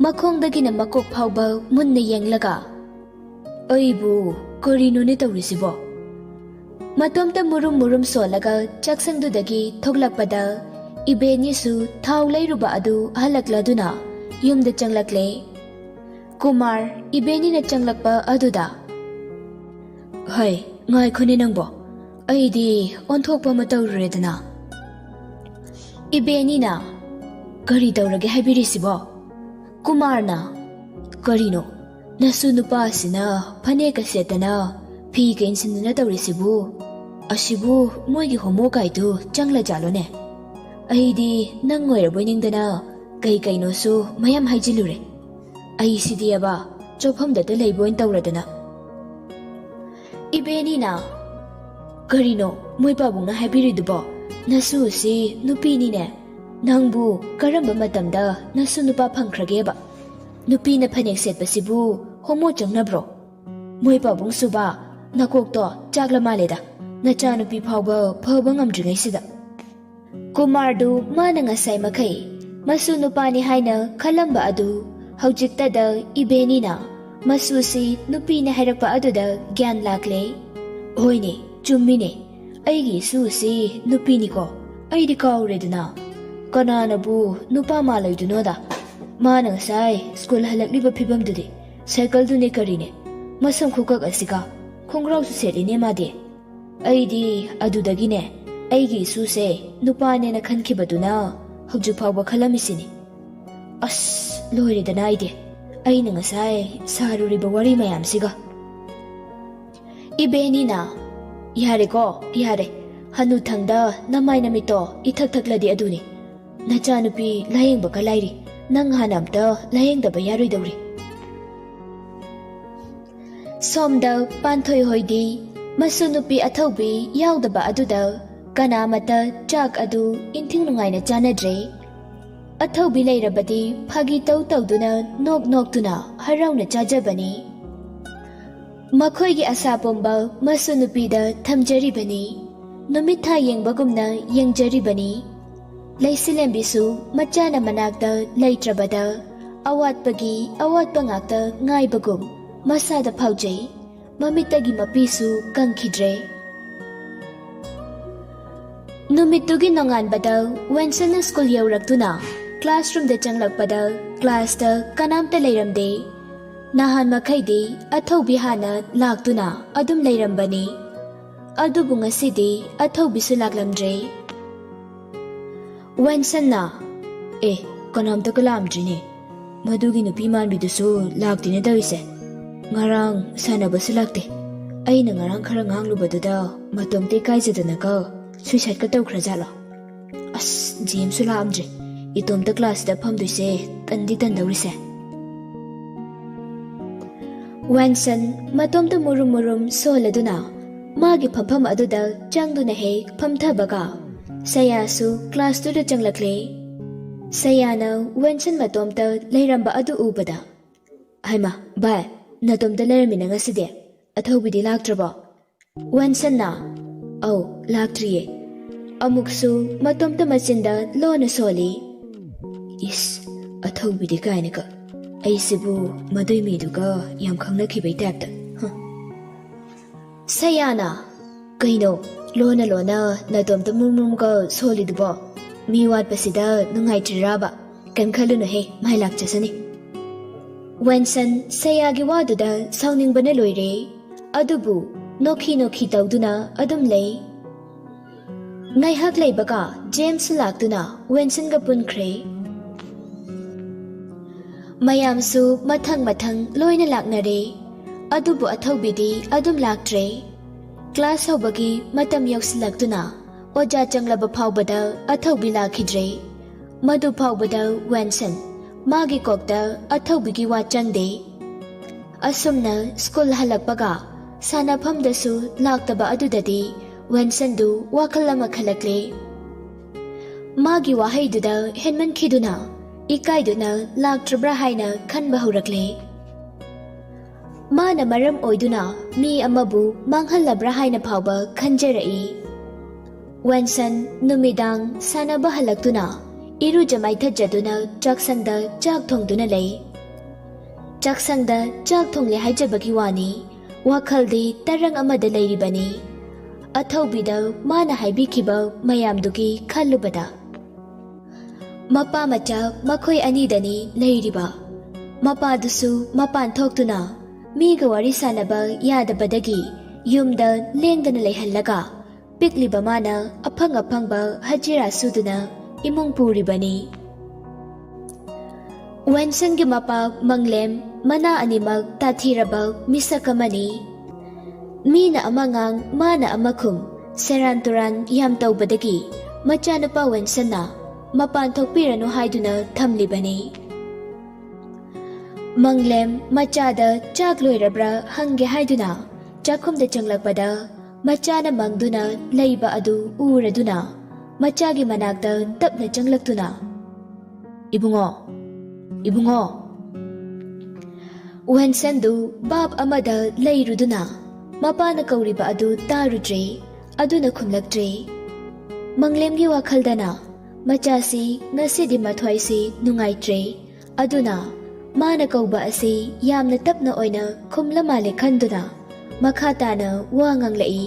ꯃꯈꯣꯡꯗꯒꯤꯅ ꯃꯀꯣꯛ ꯐꯥꯎꯕ ꯃꯨꯟꯅ ꯌꯦꯡꯂꯒ, "ꯑꯩꯕꯨ ꯀꯔꯤꯅꯣꯅꯦ ꯇꯧꯔꯤꯁꯤꯕꯣ?" ꯃꯇꯣꯝꯇ ꯃꯨꯔꯨꯝ ꯃꯨꯔꯨꯝ ꯁꯣꯜꯂꯒ ꯆꯥꯛꯁꯪꯗꯨꯗꯒꯤ ꯊꯣꯛꯂꯛꯄꯗ ꯏꯕꯦꯅꯤꯁꯨ ꯊꯥꯎ ꯂꯩꯔꯨꯕ ꯑꯗꯨ ꯍꯜꯂꯛꯂꯗꯨꯅ ꯌꯨꯝꯗ ꯆꯪꯂꯛꯂꯦ꯫ ꯀꯨꯃꯥꯔ ꯏꯕꯦꯅꯤꯅ ꯆꯪꯂꯛꯄ ꯑꯗꯨꯗ, "ꯍꯩ, ꯉꯥꯏꯈꯣꯅꯦ ꯅꯪꯕꯣ, ꯑꯩꯗꯤ ꯑꯣꯟꯊꯣꯛꯄ ꯑꯃ ꯇꯧꯔꯨꯔꯦꯗꯅ꯫" ꯏꯕꯦꯅꯤꯅ, "ꯀꯔꯤ ꯇꯧꯔꯒꯦ ꯍꯥꯏꯕꯤꯔꯤꯁꯤꯕꯣ?" ꯀꯨꯃꯥꯔꯅ, "ꯀꯔꯤꯅꯣ, ꯅꯁꯨ ꯅꯨꯄꯥꯁꯤꯅ ꯐꯅꯦꯛꯀ ꯁꯦꯠꯇꯅ ꯐꯤꯒ ꯏꯟꯁꯤꯟꯗꯅ ꯇꯧꯔꯤꯁꯤꯕꯨ? ꯑꯁꯤꯕꯨ ꯃꯣꯏꯒꯤ ꯍꯣꯃꯣ ꯀꯥꯏꯗꯨ ꯆꯪꯂꯖꯥꯠꯂꯣꯅꯦ? ꯑꯩꯗꯤ ꯅꯪ ꯑꯣꯏꯔꯕꯣꯏ ꯅꯤꯡꯗꯅ ꯀꯩ ꯀꯩꯅꯣꯁꯨ ꯃꯌꯥꯝ ꯍꯥꯏꯖꯤꯜꯂꯨꯔꯦ꯫ ꯑꯩꯁꯤꯗꯤꯑꯕ ꯆꯣꯞꯐꯝꯗꯇ ꯂꯩꯕ ꯑꯣꯏꯅ ꯇꯧꯔꯗꯅ꯫ ꯏꯕꯦꯅꯤꯅ, "ꯀꯔꯤꯅꯣ, ꯃꯣꯏ ꯄꯥꯕꯨꯡꯅ ꯍꯥꯏꯕꯤꯔꯤꯗꯨꯕꯣ? ꯅꯁꯨꯁꯤ ꯅꯨꯄꯤꯅꯤꯅꯦ꯫ ꯅꯪꯕꯨ ꯀꯔꯝꯕ ꯃꯇꯝꯗ ꯅꯁꯨ ꯅꯨꯄꯥ ꯐꯪꯈ꯭ꯔꯒꯦꯕ? ꯅꯨꯄꯤꯅ ꯐꯅꯦꯛ ꯁꯦꯠꯄꯁꯤꯕꯨ ꯍꯣꯃꯣ ꯆꯪꯅꯕ꯭ꯔꯣ? ꯃꯣꯏ ꯄꯥꯕꯨꯡꯁꯨꯕ, ꯅꯀꯣꯛꯇꯣ ꯆꯥꯛꯂ ꯃꯥꯜꯂꯦꯗ, ꯅꯆꯥꯅꯨꯄꯤ ꯐꯥꯎꯕ ꯐꯕ ꯉꯝꯗ꯭ꯔꯤꯉꯩꯁꯤꯗ"꯫ ꯀꯨꯃꯥꯔꯗꯨ ꯃꯥꯅ ꯉꯁꯥꯏ ꯃꯈꯩ ꯃꯁꯨ ꯅꯨꯄꯥꯅꯤ ꯍꯥꯏꯅ ꯈꯜꯂꯝꯕ ꯑꯗꯨ ꯍꯧꯖꯤꯛꯇꯗ ꯏꯕꯦꯅꯤꯅ ꯃꯁꯨꯁꯤ ꯅꯨꯄꯤꯅꯤ ꯍꯥꯏꯔꯛꯄ ꯑꯗꯨꯗ ꯒ꯭ꯌꯥꯟ ꯂꯥꯛꯂꯦ꯫ "ꯍꯣꯏꯅꯦ, ꯆꯨꯝꯃꯤꯅꯦ, ꯑꯩꯒꯤ ꯏꯁꯨꯁꯤ ꯅꯨꯄꯤꯅꯤꯀꯣ꯫ ꯑꯩꯗꯤ ꯀꯥꯎꯔꯦꯗꯅ꯫ ꯀꯅꯥꯅꯕꯨ ꯅꯨꯄꯥ ꯃꯥꯜꯂꯣꯏꯗꯨꯅꯣꯗ? ꯃꯥꯅ ꯉꯁꯥꯏ ꯁ꯭ꯀꯨꯜ ꯍꯜꯂꯛꯂꯤꯕ ꯐꯤꯕꯝꯗꯨꯗꯤ ꯁꯥꯏꯀꯜꯗꯨꯅꯦ ꯀꯔꯤꯅꯦ, ꯃꯁꯝ ꯈꯨꯀꯛ ꯑꯁꯤꯒ꯫ ꯈꯣꯡꯒ꯭ꯔꯥꯎꯁꯨ ꯁꯦꯠꯂꯤꯅꯦ ꯃꯥꯗꯤ꯫ ꯑꯩꯗꯤ ꯑꯗꯨꯗꯒꯤꯅꯦ, ꯑꯩꯒꯤ ꯏꯁꯨꯁꯦ ꯅꯨꯄꯥꯅꯦꯅ ꯈꯟꯈꯤꯕꯗꯨꯅ ꯍꯧꯖꯤꯛ ꯐꯥꯎꯕ ꯈꯜꯂꯝꯃꯤꯁꯤꯅꯤ꯫ ꯑꯁ, ꯂꯣꯏꯔꯦꯗꯅ ꯑꯩꯗꯤ, ꯑꯩꯅ ꯉꯁꯥꯏ ꯁꯥꯔꯨꯔꯤꯕ ꯋꯥꯔꯤ ꯃꯌꯥꯝꯁꯤꯒ"꯫ ꯏꯕꯦꯅꯤꯅ, "ꯌꯥꯔꯦꯀꯣ, ꯌꯥꯔꯦ꯫ ꯍꯅꯨꯊꯪꯗ ꯅꯃꯥꯏ ꯅꯃꯤꯠꯇꯣ ꯏꯊꯛ ꯊꯛꯂꯗꯤ ꯑꯗꯨꯅꯤ꯫ ꯅꯆꯥꯅꯨꯄꯤ ꯂꯥꯌꯦꯡꯕꯒ ꯂꯥꯏꯔꯤ꯫ ꯅꯪ ꯍꯥꯟꯅ ꯑꯝꯇ ꯂꯥꯌꯦꯡꯗꯕ ꯌꯥꯔꯣꯏꯗꯧꯔꯤ"꯫ ꯁꯣꯝꯗ ꯄꯥꯟꯊꯣꯏ ꯍꯣꯏꯗꯤ ꯃꯁꯨ ꯅꯨꯄꯤ ꯑꯊꯧꯕꯤ ꯌꯥꯎꯗꯕ ꯑꯗꯨꯗ ꯀꯅꯥꯃꯠꯇ ꯆꯥꯛ ꯑꯗꯨ ꯏꯟꯊꯤ ꯅꯨꯡꯉꯥꯏꯅ ꯆꯥꯅꯗ꯭ꯔꯦ꯫ ꯑꯊꯧꯕꯤ ꯂꯩꯔꯕꯗꯤ ꯐꯥꯒꯤ ꯇꯧ ꯇꯧꯗꯨꯅ, ꯅꯣꯛ ꯅꯣꯛꯇꯨꯅ ꯍꯔꯥꯎꯅ ꯆꯥꯖꯕꯅꯤ꯫ ꯃꯈꯣꯏꯒꯤ ꯑꯁꯥ ꯄꯨꯝꯕ ꯃꯁꯨ ꯅꯨꯄꯤꯗ ꯊꯝꯖꯔꯤꯕꯅꯤ꯫ ꯅꯨꯃꯤꯠ ꯊꯥ ꯌꯦꯡꯕꯒꯨꯝꯅ ꯌꯦꯡꯖꯔꯤꯕꯅꯤ꯫ ꯂꯩꯁꯤꯂꯦꯝꯕꯤꯁꯨ ꯃꯆꯥꯅ ꯃꯅꯥꯛꯇ ꯂꯩꯇ꯭ꯔꯕꯗ ꯑꯋꯥꯠꯄꯒꯤ ꯑꯋꯥꯠꯄ ꯉꯥꯛꯇ ꯉꯥꯏꯕꯒꯨꯝ ꯃꯁꯥꯗ ꯐꯥꯎꯖꯩ꯫ ꯃꯃꯤꯠꯇꯒꯤ ꯃꯄꯤꯁꯨ ꯀꯪꯈꯤꯗ꯭ꯔꯦ꯫ ꯅꯨꯃꯤꯠꯇꯨꯒꯤ ꯅꯣꯡꯉꯥꯟꯕꯗ ꯋꯦꯟꯁꯟꯅ ꯁ꯭ꯀꯨꯜ ꯌꯧꯔꯛꯇꯨꯅ ꯀ꯭ꯂꯥꯁꯔꯨꯝꯗ ꯆꯪꯂꯛꯄꯗ ꯀ꯭ꯂꯥꯁꯇ ꯀꯅꯥꯝꯇ ꯂꯩꯔꯝꯗꯦ꯫ ꯅꯍꯥꯟ ꯃꯈꯩꯗꯤ ꯑꯊꯧꯕꯤ ꯍꯥꯟꯅ ꯂꯥꯛꯇꯨꯅ ꯑꯗꯨꯝ ꯂꯩꯔꯝꯕꯅꯤ꯫ ꯑꯗꯨꯕꯨ ꯉꯁꯤꯗꯤ ꯑꯊꯧꯕꯤꯁꯨ ꯂꯥꯛꯂꯝꯗ꯭ꯔꯦ꯫ ꯋꯦꯟꯁꯟꯅ, "ꯑꯦ, ꯀꯅꯥꯝꯇꯒ ꯂꯥꯛꯑꯝꯗ꯭ꯔꯤꯅꯦ꯫ ꯃꯗꯨꯒꯤ ꯅꯨꯄꯤ ꯃꯥꯟꯕꯤꯗꯨꯁꯨ ꯂꯥꯛꯇꯦꯅꯦ ꯇꯧꯔꯤꯁꯦ꯫ ꯉꯔꯥꯡ ꯁꯥꯟꯅꯕꯁꯨ ꯂꯥꯛꯇꯦ꯫ ꯑꯩꯅ ꯉꯔꯥꯡ ꯈꯔ ꯉꯥꯡꯂꯨꯕꯗꯨꯗ ꯃꯇꯣꯝꯇ ꯏꯀꯥꯏꯖꯗꯅꯒ ꯁꯨꯏꯁꯥꯏꯠꯀ ꯇꯧꯈ꯭ꯔꯖꯥꯠꯂꯣ? ꯑꯁ, ꯖꯦꯝꯁꯁꯨ ꯂꯥꯛꯑꯝꯗ꯭ꯔꯦ꯫ ꯏꯇꯣꯝꯇ ꯀ꯭ꯂꯥꯁꯇ ꯐꯝꯗꯣꯏꯁꯦ ꯇꯟꯗꯤ ꯇꯟꯗꯧꯔꯤꯁꯦ꯫ ꯋꯦꯟꯁꯟ ꯃꯇꯣꯝꯇ ꯃꯨꯔꯨꯝ ꯃꯨꯔꯨꯝ ꯁꯣꯜꯂꯗꯨꯅ ꯃꯥꯒꯤ ꯐꯝꯐꯝ ꯑꯗꯨꯗ ꯆꯪꯗꯨꯅ ꯍꯦꯛ ꯐꯝꯊꯕꯒ ꯁꯌꯥꯁꯨ ꯀ꯭ꯂꯥꯁꯇꯨꯗ ꯆꯪꯂꯛꯂꯦ꯫ ꯁꯌꯥꯅ ꯋꯦꯟꯁꯟ ꯃꯇꯣꯝꯇ ꯂꯩꯔꯝꯕ ꯑꯗꯨ ꯎꯕꯗ, "ꯍꯩꯃꯥ, ꯚꯥꯏ, ꯅꯇꯣꯝꯇ ꯂꯩꯔꯝꯃꯤꯅ ꯉꯁꯤꯗꯤ? ꯑꯊꯧꯕꯤꯗꯤ ꯂꯥꯛꯇ꯭ꯔꯕꯣ?" ꯋꯦꯟꯁꯟꯅ, "ꯑꯧ, ꯂꯥꯛꯇ꯭ꯔꯤꯌꯦ꯫" ꯑꯃꯨꯛꯁꯨ ꯃꯇꯣꯝꯇ ꯃꯆꯤꯟꯗ ꯂꯣꯟꯅ ꯁꯣꯜꯂꯤ꯫ "ꯏꯁ, ꯑꯊꯧꯕꯤꯗꯤ ꯀꯥꯏꯅꯒ꯫ ꯑꯩꯁꯤꯕꯨ ꯃꯗꯨꯏ ꯃꯤꯗꯨꯒ ꯌꯥꯝ ꯈꯪꯅꯈꯤꯕꯩ ꯇꯥꯏꯞꯇ꯫ ꯍ꯫" ꯁꯌꯥꯅ, "ꯀꯩꯅꯣ, ꯂꯣꯟꯅ ꯂꯣꯟꯅ ꯅꯇꯣꯝꯇ ꯃꯨꯝ ꯃꯨꯝꯒ ꯁꯣꯜꯂꯤꯗꯨꯕꯣ? ꯃꯤ ꯋꯥꯠꯄꯁꯤꯗ ꯅꯨꯡꯉꯥꯏꯇ꯭ꯔꯤꯔꯥꯕ? ꯀꯩꯝ ꯈꯜꯂꯨꯅꯨꯍꯦ, ꯃꯥꯏ ꯂꯥꯛꯆꯁꯅꯤ꯫" ꯋꯦꯟꯁꯟ ꯁꯌꯥꯒꯤ ꯋꯥꯗꯨꯗ ꯁꯥꯎꯅꯤꯡꯕꯅ ꯂꯣꯏꯔꯦ꯫ ꯑꯗꯨꯕꯨ ꯅꯣꯛꯈꯤ ꯅꯣꯛꯈꯤ ꯇꯧꯗꯨꯅ ꯑꯗꯨꯝ ꯂꯩ꯫ ꯉꯥꯏꯍꯥꯛ ꯂꯩꯕꯒ ꯖꯦꯝꯁ ꯂꯥꯛꯇꯨꯅ ꯋꯦꯟꯁꯟꯒ ꯄꯨꯟꯈ꯭ꯔꯦ꯫ ꯃꯌꯥꯝꯁꯨ ꯃꯊꯪ ꯃꯊꯪ ꯂꯣꯏꯅ ꯂꯥꯛꯅꯔꯦ꯫ ꯑꯗꯨꯕꯨ ꯑꯊꯧꯕꯤꯗꯤ ꯑꯗꯨꯝ ꯂꯥꯛꯇ꯭ꯔꯦ꯫ ꯀ꯭ꯂꯥꯁ ꯍꯧꯕꯒꯤ ꯃꯇꯝ ꯌꯧꯁꯤꯜꯂꯛꯇꯨꯅ ꯑꯣꯖꯥ ꯆꯪꯂꯕ ꯐꯥꯎꯕꯗ ꯑꯊꯧꯕꯤ ꯂꯥꯛꯈꯤꯗ꯭ꯔꯦ꯫ ꯃꯗꯨ ꯐꯥꯎꯕꯗ ꯋꯦꯟꯁꯟ ꯃꯥꯒꯤ ꯀꯣꯛꯇ ꯑꯊꯧꯕꯤꯒꯤ ꯋꯥ ꯆꯪꯗꯦ꯫ ꯑꯁꯨꯝꯅ ꯁ꯭ꯀꯨꯜ ꯍꯜꯂꯛꯄꯒ ꯁꯥꯟꯅꯐꯝꯗꯁꯨ ꯂꯥꯛꯇꯕ ꯑꯗꯨꯗꯗꯤ ꯋꯦꯟꯁꯟꯗꯨ ꯋꯥꯈꯜ ꯑꯃ ꯈꯜꯂꯛꯂꯦ꯫ ꯃꯥꯒꯤ ꯋꯥꯍꯩꯗꯨꯗ ꯍꯦꯟꯃꯟꯈꯤꯗꯨꯅ ꯏꯀꯥꯏꯗꯨꯅ ꯂꯥꯛꯇ꯭ꯔꯕ꯭ꯔꯥ ꯍꯥꯏꯅ ꯈꯟꯕ ꯍꯧꯔꯛꯂꯦ꯫ ꯃꯥꯅ ꯃꯔꯝ ꯑꯣꯏꯗꯨꯅ ꯃꯤ ꯑꯃꯕꯨ ꯃꯥꯡꯍꯜꯂꯕ꯭ꯔꯥ ꯍꯥꯏꯅ ꯐꯥꯎꯕ ꯈꯟꯖꯔꯛꯏ꯫ ꯋꯦꯟꯁꯟ ꯅꯨꯃꯤꯗꯥꯡ ꯁꯥꯟꯅꯕ ꯍꯜꯂꯛꯇꯨꯅ ꯏꯔꯨꯖ ꯃꯥꯏꯊꯖꯗꯨꯅ ꯆꯥꯛꯁꯪꯗ ꯆꯥꯛ ꯊꯣꯡꯗꯨꯅ ꯂꯩ꯫ ꯆꯥꯛꯁꯪꯗ ꯆꯥꯛ ꯊꯣꯡꯂꯦ ꯍꯥꯏꯖꯕꯒꯤ ꯋꯥꯅꯤ, ꯋꯥꯈꯜꯗꯤ ꯇꯔꯪ ꯑꯃꯗ ꯂꯩꯔꯤꯕꯅꯤ꯫ ꯑꯊꯧꯕꯤꯗ ꯃꯥꯅ ꯍꯥꯏꯕꯤꯈꯤꯕ ꯃꯌꯥꯝꯗꯨꯒꯤ ꯈꯜꯂꯨꯕꯗ꯫ ꯃꯄꯥ ꯃꯆꯥ ꯃꯈꯣꯏ ꯑꯅꯤꯗꯅꯤ ꯂꯩꯔꯤꯕ꯫ ꯃꯄꯥꯗꯨꯁꯨ ꯃꯄꯥꯟ ꯊꯣꯛꯇꯨꯅ ꯃꯤꯒ ꯋꯥꯔꯤ ꯁꯥꯟꯅꯕ ꯌꯥꯗꯕꯗꯒꯤ ꯌꯨꯝꯗ ꯂꯦꯡꯗꯅ ꯂꯩꯍꯜꯂꯒ ꯄꯤꯛꯂꯤꯕ ꯃꯥꯅ ꯑꯐꯪ ꯑꯐꯪꯕ ꯍꯖꯤꯔꯥ ꯁꯨꯗꯨꯅ ꯏꯃꯨꯡ ꯄꯨꯔꯤꯕꯅꯤ꯫ ꯋꯦꯟꯁꯟꯒꯤ ꯃꯄꯥ ꯃꯪꯂꯦꯝ ꯃꯅꯥ ꯑꯅꯤꯃꯛ ꯇꯥꯊꯤꯔꯕ ꯃꯤꯁꯛ ꯑꯃꯅꯤ꯫ ꯃꯤꯅ ꯑꯃ ꯉꯥꯡ, ꯃꯥꯅ ꯑꯃ ꯈꯨꯝ, ꯁꯦꯔꯥꯟ ꯇꯨꯔꯥꯟ ꯌꯥꯝ ꯇꯧꯕꯗꯒꯤ ꯃꯆꯥꯅꯨꯄꯥ ꯋꯦꯟꯁꯟꯅ ꯃꯄꯥꯟ ꯊꯣꯛꯄꯤꯔꯅꯨ ꯍꯥꯏꯗꯨꯅ ꯊꯝꯂꯤꯕꯅꯤ꯫ ꯃꯪꯂꯦꯝ ꯃꯆꯥꯗ ꯆꯥꯛ ꯂꯣꯏꯔꯕ꯭ꯔꯥ ꯍꯪꯒꯦ ꯍꯥꯏꯗꯨꯅ ꯆꯥꯛꯈꯨꯝꯗ ꯆꯪꯂꯛꯄꯗ, ꯃꯆꯥꯅ ꯃꯪꯗꯨꯅ ꯂꯩꯕ ꯑꯗꯨ ꯎꯔꯗꯨꯅ ꯃꯆꯥꯒꯤ ꯃꯅꯥꯛꯇ ꯇꯞꯅ ꯆꯪꯂꯛꯇꯨꯅ, "ꯏꯕꯨꯡꯉꯣ, ꯏꯕꯨꯡꯉꯣ!" ꯋꯦꯟꯁꯟꯗꯨ ꯚꯥꯞ ꯑꯃꯗ ꯂꯩꯔꯨꯗꯨꯅ ꯃꯄꯥꯅ ꯀꯧꯔꯤꯕ ꯑꯗꯨ ꯇꯥꯔꯨꯗ꯭ꯔꯦ, ꯑꯗꯨꯅ ꯈꯨꯝꯂꯛꯇ꯭ꯔꯦ꯫ ꯃꯪꯂꯦꯝꯒꯤ ꯋꯥꯈꯜꯗꯅ ꯃꯆꯥꯁꯤ ꯉꯁꯤꯗꯤ ꯃꯊ꯭ꯋꯥꯏꯁꯤ ꯅꯨꯡꯉꯥꯏꯇ꯭ꯔꯦ, ꯑꯗꯨꯅ ꯃꯥꯅ ꯀꯧꯕ ꯑꯁꯤ ꯌꯥꯝꯅ ꯇꯞꯅ ꯑꯣꯏꯅ ꯈꯨꯝꯂ ꯃꯥꯜꯂꯦ ꯈꯟꯗꯨꯅ ꯃꯈꯥ ꯇꯥꯅ ꯋꯥ ꯉꯥꯡꯂꯛꯏ꯫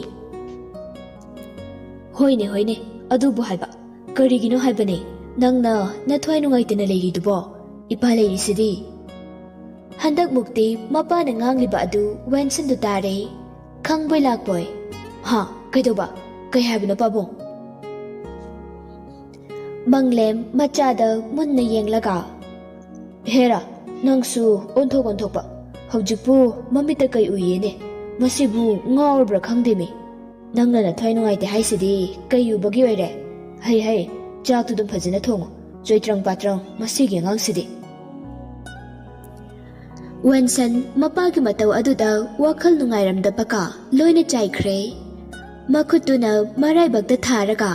"ꯍꯣꯏꯅꯦ, ꯍꯣꯏꯅꯦ, ꯑꯗꯨꯕꯨ ꯍꯥꯏꯕ, ꯀꯔꯤꯒꯤꯅꯣ ꯍꯥꯏꯕꯅꯦ ꯅꯪꯅ ꯅꯊ꯭ꯋꯥꯏ ꯅꯨꯡꯉꯥꯏꯇꯅ ꯂꯩꯔꯤꯗꯨꯕꯣ? ꯏꯄꯥ ꯂꯩꯔꯤꯁꯤꯗꯤ꯫" ꯍꯟꯗꯛꯃꯨꯛꯇꯤ ꯃꯄꯥꯅ ꯉꯥꯡꯂꯤꯕ ꯑꯗꯨ ꯋꯦꯟꯁꯟꯗꯨ ꯇꯥꯔꯦ꯫ ꯈꯪꯕꯣꯏ ꯂꯥꯛꯄꯣꯏ, "ꯍꯥ, ꯀꯩꯗꯧꯕ? ꯀꯩ ꯍꯥꯏꯕꯅꯣ, ꯄꯥꯕꯨꯡ?" ꯃꯪꯂꯦꯝ ꯃꯆꯥꯗ ꯃꯨꯟꯅ ꯌꯦꯡꯂꯒ, "ꯍꯦꯔꯥ, ꯅꯪꯁꯨ ꯑꯣꯟꯊꯣꯛ ꯑꯣꯟꯊꯣꯛꯄ꯫ ꯍꯧꯖꯤꯛꯄꯨ ꯃꯃꯤꯠꯇ ꯀꯩ ꯎꯏꯌꯦꯅꯦ? ꯃꯁꯤꯕꯨ ꯉꯥꯎꯔꯕ꯭ꯔꯥ ꯈꯪꯗꯦꯃꯤ꯫ ꯅꯪꯅ ꯅꯊ꯭ꯋꯥꯏ ꯅꯨꯡꯉꯥꯏꯇꯦ ꯍꯥꯏꯁꯤꯗꯤ ꯀꯩ ꯎꯕꯒꯤ ꯑꯣꯏꯔꯦ? ꯍꯩ ꯍꯩ, ꯆꯥꯛꯇꯨ ꯑꯗꯨꯝ ꯐꯖꯅ ꯊꯣꯡꯉꯨ꯫ ꯆꯣꯏꯇ꯭ꯔꯪ ꯄꯥꯇ꯭ꯔꯪ ꯃꯁꯤꯒꯤ ꯑꯉꯥꯡꯁꯤꯗꯤ꯫" ꯋꯦꯟꯁꯟ ꯃꯄꯥꯒꯤ ꯃꯇꯧ ꯑꯗꯨꯗ ꯋꯥꯈꯜ ꯅꯨꯡꯉꯥꯏꯔꯝꯗꯕꯒ ꯂꯣꯏꯅ ꯆꯥꯏꯈ꯭ꯔꯦ꯫ ꯃꯈꯨꯠꯇꯨꯅ ꯃꯔꯥꯏꯕꯛꯇ ꯊꯥꯔꯒ,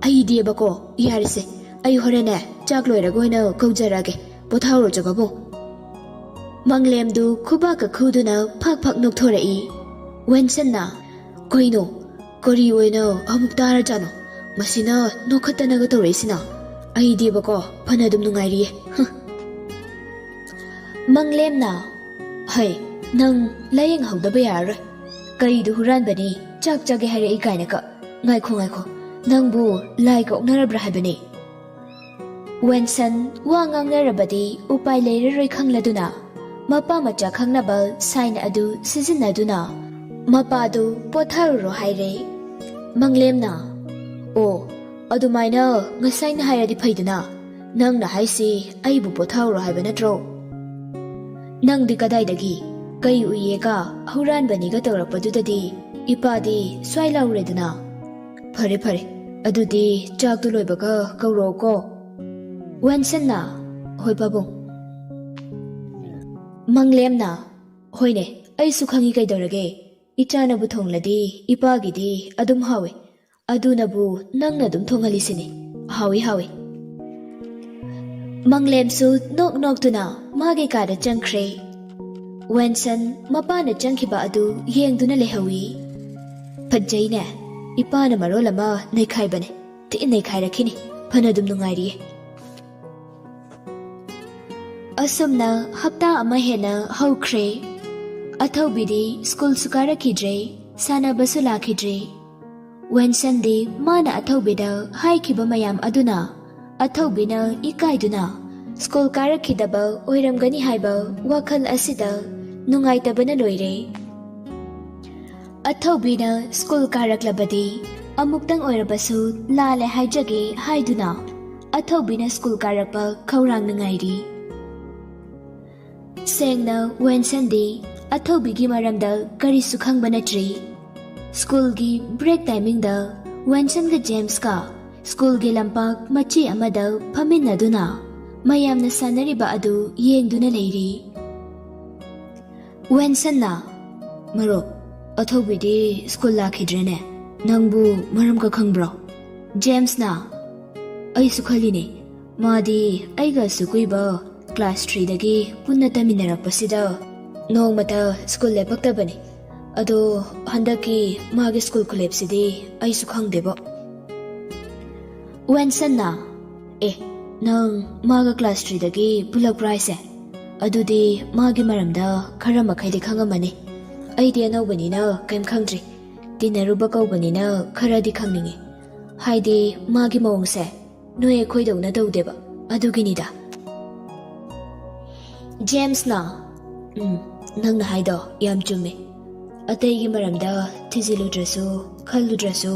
"ꯑꯩꯗꯤꯕꯀꯣ, ꯌꯥꯔꯦꯁꯦ, ꯑꯩ ꯍꯣꯔꯦꯟꯅꯦ ꯆꯥꯛ ꯂꯣꯏꯔꯒ ꯑꯣꯏꯅ ꯀꯧꯖꯔꯛꯑꯒꯦ, ꯄꯣꯊꯥꯍꯧꯔꯣ ꯆꯒꯕꯨꯡ꯫" ꯃꯪꯂꯦꯝꯗꯨ ꯈꯨꯕꯥꯛꯀ ꯈꯨꯗꯨꯅ ꯐꯛ ꯐꯛ ꯅꯣꯛꯊꯣꯔꯛꯏ꯫ ꯋꯦꯟꯁꯟꯅ, "ꯀꯩꯅꯣ? ꯀꯔꯤ ꯑꯣꯏꯅ ꯑꯃꯨꯛ ꯇꯥꯔꯖꯥꯠꯅꯣ? ꯃꯁꯤꯅ ꯅꯣꯛꯈꯠꯇꯅꯒ ꯇꯧꯔꯛꯏꯁꯤꯅ? ꯑꯩꯗꯤꯕꯀꯣ ꯐꯅ ꯑꯗꯨꯝ ꯅꯨꯡꯉꯥꯏꯔꯤꯌꯦ꯫" ꯍ꯫ ꯃꯪꯂꯦꯝꯅ, "ꯍꯩ, ꯅꯪ ꯂꯥꯌꯦꯡꯍꯧꯗꯕ ꯌꯥꯔꯔꯣꯏ꯫ ꯀꯔꯤꯗꯨ ꯍꯨꯔꯥꯟꯕꯅꯤ, ꯆꯥꯛ ꯆꯥꯒꯦ ꯍꯥꯏꯔꯛꯏ ꯀꯥꯏꯅꯒ꯫ ꯉꯥꯏꯈꯣ, ꯉꯥꯏꯈꯣ, ꯅꯪꯕꯨ ꯂꯥꯏꯒ ꯑꯣꯛꯅꯔꯕ꯭ꯔꯥ ꯍꯥꯏꯕꯅꯦ?" ꯋꯦꯟꯁꯟ ꯋꯥ ꯉꯥꯡꯅꯔꯕꯗꯤ ꯎꯄꯥꯏ ꯂꯩꯔꯔꯣꯏ ꯈꯪꯂꯗꯨꯅ, ꯃꯄꯥ ꯃꯆꯥ ꯈꯪꯅꯕ ꯁꯥꯏꯟ ꯑꯗꯨ ꯁꯤꯖꯤꯟꯅꯗꯨꯅ, "ꯃꯄꯥꯗꯨ ꯄꯣꯊꯥꯔꯨꯔꯣ" ꯍꯥꯏꯔꯦ꯫ ꯃꯪꯂꯦꯝꯅ, "ꯑꯣ, ꯑꯗꯨꯃꯥꯏꯅ ꯉꯁꯥꯏꯅ ꯍꯥꯏꯔꯗꯤ ꯐꯩꯗꯅ꯫ ꯅꯪꯅ ꯍꯥꯏꯁꯤ ꯑꯩꯕꯨ ꯄꯣꯊꯥꯔꯨꯔꯣ ꯍꯥꯏꯕ ꯅꯠꯇ꯭ꯔꯣ? ꯅꯪꯗꯤ ꯀꯗꯥꯏꯗꯒꯤ? ꯀꯩ ꯎꯏꯌꯦꯒ ꯍꯨꯔꯥꯟꯕꯅꯤꯒ ꯇꯧꯔꯛꯄꯗꯨꯗꯗꯤ ꯏꯄꯥꯗꯤ ꯁ꯭ꯋꯥꯏ ꯂꯥꯎꯔꯦꯗꯅ꯫ ꯐꯔꯦ, ꯐꯔꯦ, ꯑꯗꯨꯗꯤ ꯆꯥꯛꯇꯨ ꯂꯣꯏꯕꯒ ꯀꯧꯔꯛꯑꯣꯀꯣ꯫ ꯋꯦꯟꯁꯟꯅ, "ꯍꯣꯏ ꯄꯥꯕꯨꯡ꯫" ꯃꯪꯂꯦꯝꯅ, "ꯍꯣꯏꯅꯦ, ꯑꯩꯁꯨ ꯈꯪꯉꯤ ꯀꯩꯗꯧꯔꯒꯦ꯫ ꯏꯆꯥꯅꯕꯨ ꯊꯣꯡꯂꯗꯤ ꯏꯄꯥꯒꯤꯗꯤ ꯑꯗꯨꯝ ꯍꯥꯎꯏ꯫ ꯑꯗꯨꯅꯕꯨ ꯅꯪꯅ ꯑꯗꯨꯝ ꯊꯣꯡꯍꯜꯂꯤꯁꯤꯅꯤ꯫ ꯍꯥꯎꯏ, ꯍꯥꯎꯏ꯫" ꯃꯪꯂꯦꯝꯁꯨ ꯅꯣꯛ ꯅꯣꯛꯇꯨꯅ ꯃꯥꯒꯤ ꯀꯥꯗ ꯆꯪꯈ꯭ꯔꯦ꯫ ꯋꯦꯟꯁꯟ ꯃꯄꯥꯅ ꯆꯪꯈꯤꯕ ꯑꯗꯨ ꯌꯦꯡꯗꯨꯅ ꯂꯩꯍꯧꯏ꯫ "ꯐꯖꯩꯅꯦ, ꯏꯄꯥꯅ ꯃꯔꯣꯜ ꯑꯃ ꯅꯩꯈꯥꯏꯕꯅꯦ꯫ ꯊꯤ ꯅꯩꯈꯥꯏꯔꯛꯈꯤꯅꯤ꯫ ꯐꯅꯗꯨꯝ ꯅꯨꯡꯉꯥꯏꯔꯤꯌꯦ꯫" ꯑꯁꯨꯝꯅ ꯍꯞꯇꯥ ꯑꯃ ꯍꯦꯟꯅ ꯍꯧꯈ꯭ꯔꯦ꯫ ꯑꯊꯧꯕꯤꯗꯤ ꯁ꯭ꯀꯨꯜꯁꯨ ꯀꯥꯔꯛꯈꯤꯗ꯭ꯔꯦ, ꯁꯥꯟꯅꯕꯁꯨ ꯂꯥꯛꯈꯤꯗ꯭ꯔꯦ꯫ ꯋꯦꯟꯁꯟꯗꯤ ꯃꯥꯅ ꯑꯊꯧꯕꯤꯗ ꯍꯥꯏꯈꯤꯕ ꯃꯌꯥꯝ ꯑꯗꯨꯅ ꯑꯊꯧꯕꯤꯅ ꯏꯀꯥꯏꯗꯨꯅ ꯁ꯭ꯀꯨꯜ ꯀꯥꯔꯛꯈꯤꯗꯕ ꯑꯣꯏꯔꯝꯒꯅꯤ ꯍꯥꯏꯕ ꯋꯥꯈꯜ ꯑꯁꯤꯗ ꯅꯨꯡꯉꯥꯏꯇꯕꯅ ꯂꯣꯏꯔꯦ꯫ ꯑꯊꯧꯕꯤꯅ ꯁ꯭ꯀꯨꯜ ꯀꯥꯔꯛꯂꯕꯗꯤ ꯑꯃꯨꯛꯇꯪ ꯑꯣꯏꯔꯕꯁꯨ ꯂꯥꯜꯂꯦ ꯍꯥꯏꯖꯒꯦ ꯍꯥꯏꯗꯨꯅ ꯑꯊꯧꯕꯤꯅ ꯁ꯭ꯀꯨꯜ ꯀꯥꯔꯛꯄ ꯈꯧꯔꯥꯡꯅ ꯉꯥꯏꯔꯤ꯫ ꯁꯦꯡꯅ ꯋꯦꯟꯁꯟꯗꯤ ꯑꯊꯧꯕꯤꯒꯤ ꯃꯔꯝꯗ ꯀꯔꯤꯁꯨ ꯈꯪꯕ ꯅꯠꯇ꯭ꯔꯤ꯫ ꯁ꯭ꯀꯨꯜꯒꯤ ꯕ꯭ꯔꯦꯛ ꯇꯥꯏꯃꯤꯡꯗ ꯋꯦꯟꯁꯟꯒ ꯖꯦꯝꯁꯀ ꯁ꯭ꯀꯨꯜꯒꯤ ꯂꯝꯄꯥꯛ ꯃꯆꯦ ꯑꯃꯗ ꯐꯝꯃꯤꯟꯅꯗꯨꯅ ꯃꯌꯥꯝꯅ ꯁꯥꯟꯅꯔꯤꯕ ꯑꯗꯨ ꯌꯦꯡꯗꯨꯅ ꯂꯩꯔꯤ꯫ ꯋꯦꯟꯁꯟꯅ, "ꯃꯔꯨꯞ, ꯑꯊꯧꯕꯤꯗꯤ ꯁ꯭ꯀꯨꯜ ꯂꯥꯛꯈꯤꯗ꯭ꯔꯦꯅꯦ꯫ ꯅꯪꯕꯨ ꯃꯔꯝꯒ ꯈꯪꯕ꯭ꯔꯣ?" ꯖꯦꯝꯁꯅ, "ꯑꯩꯁꯨ ꯈꯜꯂꯤꯅꯦ꯫ ꯃꯥꯗꯤ ꯑꯩꯒ ꯑꯁꯨꯛ ꯀꯨꯏꯕ ꯀ꯭ꯂꯥꯁ ꯊ꯭ꯔꯤꯗꯒꯤ ꯄꯨꯟꯅ ꯇꯝꯃꯤꯟꯅꯔꯛꯄꯁꯤꯗ ꯅꯣꯡꯃꯇ ꯁ꯭ꯀꯨꯜ ꯂꯦꯞꯄꯛꯇꯕꯅꯤ꯫ ꯑꯗꯣ ꯍꯟꯗꯛꯀꯤ ꯃꯥꯒꯤ ꯁ꯭ꯀꯨꯜ ꯈꯨꯂꯦꯞꯁꯤꯗꯤ ꯑꯩꯁꯨ ꯈꯪꯗꯦꯕꯣ꯫" ꯋꯦꯟꯁꯟꯅ, "ꯑꯦ, ꯅꯪ ꯃꯥꯒ ꯀ꯭ꯂꯥꯁ ꯊ꯭ꯔꯤꯗꯒꯤ ꯄꯨꯜꯂꯛꯄ꯭ꯔꯥ ꯍꯥꯏꯁꯦ? ꯑꯗꯨꯗꯤ ꯃꯥꯒꯤ ꯃꯔꯝꯗ ꯈꯔ ꯃꯈꯩꯗꯤ ꯈꯪꯉꯝꯃꯅꯤ꯫ ꯑꯩꯗꯤ ꯑꯅꯧꯕꯅꯤꯅ ꯀꯩꯝ ꯈꯪꯗ꯭ꯔꯤ꯫ ꯇꯤꯟꯅꯔꯨꯕ ꯀꯧꯕꯅꯤꯅ ꯈꯔꯗꯤ ꯈꯪꯅꯤꯡꯉꯤ꯫ ꯍꯥꯏꯗꯤ ꯃꯥꯒꯤ ꯃꯑꯣꯡꯁꯦ ꯅꯣꯏ ꯑꯩꯈꯣꯏꯗꯧꯅ ꯇꯧꯗꯦꯕ, ꯑꯗꯨꯒꯤꯅꯤꯗ꯫" ꯖꯦꯝꯁꯅ, "ꯎꯝ, ꯅꯪꯅ ꯍꯥꯏꯗꯣ ꯌꯥꯝ ꯆꯨꯝꯃꯦ꯫ ꯑꯇꯩꯒꯤ ꯃꯔꯝꯗ ꯊꯤꯖꯤꯜꯂꯨꯗ꯭ꯔꯁꯨ, ꯈꯜꯂꯨꯗ꯭ꯔꯁꯨ,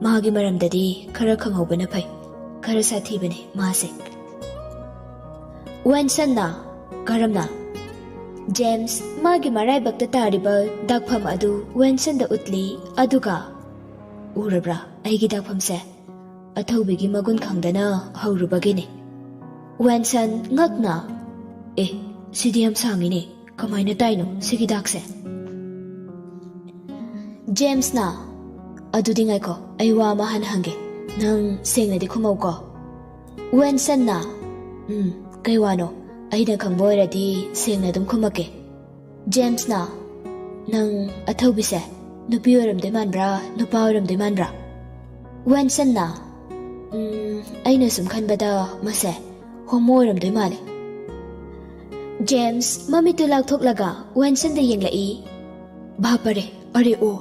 ꯃꯥꯒꯤ ꯃꯔꯝꯗꯗꯤ ꯈꯔ ꯈꯪꯍꯧꯕꯅ ꯐꯩ꯫ ꯈꯔ ꯁꯥꯊꯤꯕꯅꯦ ꯃꯥꯁꯦ꯫" ꯋꯦꯟꯁꯟꯅ, "ꯀꯔꯝꯅ?" ꯖꯦꯝꯁ ꯃꯥꯒꯤ ꯃꯔꯥꯏꯕꯛꯇ ꯇꯥꯔꯤꯕ ꯗꯥꯛꯐꯝ ꯑꯗꯨ ꯋꯦꯟꯁꯟꯗ ꯎꯠꯂꯤ, ꯑꯗꯨꯒ, ꯎꯔꯕ꯭ꯔꯥ ꯑꯩꯒꯤ ꯗꯥꯛꯐꯝꯁꯦ? ꯑꯊꯧꯕꯤꯒꯤ ꯃꯒꯨꯟ ꯈꯪꯗꯅ ꯍꯧꯔꯨꯕꯒꯤꯅꯤ꯫ ꯋꯦꯟꯁꯟ ꯉꯛꯅ, "ꯑꯦ, ꯁꯤꯗꯤ ꯌꯥꯝ ꯁꯥꯡꯉꯤꯅꯦ, ꯀꯃꯥꯏꯅ ꯇꯥꯏꯅꯣ ꯁꯤꯒꯤ ꯗꯥꯛꯁꯦ?" ꯖꯦꯝꯁꯅ, "ꯑꯗꯨꯗꯤ ꯉꯥꯏꯈꯣ, ꯑꯩ ꯋꯥ ꯑꯃ ꯍꯥꯟꯅ ꯍꯪꯒꯦ, ꯅꯪ ꯁꯦꯡꯅꯗꯤ ꯈꯨꯝꯃꯧꯀꯣ?" ꯋꯦꯟꯁꯟꯅ, "ꯎꯝ, ꯀꯩ ꯋꯥꯅꯣ? ꯑꯩꯅ ꯈꯪꯕ ꯑꯣꯏꯔꯗꯤ ꯁꯦꯡꯅ ꯑꯗꯨꯝ ꯈꯨꯝꯃꯛꯀꯦ꯫" ꯖꯦꯝꯁꯅ, "ꯅꯪ ꯑꯊꯧꯕꯤꯁꯦ ꯅꯨꯄꯤ ꯑꯣꯏꯔꯝꯗꯣꯏ ꯃꯥꯟꯕ꯭ꯔꯥ, ꯅꯨꯄꯥ ꯑꯣꯏꯔꯝꯗꯣꯏ ꯃꯥꯟꯕ꯭ꯔꯥ?" ꯋꯦꯟꯁꯟꯅ, "ꯎꯝ, ꯑꯩꯅ ꯁꯨꯝ ꯈꯟꯕꯗ ꯃꯁꯦ ꯍꯣꯃꯣ ꯑꯣꯏꯔꯝꯗꯣꯏ ꯃꯥꯜꯂꯦ꯫" ꯖꯦꯝꯁ ꯃꯃꯤꯠꯇꯨ ꯂꯥꯎꯊꯣꯛꯂꯒ ꯋꯦꯟꯁꯟꯗ ꯌꯦꯡꯂꯛꯏ꯫ "ꯚꯥꯄꯔꯦ, ꯑꯔꯦ ꯑꯣ,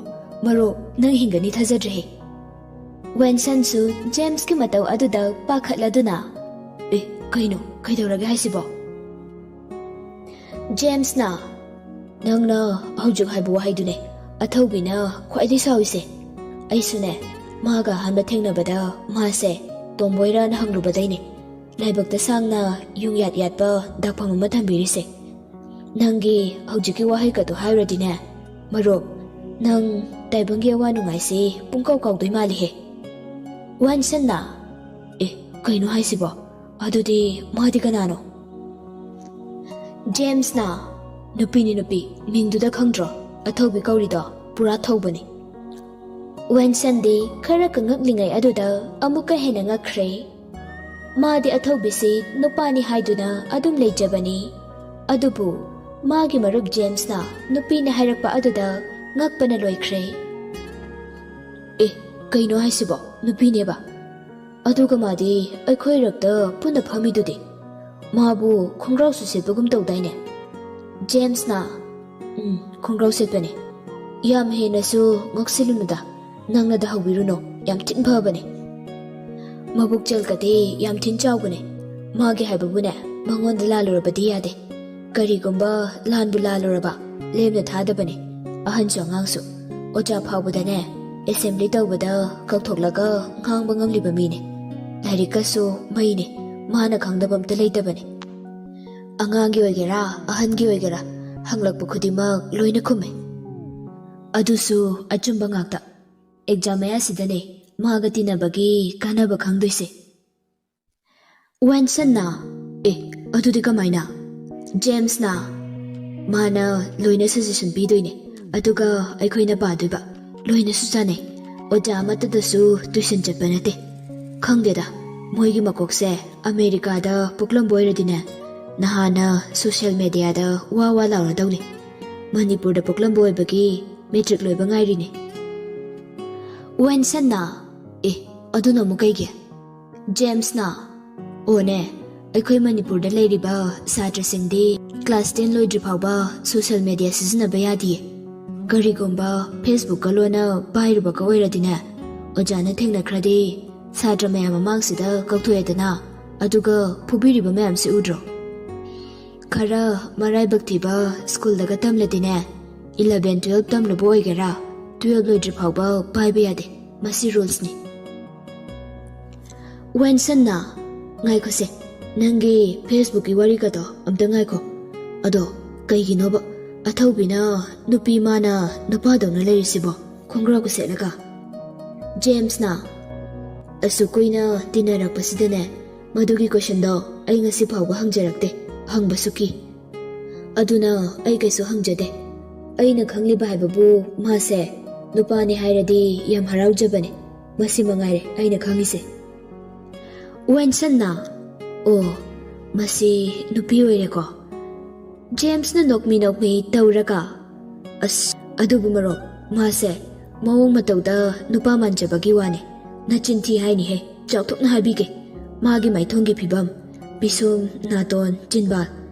ꯃꯔꯨꯞ, ꯅꯪ ꯍꯤꯡꯒꯅꯤ ꯊꯥꯖꯗ꯭ꯔꯦꯍꯦ꯫" ꯋꯦꯟꯁꯟꯁꯨ ꯖꯦꯝꯁꯀꯤ ꯃꯇꯧ ꯑꯗꯨꯗ ꯄꯥꯈꯠꯂꯗꯨꯅ, "ꯑꯦ, ꯀꯩꯅꯣ, ꯀꯩꯗꯧꯔꯒꯦ ꯍꯥꯏꯁꯤꯕꯣ?" ꯖꯦꯝꯁꯅ, "ꯅꯪꯅ ꯍꯧꯖꯤꯛ ꯍꯥꯏꯕ ꯋꯥꯍꯩꯗꯨꯅꯦ ꯑꯊꯧꯕꯤꯅ ꯈ꯭ꯋꯥꯏꯗꯩ ꯁꯥꯎꯔꯤꯁꯦ꯫ ꯑꯩꯁꯨꯅꯦ, ꯃꯥꯒ ꯑꯍꯥꯟꯕ ꯊꯦꯡꯅꯕꯗ ꯃꯥꯁꯦ ꯇꯣꯝꯕꯣꯏꯔꯥꯅ ꯍꯪꯂꯨꯕꯗꯩꯅꯦ ꯂꯥꯏꯕꯛꯇ ꯁꯥꯡꯅ ꯌꯨꯡ ꯌꯥꯠ ꯌꯥꯠꯄ ꯗꯥꯛꯐꯝ ꯑꯃ ꯊꯝꯕꯤꯔꯤꯁꯦ꯫ ꯅꯪꯒꯤ ꯍꯧꯖꯤꯛꯀꯤ ꯋꯥꯍꯩꯒꯗꯣ ꯍꯥꯏꯔꯨꯔꯗꯤꯅꯦ, ꯃꯔꯨꯞ, ꯅꯪ ꯇꯥꯏꯕꯪꯒꯤ ꯑꯋꯥ ꯅꯨꯡꯉꯥꯏꯁꯤ ꯄꯨꯡꯀꯥꯎ ꯀꯥꯎꯗꯣꯏ ꯃꯥꯜꯂꯤꯍꯦ꯫" ꯋꯦꯟꯁꯟꯅ, "ꯑꯦ, ꯀꯩꯅꯣ ꯍꯥꯏꯁꯤꯕꯣ? ꯑꯗꯨꯗꯤ ꯃꯥꯗꯤ ꯀꯅꯥꯅꯣ?" ꯖꯦꯝꯁꯅ, "ꯅꯨꯄꯤꯅꯤ ꯅꯨꯄꯤ, ꯃꯤꯡꯗꯨꯗ ꯈꯪꯗ꯭ꯔꯣ? ꯑꯊꯧꯕꯤ ꯀꯧꯔꯤꯗꯣ ꯄꯨꯔꯥ ꯊꯧꯕꯅꯤ꯫" ꯋꯦꯟꯁꯟꯗꯤ ꯈꯔ ꯀꯉꯛꯂꯤꯉꯩ ꯑꯗꯨꯗ ꯑꯃꯨꯛꯀ ꯍꯦꯟꯅ ꯉꯛꯈ꯭ꯔꯦ꯫ ꯃꯥꯗꯤ ꯑꯊꯧꯕꯤꯁꯤ ꯅꯨꯄꯥꯅꯤ ꯍꯥꯏꯗꯨꯅ ꯑꯗꯨꯝ ꯂꯩꯖꯕꯅꯤ꯫ ꯑꯗꯨꯕꯨ ꯃꯥꯒꯤ ꯃꯔꯨꯞ ꯖꯦꯝꯁꯅ ꯅꯨꯄꯤꯅꯤ ꯍꯥꯏꯔꯛꯄ ꯑꯗꯨꯗ ꯉꯛꯄꯅ ꯂꯣꯏꯈ꯭ꯔꯦ꯫ "ꯑꯦ, ꯀꯩꯅꯣ ꯍꯥꯏꯁꯤꯕꯣ? ꯅꯨꯄꯤꯅꯦꯕ? ꯑꯗꯨꯒ ꯃꯥꯗꯤ ꯑꯩꯈꯣꯏ ꯏꯔꯛꯇ ꯄꯨꯟꯅ ꯐꯝꯃꯤꯗꯨꯗꯤ? ꯃꯥꯕꯨ ꯈꯣꯡꯒ꯭ꯔꯥꯎꯁꯨ ꯁꯦꯠꯄꯒꯨꯝ ꯇꯧꯗꯥꯏꯅꯦ?" ꯖꯦꯝꯁꯅ, "ꯎꯝ, ꯈꯣꯡꯒ꯭ꯔꯥꯎ ꯁꯦꯠꯄꯅꯦ꯫ ꯌꯥꯝ ꯍꯦꯟꯅꯁꯨ ꯉꯥꯎꯁꯤꯜꯂꯨꯅꯨꯗ, ꯅꯪꯅꯗ ꯍꯧꯕꯤꯔꯨꯅꯨ, ꯌꯥꯝ ꯊꯤꯟ ꯐꯕꯅꯦ꯫ ꯃꯕꯨꯛ ꯆꯦꯜꯀꯗꯤ ꯌꯥꯝ ꯊꯤꯟ ꯆꯥꯎꯕꯅꯦ꯫ ꯃꯥꯒꯤ ꯍꯥꯏꯕꯕꯨꯅꯦ, ꯃꯉꯣꯟꯗ ꯂꯥꯜꯂꯨꯔꯕꯗꯤ ꯌꯥꯗꯦ꯫ ꯀꯔꯤꯒꯨꯝꯕ ꯂꯥꯟꯕꯨ ꯂꯥꯜꯂꯨꯔꯕ, ꯂꯦꯝꯅ ꯊꯥꯗꯕꯅꯦ꯫ ꯑꯍꯟꯁꯨ ꯑꯉꯥꯡꯁꯨ꯫ ꯑꯣꯖꯥ ꯐꯥꯎꯕꯗꯅꯦ, ꯑꯦꯁꯦꯝꯕ꯭ꯂꯤ ꯇꯧꯕꯗ ꯀꯧꯊꯣꯛꯂꯒ ꯉꯥꯡꯕ ꯉꯝꯂꯤꯕ ꯃꯤꯅꯦ꯫ ꯂꯥꯏꯔꯤꯛꯀꯁꯨ ꯃꯩꯅꯦ꯫ ꯃꯥꯅ ꯈꯪꯗꯕ ꯑꯝꯇ ꯂꯩꯇꯕꯅꯦ꯫ ꯑꯉꯥꯡꯒꯤ ꯑꯣꯏꯒꯦꯔꯥ, ꯑꯍꯟꯒꯤ ꯑꯣꯏꯒꯦꯔꯥ, ꯍꯪꯂꯛꯄ ꯈꯨꯗꯤꯡꯃꯛ ꯂꯣꯏꯅ ꯈꯨꯝꯃꯦ꯫ ꯑꯗꯨꯁꯨ ꯑꯆꯨꯝꯕ ꯉꯥꯛꯇ꯫ ꯑꯦꯛꯖꯥꯝ ꯃꯌꯥꯁꯤꯗꯅꯦ ꯃꯥꯒ ꯇꯤꯟꯅꯕꯒꯤ ꯀꯥꯟꯅꯕ ꯈꯪꯗꯣꯏꯁꯦ꯫ ꯋꯦꯟꯁꯟꯅ, "ꯑꯦ, ꯑꯗꯨꯗꯤ ꯀꯃꯥꯏꯅ?" ꯖꯦꯝꯁꯅ, "ꯃꯥꯅ ꯂꯣꯏꯅ ꯁꯖꯦꯁꯟ ꯄꯤꯗꯣꯏꯅꯦ, ꯑꯗꯨꯒ ꯑꯩꯈꯣꯏꯅ ꯄꯥꯗꯣꯏꯕ꯫ ꯂꯣꯏꯅꯁꯨ ꯆꯥꯅꯩ꯫ ꯑꯣꯖꯥ ꯑꯃꯠꯇꯗꯁꯨ ꯇꯨꯏꯁꯟ ꯆꯠꯄ ꯅꯠꯇꯦ꯫ ꯈꯪꯗꯦꯗ, ꯃꯣꯏꯒꯤ ꯃꯀꯣꯛꯁꯦ ꯑꯃꯦꯔꯤꯀꯥꯗ ꯄꯣꯛꯂꯝꯕ ꯑꯣꯏꯔꯗꯤꯅꯦ, ꯅꯍꯥꯟꯅ ꯁꯣꯁꯤꯌꯦꯜ ꯃꯦꯗꯤꯌꯥꯗ ꯋꯥ ꯋꯥ ꯂꯥꯎꯔꯗꯧꯅꯤ꯫ ꯃꯅꯤꯄꯨꯔꯗ ꯄꯣꯛꯂꯝꯕ ꯑꯣꯏꯕꯒꯤ ꯃꯦꯇ꯭ꯔꯤꯛ ꯂꯣꯏꯕ ꯉꯥꯏꯔꯤꯅꯦ꯫" ꯋꯦꯟꯁꯟꯅ, "ꯑꯦ, ꯑꯗꯨꯅ ꯑꯃꯨꯛ ꯀꯩꯒꯤ?" ꯖꯦꯝꯁꯅ, "ꯑꯣꯅꯦ, ꯑꯩꯈꯣꯏ ꯃꯅꯤꯄꯨꯔꯗ ꯂꯩꯔꯤꯕ ꯁꯥꯇ꯭ꯔꯁꯤꯡꯗꯤ ꯀ꯭ꯂꯥꯁ ꯇꯦꯟ ꯂꯣꯏꯗ꯭ꯔꯤ ꯐꯥꯎꯕ ꯁꯣꯁꯤꯌꯦꯜ ꯃꯦꯗꯤꯌꯥ ꯁꯤꯖꯤꯟꯅꯕ ꯌꯥꯗꯤꯌꯦ꯫ ꯀꯔꯤꯒꯨꯝꯕ ꯐꯦꯁꯕꯨꯛꯀ ꯂꯣꯟꯅ ꯄꯥꯏꯔꯨꯕꯒ ꯑꯣꯏꯔꯗꯤꯅꯦ, ꯑꯣꯖꯥꯅ ꯊꯦꯡꯅꯈ꯭ꯔꯗꯤ ꯁꯥꯇ꯭ꯔ ꯃꯌꯥꯝ ꯃꯃꯥꯡꯁꯤꯗ ꯀꯧꯊꯣꯛꯑꯦꯗꯅ, ꯑꯗꯨꯒ ꯐꯨꯕꯤꯔꯤꯕ ꯃꯌꯥꯝꯁꯤ ꯎꯗ꯭ꯔꯣ? ꯈꯔ ꯃꯔꯥꯏꯕꯛ ꯊꯤꯕ ꯁ꯭ꯀꯨꯜꯗꯒ ꯇꯝꯂꯗꯤꯅꯦ, ꯏꯂꯚꯦꯟ ꯇꯨꯋꯦꯜꯞ ꯇꯝꯂꯨꯕ ꯑꯣꯏꯒꯦꯔꯥ, ꯇꯨꯋꯦꯜꯞ ꯂꯣꯏꯗ꯭ꯔꯤ ꯐꯥꯎꯕ ꯄꯥꯏꯕ ꯌꯥꯗꯦ꯫ ꯃꯁꯤ ꯔꯨꯜꯁꯅꯤ꯫" ꯋꯦꯟꯁꯟꯅ, "ꯉꯥꯏꯈꯣꯁꯦ, ꯅꯪꯒꯤ ꯐꯦꯁꯕꯨꯛꯀꯤ ꯋꯥꯔꯤꯒꯗꯣ ꯑꯝꯇ ꯉꯥꯏꯈꯣ꯫ ꯑꯗꯣ ꯀꯩꯒꯤꯅꯣꯕ ꯑꯊꯧꯕꯤꯅ ꯅꯨꯄꯤ ꯃꯥꯅ ꯅꯨꯄꯥꯗꯧꯅ ꯂꯩꯔꯤꯁꯤꯕꯣ, ꯈꯣꯡꯒ꯭ꯔꯥꯎꯒ ꯁꯦꯠꯂꯒ?" ꯖꯦꯝꯁꯅ, "ꯑꯁꯨꯛ ꯀꯨꯏꯅ ꯇꯤꯟꯅꯔꯛꯄꯁꯤꯗꯅꯦ, ꯃꯗꯨꯒꯤ ꯀꯣꯏꯁꯟꯗꯣ ꯑꯩ ꯉꯁꯤ ꯐꯥꯎꯕ ꯍꯪꯖꯔꯛꯇꯦ, ꯍꯪꯕꯁꯨ ꯀꯤ꯫ ꯑꯗꯨꯅ ꯑꯩ ꯀꯩꯁꯨ ꯍꯪꯖꯗꯦ꯫ ꯑꯩꯅ ꯈꯪꯂꯤꯕ ꯍꯥꯏꯕꯕꯨ ꯃꯥꯁꯦ ꯅꯨꯄꯥꯅꯤ ꯍꯥꯏꯔꯗꯤ ꯌꯥꯝ ꯍꯔꯥꯎꯖꯕꯅꯦ꯫ ꯃꯁꯤ ꯃꯉꯥꯏꯔꯦ ꯑꯩꯅ ꯈꯪꯂꯤꯁꯦ꯫" ꯋꯦꯟꯁꯟꯅ, "ꯑꯣ, ꯃꯁꯤ ꯅꯨꯄꯤ ꯑꯣꯏꯔꯦꯀꯣ?" ꯖꯦꯝꯁꯅ ꯅꯣꯛꯃꯤ ꯅꯣꯛꯃꯤ ꯇꯧꯔꯒ, "ꯑꯁ, ꯑꯗꯨꯕꯨ ꯃꯔꯣ, ꯃꯥꯁꯦ ꯃꯑꯣꯡ ꯃꯇꯧꯗ ꯅꯨꯄꯥ ꯃꯥꯟꯖꯕꯒꯤ ꯋꯥꯅꯦ꯫ ꯅꯆꯤꯟ ꯊꯤ ꯍꯥꯏꯅꯤꯍꯦ, ꯆꯥꯎꯊꯣꯛꯅ ꯍꯥꯏꯕꯤꯒꯦ꯫ ꯃꯥꯒꯤ ꯃꯥꯏꯊꯣꯡꯒꯤ ꯐꯤꯕꯝ, ꯄꯤꯁꯨꯝ, ꯅꯥꯇꯣꯟ, ꯆꯤꯟꯕꯥꯜ,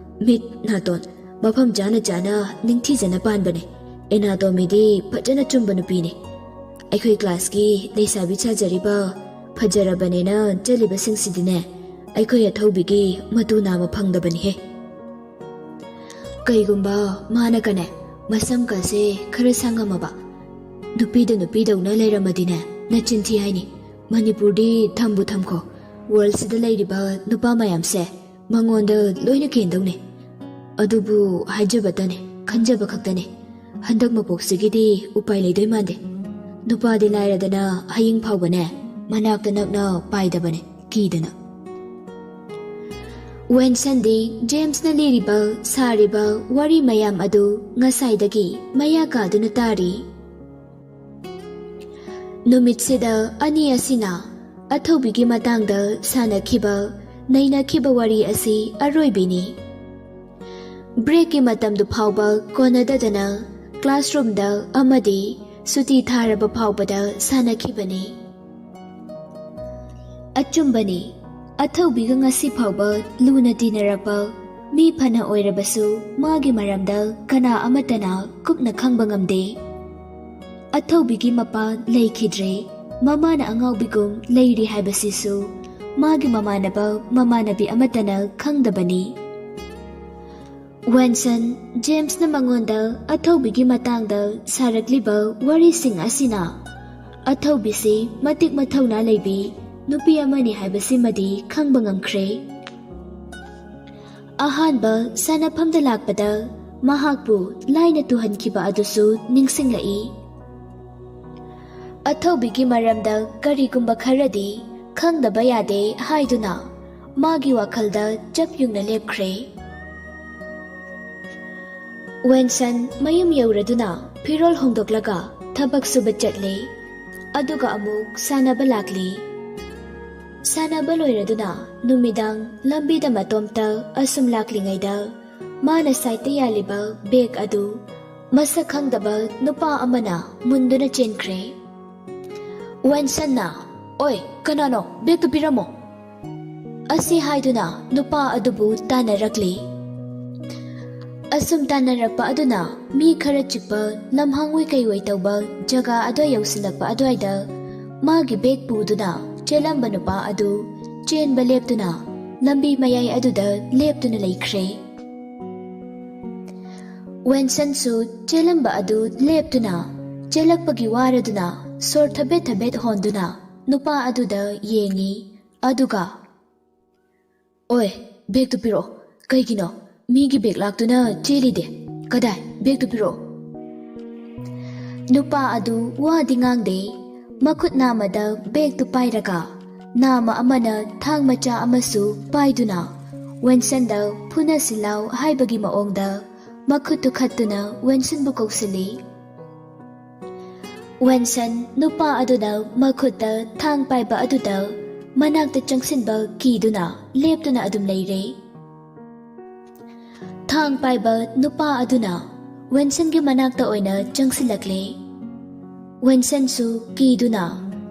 ꯃꯤꯠ, ꯅꯥꯇꯣꯟ, ꯃꯐꯝ ꯆꯥꯅ ꯆꯥꯅ ꯅꯤꯡꯊꯤꯖꯅ ꯄꯥꯟꯕꯅꯦ꯫ ꯑꯦꯅꯥꯇꯣꯃꯤꯗꯤ ꯐꯖꯅ ꯆꯨꯝꯕ ꯅꯨꯄꯤꯅꯦ꯫ ꯑꯩꯈꯣꯏ ꯀ꯭ꯂꯥꯁꯀꯤ ꯂꯩꯁꯥꯕꯤ ꯁꯥꯖꯔꯤꯕ ꯐꯖꯔꯕꯅꯦꯅ ꯆꯠꯂꯤꯕꯁꯤꯡꯁꯤꯗꯤꯅꯦ, ꯑꯩꯈꯣꯏ ꯑꯊꯧꯕꯤꯒꯤ ꯃꯇꯨ ꯅꯥꯝꯃ ꯐꯪꯗꯕꯅꯤꯍꯦ꯫ ꯀꯩꯒꯨꯝꯕ ꯃꯥꯅ ꯀꯅꯦ, ꯃꯁꯝꯀꯁꯦ ꯈꯔ ꯁꯪꯉꯝꯃꯕ, ꯅꯨꯄꯤꯗ ꯅꯨꯄꯤꯗꯧꯅ ꯂꯩꯔꯝꯃꯗꯤꯅꯦ, ꯅꯆꯤꯟ ꯊꯤ ꯍꯥꯏꯅꯤ꯫ ꯃꯅꯤꯄꯨꯔꯗꯤ ꯊꯝꯕꯨ ꯊꯝꯈꯣ, ꯋꯥꯔꯜꯁꯤꯗ ꯂꯩꯔꯤꯕ ꯅꯨꯄꯥ ꯃꯌꯥꯝꯁꯦ ꯃꯉꯣꯟꯗ ꯂꯣꯏꯅ ꯀꯦꯟꯗꯧꯅꯦ꯫ ꯑꯗꯨꯕꯨ ꯍꯥꯏꯖꯕꯇꯅꯦ, ꯈꯟꯖꯕ ꯈꯛꯇꯅꯦ꯫ ꯍꯟꯗꯛ ꯃꯄꯣꯛꯁꯤꯒꯤꯗꯤ ꯎꯄꯥꯏ ꯂꯩꯗꯣꯏ ꯃꯥꯟꯗꯦ꯫" ꯅꯨꯄꯥꯗꯤ ꯂꯥꯏꯔꯗꯅ ꯍꯌꯤꯡ ꯐꯥꯎꯕꯅꯦ ꯃꯅꯥꯛꯇ ꯅꯛꯅ ꯄꯥꯏꯗꯕꯅꯦ, ꯀꯤꯗꯅ꯫ ꯋꯦꯟꯁꯟꯗꯤ ꯖꯦꯝꯁꯅ ꯂꯤꯔꯤꯕ ꯁꯥꯔꯤꯕ ꯋꯥꯔꯤ ꯃꯌꯥꯝ ꯑꯗꯨ ꯉꯁꯥꯏꯗꯒꯤ ꯃꯌꯥ ꯀꯥꯗꯨꯅ ꯇꯥꯔꯤ꯫ ꯅꯨꯃꯤꯠꯁꯤꯗ ꯑꯅꯤ ꯑꯁꯤꯅ ꯑꯊꯧꯕꯤꯒꯤ ꯃꯇꯥꯡꯗ ꯁꯥꯟꯅꯈꯤꯕ, ꯅꯩꯅꯈꯤꯕ ꯋꯥꯔꯤ ꯑꯁꯤ ꯑꯔꯣꯏꯕꯤꯅꯤ꯫ ꯕ꯭ꯔꯦꯛꯀꯤ ꯃꯇꯝꯗꯨ ꯐꯥꯎꯕ ꯀꯣꯟꯅꯗꯗꯅ ꯀ꯭ꯂꯥꯁꯔꯨꯝꯗ ꯑꯃꯗꯤ ꯁꯨꯇꯤ ꯊꯥꯔꯕ ꯐꯥꯎꯕꯗ ꯁꯥꯟꯅꯈꯤꯕꯅꯤ꯫ ꯑꯆꯨꯝꯕꯅꯤ, ꯑꯊꯧꯕꯤꯒ ꯉꯁꯤ ꯐꯥꯎꯕ ꯂꯨꯅ ꯇꯤꯟꯅꯔꯛꯄ ꯃꯤ ꯐꯅ ꯑꯣꯏꯔꯕꯁꯨ, ꯃꯥꯒꯤ ꯃꯔꯝꯗ ꯀꯅꯥ ꯑꯃꯠꯇꯅ ꯀꯨꯞꯅ ꯈꯪꯕ ꯉꯝꯗꯦ꯫ ꯑꯊꯧꯕꯤꯒꯤ ꯃꯄꯥ ꯂꯩꯈꯤꯗ꯭ꯔꯦ, ꯃꯃꯥꯅ ꯑꯉꯥꯎꯕꯤꯒꯨꯝ ꯂꯩꯔꯤ ꯍꯥꯏꯕꯁꯤꯁꯨ ꯃꯥꯒꯤ ꯃꯃꯥꯟꯅꯕ ꯃꯃꯥꯟꯅꯕꯤ ꯑꯃꯠꯇꯅ ꯈꯪꯗꯕꯅꯤ꯫ ꯋꯦꯟꯁꯟ, ꯖꯦꯝꯁꯅ ꯃꯉꯣꯟꯗ ꯑꯊꯧꯕꯤꯒꯤ ꯃꯇꯥꯡꯗ ꯁꯥꯔꯛꯂꯤꯕ ꯋꯥꯔꯤꯁꯤꯡ ꯑꯁꯤꯅ ꯑꯊꯧꯕꯤꯁꯤ ꯃꯇꯤꯛ ꯃꯊꯧꯅꯥ ꯂꯩꯕꯤ ꯅꯨꯄꯤ ꯑꯃꯅꯤ ꯍꯥꯏꯕꯁꯤꯃꯗꯤ ꯈꯪꯕ ꯉꯝꯈ꯭ꯔꯦ꯫ ꯑꯍꯥꯟꯕ ꯁꯥꯟꯅꯐꯝꯗ ꯂꯥꯛꯄꯗ ꯃꯍꯥꯛꯄꯨ ꯂꯥꯏꯅ ꯇꯨꯍꯟꯈꯤꯕ ꯑꯗꯨꯁꯨ ꯅꯤꯡꯁꯤꯡꯂꯛꯏ꯫ ꯑꯊꯧꯕꯤꯒꯤ ꯃꯔꯝꯗ ꯀꯔꯤꯒꯨꯝꯕ ꯈꯔꯗꯤ ꯈꯪꯗꯕ ꯌꯥꯗꯦ ꯍꯥꯏꯗꯨꯅ ꯃꯥꯒꯤ ꯋꯥꯈꯜꯗ ꯆꯞ ꯌꯨꯡꯅ ꯂꯦꯞꯈ꯭ꯔꯦ꯫ ꯋꯦꯟꯁꯟ ꯃꯌꯨꯝ ꯌꯧꯔꯗꯨꯅ ꯐꯤꯔꯣꯜ ꯍꯣꯡꯗꯣꯛꯂꯒ ꯊꯕꯛ ꯁꯨꯕ ꯆꯠꯂꯦ꯫ ꯑꯗꯨꯒ ꯑꯃꯨꯛ ꯁꯥꯟꯅꯕ ꯂꯥꯛꯂꯤ꯫ ꯁꯥꯟꯅꯕ ꯂꯣꯏꯔꯗꯨꯅ ꯅꯨꯃꯤꯗꯥꯡ ꯂꯝꯕꯤꯗ ꯃꯇꯣꯝꯇ ꯑꯁꯨꯝ ꯂꯥꯛꯂꯤꯉꯩꯗ ꯃꯥꯅ ꯁꯥꯏꯠꯇ ꯌꯥꯜꯂꯤꯕ ꯕꯦꯒ ꯑꯗꯨ ꯃꯁꯛ ꯈꯪꯗꯕ ꯅꯨꯄꯥ ꯑꯃꯅ ꯃꯨꯟꯗꯨꯅ ꯆꯦꯟꯈ꯭ꯔꯦ꯫ ꯋꯦꯟꯁꯟꯅ, "ꯑꯣꯏ, ꯀꯅꯥꯅꯣ? ꯕꯦꯒꯇꯨ ꯄꯤꯔꯝꯃꯣ!" ꯑꯁꯤ ꯍꯥꯏꯗꯨꯅ ꯅꯨꯄꯥ ꯑꯗꯨꯕꯨ ꯇꯥꯟꯅꯔꯛꯂꯤ꯫ ꯑꯁꯨꯝ ꯇꯥꯟꯅꯔꯛꯄ ꯑꯗꯨꯅ ꯃꯤ ꯈꯔ ꯆꯤꯛꯄ ꯂꯝꯍꯥꯡꯑꯣꯏ ꯀꯩꯑꯣꯏ ꯇꯧꯕ ꯖꯒꯥ ꯑꯗꯨ ꯌꯧꯁꯤꯜꯂꯛꯄ ꯑꯗꯨꯋꯥꯏꯗ ꯃꯥꯒꯤ ꯕꯦꯒ ꯄꯨꯗꯨꯅ ꯆꯦꯜꯂꯝꯕ ꯅꯨꯄꯥ ꯑꯗꯨ ꯆꯦꯟꯕ ꯂꯦꯞꯇꯨꯅ ꯂꯝꯕꯤ ꯃꯌꯥꯏ ꯑꯗꯨꯗ ꯂꯦꯞꯇꯨꯅ ꯂꯩꯈ꯭ꯔꯦ꯫ ꯋꯦꯟꯁꯟꯁꯨ ꯆꯦꯜꯂꯝꯕ ꯑꯗꯨ ꯂꯦꯞꯇꯨꯅ ꯆꯦꯜꯂꯛꯄꯒꯤ ꯋꯥꯔꯗꯨꯅ ꯁꯣꯔ ꯊꯕꯦꯠ ꯊꯕꯦꯠ ꯍꯣꯟꯗꯨꯅ ꯅꯨꯄꯥ ꯑꯗꯨꯗ ꯌꯦꯡꯉꯤ꯫ ꯑꯗꯨꯒ, "ꯑꯣꯏ, ꯕꯦꯒꯇꯨ ꯄꯤꯔꯛꯑꯣ꯫ ꯀꯩꯒꯤꯅꯣ? ꯃꯤꯒꯤ ꯕꯦꯒ ꯂꯥꯛꯇꯨꯅ ꯆꯦꯜꯂꯤꯗꯦ꯫ ꯀꯗꯥꯏ? ꯕꯦꯒꯇꯨ ꯄꯤꯔꯛꯑꯣ!" ꯅꯨꯄꯥ ꯑꯗꯨ ꯋꯥꯗꯤ ꯉꯥꯡꯗꯦ꯫ ꯃꯈꯨꯠ ꯅꯥꯝꯃꯗ ꯕꯦꯒꯇꯨ ꯄꯥꯏꯔꯒ, ꯅꯥꯝꯃ ꯑꯃꯅ ꯊꯥꯡ ꯃꯆꯥ ꯑꯃꯁꯨ ꯄꯥꯏꯗꯨꯅ, ꯋꯦꯟꯁꯟꯗ "ꯐꯨꯅꯁꯤ ꯂꯥꯎ" ꯍꯥꯏꯕꯒꯤ ꯃꯑꯣꯡꯗ ꯃꯈꯨꯠꯇꯨ ꯈꯠꯇꯨꯅ ꯋꯦꯟꯁꯟꯕꯨ ꯀꯧꯁꯤꯜꯂꯤ꯫ ꯋꯦꯟꯁꯟ ꯅꯨꯄꯥ ꯑꯗꯨꯅ ꯃꯈꯨꯠꯇ ꯊꯥꯡ ꯄꯥꯏꯕ ꯑꯗꯨꯗ ꯃꯅꯥꯛꯇ ꯆꯪꯁꯤꯟꯕ ꯀꯤꯗꯨꯅ ꯂꯦꯞꯇꯨꯅ ꯑꯗꯨꯝ ꯂꯩꯔꯦ꯫ ꯊꯥꯡ ꯄꯥꯏꯕ ꯅꯨꯄꯥ ꯑꯗꯨꯅ ꯋꯦꯟꯁꯟꯒꯤ ꯃꯅꯥꯛꯇ ꯑꯣꯏꯅ ꯆꯪꯁꯤꯜꯂꯛꯂꯦ꯫ ꯋꯦꯟꯁꯟꯁꯨ ꯀꯤꯗꯨꯅ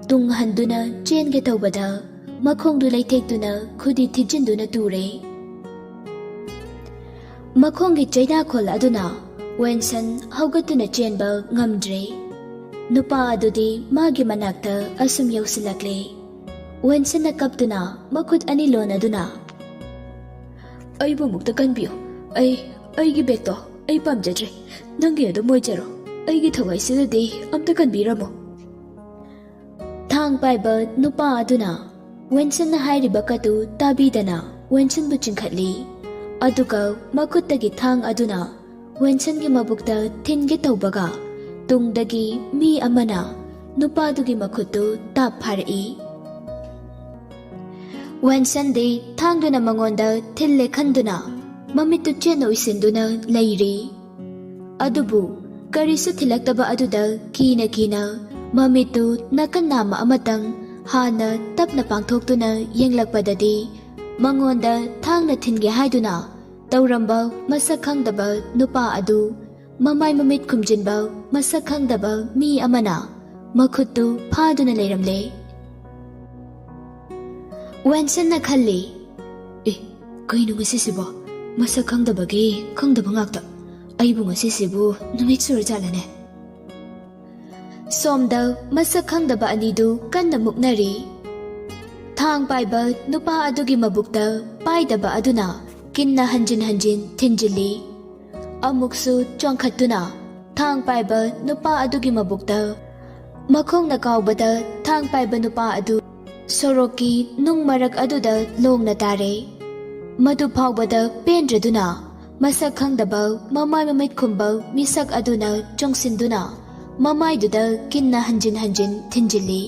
ꯇꯨꯡ ꯍꯟꯗꯨꯅ ꯆꯦꯟꯒꯦ ꯇꯧꯕꯗ ꯃꯈꯣꯡꯗꯨ ꯂꯩꯊꯦꯛꯇꯨꯅ ꯈꯨꯗꯤ ꯊꯤꯖꯤꯟꯗꯨꯅ ꯇꯨꯔꯦ꯫ ꯃꯈꯣꯡꯒꯤ ꯆꯩꯅꯥꯈꯣꯜ ꯑꯗꯨꯅ ꯋꯦꯟꯁꯟ ꯍꯧꯒꯠꯇꯨꯅ ꯆꯦꯟꯕ ꯉꯝꯗ꯭ꯔꯦ꯫ ꯅꯨꯄꯥ ꯑꯗꯨꯗꯤ ꯃꯥꯒꯤ ꯃꯅꯥꯛꯇ ꯑꯁꯨꯝ ꯌꯧꯁꯤꯜꯂꯛꯂꯦ꯫ ꯋꯦꯟꯁꯟꯅ ꯀꯞꯇꯨꯅ ꯃꯈꯨꯠ ꯑꯅꯤ ꯂꯣꯟꯅꯗꯨꯅ, "ꯑꯩꯕꯨ ꯑꯃꯨꯛꯇ ꯀꯟꯕꯤꯌꯨ꯫ ꯑꯩ, ꯑꯩꯒꯤ ꯕꯦꯒꯇꯣ ꯑꯩ ꯄꯥꯝꯖꯗ꯭ꯔꯦ꯫ ꯅꯪꯒꯤ ꯑꯗꯨꯝ ꯑꯣꯏꯖꯔꯣ꯫ ꯑꯩꯒꯤ ꯊꯋꯥꯏꯁꯤꯗꯗꯤ ꯑꯝꯇ ꯀꯟꯕꯤꯔꯝꯃꯣ꯫" ꯊꯥꯡ ꯄꯥꯏꯕ ꯅꯨꯄꯥ ꯑꯗꯨꯅ ꯋꯦꯟꯁꯟꯅ ꯍꯥꯏꯔꯤꯕ ꯀꯠꯇꯨ ꯇꯥꯕꯤꯗꯅ ꯋꯦꯟꯁꯟꯕꯨ ꯆꯤꯡꯈꯠꯂꯤ꯫ ꯑꯗꯨꯒ ꯃꯈꯨꯠꯇꯒꯤ ꯊꯥꯡ ꯑꯗꯨꯅ ꯋꯦꯟꯁꯟꯒꯤ ꯃꯕꯨꯛꯇ ꯊꯤꯟꯒꯦ ꯇꯧꯕꯒ, ꯇꯨꯡꯗꯒꯤ ꯃꯤ ꯑꯃꯅ ꯅꯨꯄꯥꯗꯨꯒꯤ ꯃꯈꯨꯠꯇꯨ ꯇꯥꯞ ꯐꯥꯔꯛꯏ꯫ ꯋꯦꯟꯁꯟꯗꯤ ꯊꯥꯡꯗꯨꯅ ꯃꯉꯣꯟꯗ ꯊꯤꯜꯂꯦ ꯈꯟꯗꯨꯅ ꯃꯃꯤꯠꯇꯨ ꯆꯦꯠꯅ ꯎꯏꯁꯤꯟꯗꯨꯅ ꯂꯩꯔꯤ꯫ ꯑꯗꯨꯕꯨ ꯀꯔꯤꯁꯨ ꯊꯤꯜꯂꯛꯇꯕ ꯑꯗꯨꯗ ꯀꯤꯅ ꯀꯤꯅ ꯃꯃꯤꯠꯇꯨ ꯅꯥꯀꯟ ꯅꯥꯝꯃ ꯑꯃꯇꯪ ꯍꯥꯟꯅ ꯇꯞꯅ ꯄꯥꯡꯊꯣꯛꯇꯨꯅ ꯌꯦꯡꯂꯛꯄꯗꯗꯤ, ꯃꯉꯣꯟꯗ ꯊꯥꯡꯅ ꯊꯤꯟꯒꯦ ꯍꯥꯏꯗꯨꯅ ꯇꯧꯔꯝꯕ ꯃꯁꯛ ꯈꯪꯗꯕ ꯅꯨꯄꯥ ꯑꯗꯨ, ꯃꯃꯥꯏ ꯃꯃꯤꯠ ꯈꯨꯝꯖꯤꯟꯕ ꯃꯁꯛ ꯈꯪꯗꯕ ꯃꯤ ꯑꯃꯅ ꯃꯈꯨꯠꯇꯨ ꯐꯥꯗꯨꯅ ꯂꯩꯔꯝꯂꯦ꯫ ꯋꯦꯟꯁꯟꯅ ꯈꯜꯂꯤ, "ꯑꯦ, ꯀꯩꯅꯣ ꯉꯁꯤꯁꯤꯕꯣ? ꯃꯁꯛ ꯈꯪꯗꯕꯒꯤ ꯈꯪꯗꯕ ꯉꯥꯛꯇ꯫ ꯑꯩꯕꯨ ꯉꯁꯤꯁꯤꯕꯨ ꯅꯨꯃꯤꯠ ꯁꯨꯔꯖꯥꯠꯂꯅꯦ?" ꯁꯣꯝꯗ ꯃꯁꯛ ꯈꯪꯗꯕ ꯑꯅꯤꯗꯨ ꯀꯟꯅ ꯃꯨꯛꯅꯔꯤ꯫ ꯊꯥꯡ ꯄꯥꯏꯕ ꯅꯨꯄꯥ ꯑꯗꯨꯒꯤ ꯃꯕꯨꯛꯇ ꯄꯥꯏꯗꯕ ꯑꯗꯨꯅ ꯀꯤꯟꯅ ꯍꯟꯖꯤꯟ ꯍꯟꯖꯤꯟ ꯊꯤꯟꯖꯤꯜꯂꯤ꯫ ꯑꯃꯨꯛꯁꯨ ꯆꯣꯡꯈꯠꯇꯨꯅ ꯊꯥꯡ ꯄꯥꯏꯕ ꯅꯨꯄꯥ ꯑꯗꯨꯒꯤ ꯃꯕꯨꯛꯇ ꯃꯈꯣꯡꯅ ꯀꯥꯎꯕꯗ ꯊꯥꯡ ꯄꯥꯏꯕ ꯅꯨꯄꯥ ꯑꯗꯨ ꯁꯣꯔꯣꯛꯀꯤ ꯅꯨꯡ ꯃꯔꯛ ꯑꯗꯨꯗ ꯂꯣꯡꯅ ꯇꯥꯔꯦ꯫ ꯃꯗꯨ ꯐꯥꯎꯕꯗ ꯄꯦꯟꯗ꯭ꯔꯗꯨꯅ ꯃꯁꯛ ꯈꯪꯗꯕ ꯃꯃꯥꯏ ꯃꯃꯤꯠ ꯈꯨꯝꯕ ꯃꯤꯁꯛ ꯑꯗꯨꯅ ꯆꯣꯡꯁꯤꯟꯗꯨꯅ ꯃꯃꯥꯏꯗꯨꯗ ꯀꯤꯟꯅ ꯍꯟꯖꯤꯟ ꯍꯟꯖꯤꯟ ꯊꯤꯟꯖꯤꯜꯂꯤ꯫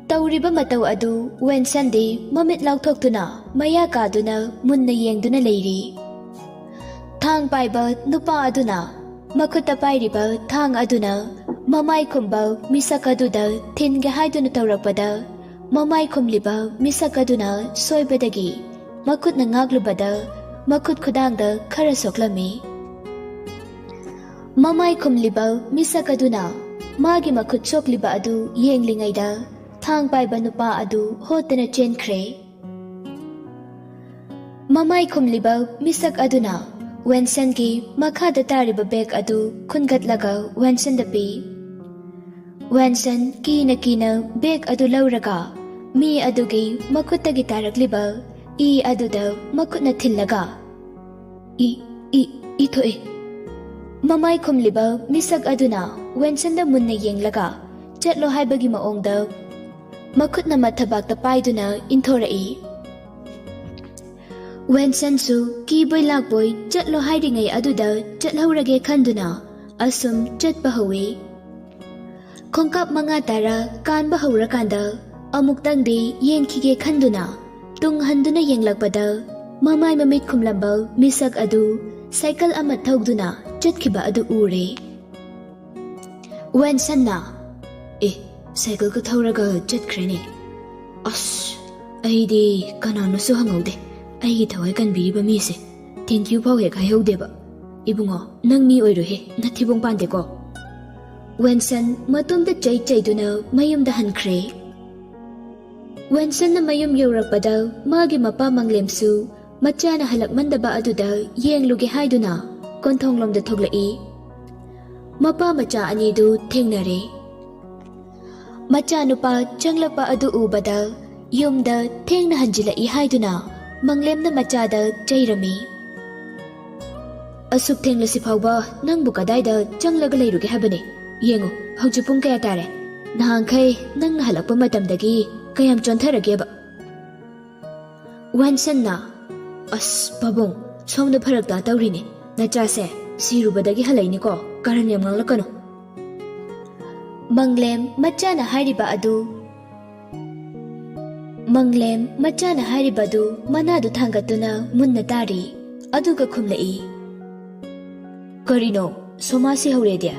ꯇꯧꯔꯤꯕ ꯃꯇꯧ ꯑꯗꯨ ꯋꯦꯟꯁꯟꯗꯤ ꯃꯃꯤꯠ ꯂꯥꯎꯊꯣꯛꯇꯨꯅ ꯃꯌꯥ ꯀꯥꯗꯨꯅ ꯃꯨꯟꯅ ꯌꯦꯡꯗꯨꯅ ꯂꯩꯔꯤ꯫ ꯊꯥꯡ ꯄꯥꯏꯕ ꯅꯨꯄꯥ ꯑꯗꯨꯅ ꯃꯈꯨꯠꯇ ꯄꯥꯏꯔꯤꯕ ꯊꯥꯡ ꯑꯗꯨꯅ ꯃꯃꯥꯏ ꯈꯨꯝꯕ ꯃꯤꯁꯛ ꯑꯗꯨꯗ ꯊꯤꯟꯒꯦ ꯍꯥꯏꯗꯨꯅ ꯇꯧꯔꯛꯄꯗ, ꯃꯃꯥꯏ ꯈꯨꯝꯂꯤꯕ ꯃꯤꯁꯛ ꯑꯗꯨꯅ ꯁꯣꯏꯕꯗꯒꯤ ꯃꯈꯨꯠꯅ ꯉꯥꯛꯂꯨꯕꯗ ꯃꯈꯨꯠ ꯈꯨꯗꯥꯡꯗ ꯈꯔ ꯁꯣꯛꯂꯝꯃꯤ꯫ ꯃꯃꯥꯏ ꯈꯨꯝꯂꯤꯕ ꯃꯤꯁꯛ ꯑꯗꯨꯅ ꯃꯥꯒꯤ ꯃꯈꯨꯠ ꯁꯣꯛꯂꯤꯕ ꯑꯗꯨ ꯌꯦꯡꯂꯤꯉꯩꯗ ꯊꯥꯡ ꯄꯥꯏꯕ ꯅꯨꯄꯥ ꯑꯗꯨ ꯍꯣꯠꯇꯅ ꯆꯦꯟꯈ꯭ꯔꯦ꯫ ꯃꯃꯥꯏ ꯈꯨꯝꯂꯤꯕ ꯃꯤꯁꯛ ꯑꯗꯨꯅ ꯋꯦꯟꯁꯟꯒꯤ ꯃꯈꯥꯗ ꯇꯥꯔꯤꯕ ꯕꯦꯒ ꯑꯗꯨ ꯈꯨꯟꯒꯠꯂꯒ ꯋꯦꯟꯁꯟꯗ ꯄꯤ꯫ ꯋꯦꯟꯁꯟ ꯀꯤꯅ ꯀꯤꯅ ꯕꯦꯒ ꯑꯗꯨ ꯂꯧꯔꯒ ꯃꯤ ꯑꯗꯨꯒꯤ ꯃꯈꯨꯠꯇꯒꯤ ꯇꯥꯔꯛꯂꯤꯕ ꯏ ꯑꯗꯨꯗ ꯃꯈꯨꯠꯅ ꯊꯤꯜꯂꯒ, "ꯏ, ꯏ, ꯏ ꯊꯣꯛꯑꯦ꯫" ꯃꯃꯥꯏ ꯈꯨꯝꯂꯤꯕ ꯃꯤꯁꯛ ꯑꯗꯨꯅ ꯋꯦꯟꯁꯟꯗ ꯃꯨꯟꯅ ꯌꯦꯡꯂꯒ ꯆꯠꯂꯣ ꯍꯥꯏꯕꯒꯤ ꯃꯑꯣꯡꯗ ꯃꯈꯨꯠꯅ ꯃꯊꯕꯥꯛꯇ ꯄꯥꯏꯗꯨꯅ ꯏꯟꯊꯣꯔꯛꯏ꯫ ꯋꯦꯟꯁꯟꯁꯨ ꯀꯤꯕꯣꯏ ꯂꯥꯛꯄꯣꯏ ꯆꯠꯂꯣ ꯍꯥꯏꯔꯤꯉꯩ ꯑꯗꯨꯗ ꯆꯠꯍꯧꯔꯒꯦ ꯈꯟꯗꯨꯅ ꯑꯁꯨꯝ ꯆꯠꯄ ꯍꯧꯏ꯫ ꯈꯣꯡꯀꯥꯞ ꯃꯉꯥ ꯇꯔꯥ ꯀꯥꯟꯕ ꯍꯧꯔꯀꯥꯟꯗ ꯑꯃꯨꯛꯇꯪꯗꯤ ꯌꯦꯡꯈꯤꯒꯦ ꯈꯟꯗꯨꯅ ꯇꯨꯡ ꯍꯟꯗꯨꯅ ꯌꯦꯡꯂꯛꯄꯗ ꯃꯃꯥꯏ ꯃꯃꯤꯠ ꯈꯨꯝꯂꯝꯕ ꯃꯤꯁꯛ ꯑꯗꯨ ꯁꯥꯏꯀꯜ ꯑꯃ ꯊꯧꯗꯨꯅ ꯆꯠꯈꯤꯕ ꯑꯗꯨ ꯎꯔꯦ꯫ ꯋꯦꯟꯁꯟꯅ, "ꯑꯦ, ꯁꯥꯏꯀꯜꯒ ꯊꯧꯔꯒ ꯆꯠꯈ꯭ꯔꯦꯅꯦ꯫ ꯑꯁ, ꯑꯩꯗꯤ ꯀꯅꯥꯅꯣꯁꯨ ꯍꯪꯍꯧꯗꯦ꯫ ꯑꯩꯒꯤ ꯊꯋꯥꯏ ꯀꯟꯕꯤꯔꯤꯕ ꯃꯤꯁꯦ thank you ꯐꯥꯎ ꯍꯦꯛ ꯍꯥꯏꯍꯧꯗꯦꯕ꯫ ꯏꯕꯨꯡꯉꯣ, ꯅꯪ ꯃꯤ ꯑꯣꯏꯔꯣꯏꯍꯦ, ꯅꯊꯤꯕꯣꯡ ꯄꯥꯟꯗꯦꯀꯣ꯫" ꯋꯦꯟꯁꯟ ꯃꯇꯣꯝꯇ ꯆꯩ ꯆꯩꯗꯨꯅ ꯃꯌꯨꯝꯗ ꯍꯟꯈ꯭ꯔꯦ꯫ ꯋꯦꯟꯁꯟꯅ ꯃꯌꯨꯝ ꯌꯧꯔꯛꯄꯗ ꯃꯥꯒꯤ ꯃꯄꯥ ꯃꯪꯂꯦꯝꯁꯨ ꯃꯆꯥꯅ ꯍꯜꯂꯛꯃꯟꯗꯕ ꯑꯗꯨꯗ ꯌꯦꯡꯂꯨꯒꯦ ꯍꯥꯏꯗꯨꯅ ꯀꯣꯟꯊꯣꯡꯂꯣꯝꯗ ꯊꯣꯛꯂꯛꯏ꯫ ꯃꯄꯥ ꯃꯆꯥ ꯑꯅꯤꯗꯨ ꯊꯦꯡꯅꯔꯦ꯫ ꯃꯆꯥꯅꯨꯄꯥ ꯆꯪꯂꯛꯄ ꯑꯗꯨ ꯎꯕꯗ ꯌꯨꯝꯗ ꯊꯦꯡꯅ ꯍꯟꯖꯤꯜꯂꯛꯏ ꯍꯥꯏꯗꯨꯅ ꯃꯪꯂꯦꯝꯅ ꯃꯆꯥꯗ ꯆꯩꯔꯝꯃꯤ꯫ "ꯑꯁꯨꯛ ꯊꯦꯡꯂꯁꯤ ꯐꯥꯎꯕ ꯅꯪꯕꯨ ꯀꯗꯥꯏꯗ ꯆꯪꯂꯒ ꯂꯩꯔꯨꯒꯦ ꯍꯥꯏꯕꯅꯤ? ꯌꯦꯡꯉꯨ, ꯍꯧꯖꯤꯛ ꯄꯨꯡ ꯀꯌꯥ ꯇꯥꯔꯦ? ꯅꯍꯥꯟꯈꯩ ꯅꯪꯅ ꯍꯜꯂꯛꯄ ꯃꯇꯝꯗꯒꯤ ꯀꯌꯥꯝ ꯆꯣꯟꯊꯔꯒꯦꯕ?" ꯋꯦꯟꯁꯟꯅ, "ꯑꯁ ꯄꯥꯕꯨꯡ, ꯁꯣꯝꯗ ꯐꯔꯛ ꯇꯥ ꯇꯧꯔꯤꯅꯦ꯫ ꯅꯆꯥꯁꯦ ꯁꯤꯔꯨꯕꯗꯒꯤ ꯍꯜꯂꯛꯏꯅꯤꯀꯣ꯫ ꯀꯔꯟ ꯌꯥꯝ ꯉꯥꯡꯂꯛꯀꯅꯨ꯫ ꯃꯪꯂꯦꯝ ꯃꯆꯥꯅ ꯍꯥꯏꯔꯤꯕ ꯑꯗꯨ, ꯃꯪꯂꯦꯝ ꯃꯆꯥꯅ ꯍꯥꯏꯔꯤꯕ ꯑꯗꯨ ꯃꯅꯥꯗꯨ ꯊꯥꯡꯒꯠꯇꯨꯅ ꯃꯨꯟꯅ ꯇꯥꯔꯤ꯫ ꯑꯗꯨꯒ ꯈꯨꯝꯂꯛꯏ, "ꯀꯔꯤꯅꯣ? ꯁꯣꯃꯥ ꯁꯤꯍꯧꯔꯦꯗꯤ?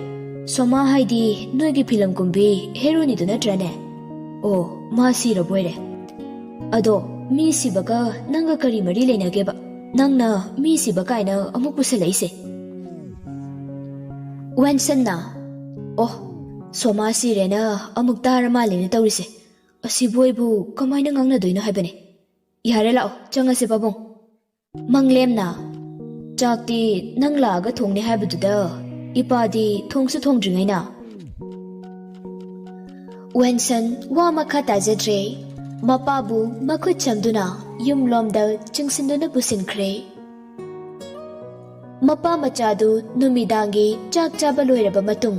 ꯁꯣꯃꯥ ꯍꯥꯏꯗꯤ ꯅꯣꯏꯒꯤ ꯐꯤꯂꯝ ꯀꯨꯝꯕꯤ ꯍꯦꯔꯣꯅꯤꯗꯨ ꯅꯠꯇ꯭ꯔꯅꯦ? ꯑꯣ, ꯃꯥ ꯁꯤꯔꯕꯣꯏꯔꯦ꯫ ꯑꯗꯣ ꯃꯤ ꯁꯤꯕꯒ ꯅꯪꯒ ꯀꯔꯤ ꯃꯔꯤ ꯂꯩꯅꯒꯦꯕ? ꯅꯪꯅ ꯃꯤ ꯁꯤꯕ ꯀꯥꯏꯅ ꯑꯃꯨꯛ ꯄꯨꯁꯜꯂꯛꯏꯁꯦ?" ꯋꯦꯟꯁꯟꯅ, "ꯑꯣ, ꯁꯣꯃꯥ ꯁꯤꯔꯦꯅ ꯑꯃꯨꯛ ꯇꯥꯔ ꯃꯥꯜꯂꯦꯅ ꯇꯧꯔꯤꯁꯦ꯫ ꯑꯁꯤꯕꯨ ꯑꯩꯕꯨ ꯀꯃꯥꯏꯅ ꯉꯥꯡꯅꯗꯣꯏꯅꯣ ꯍꯥꯏꯕꯅꯦ? ꯌꯥꯔꯦ, ꯂꯥꯛꯑꯣ, ꯆꯪꯉꯁꯦ ꯄꯥꯕꯨꯡ꯫" ꯃꯪꯂꯦꯝꯅ, "ꯆꯥꯛꯇꯤ ꯅꯪ ꯂꯥꯛꯑꯒ ꯊꯣꯡꯅꯤ ꯍꯥꯏꯕꯗꯨꯗ ꯏꯄꯥꯗꯤ ꯊꯣꯡꯁꯨ ꯊꯣꯡꯗ꯭ꯔꯤꯉꯩꯅ?" ꯋꯦꯟꯁꯟ ꯋꯥ ꯃꯈꯥ ꯇꯥꯖꯗ꯭ꯔꯦ꯫ ꯃꯄꯥꯕꯨ ꯃꯈꯨꯠ ꯁꯝꯗꯨꯅ ꯌꯨꯝꯂꯣꯝꯗ ꯆꯤꯡꯁꯤꯟꯗꯨꯅ ꯄꯨꯁꯤꯟꯈ꯭ꯔꯦ꯫ ꯃꯄꯥ ꯃꯆꯥꯗꯨ ꯅꯨꯃꯤꯗꯥꯡꯒꯤ ꯆꯥꯛ ꯆꯥꯕ ꯂꯣꯏꯔꯕ ꯃꯇꯨꯡ,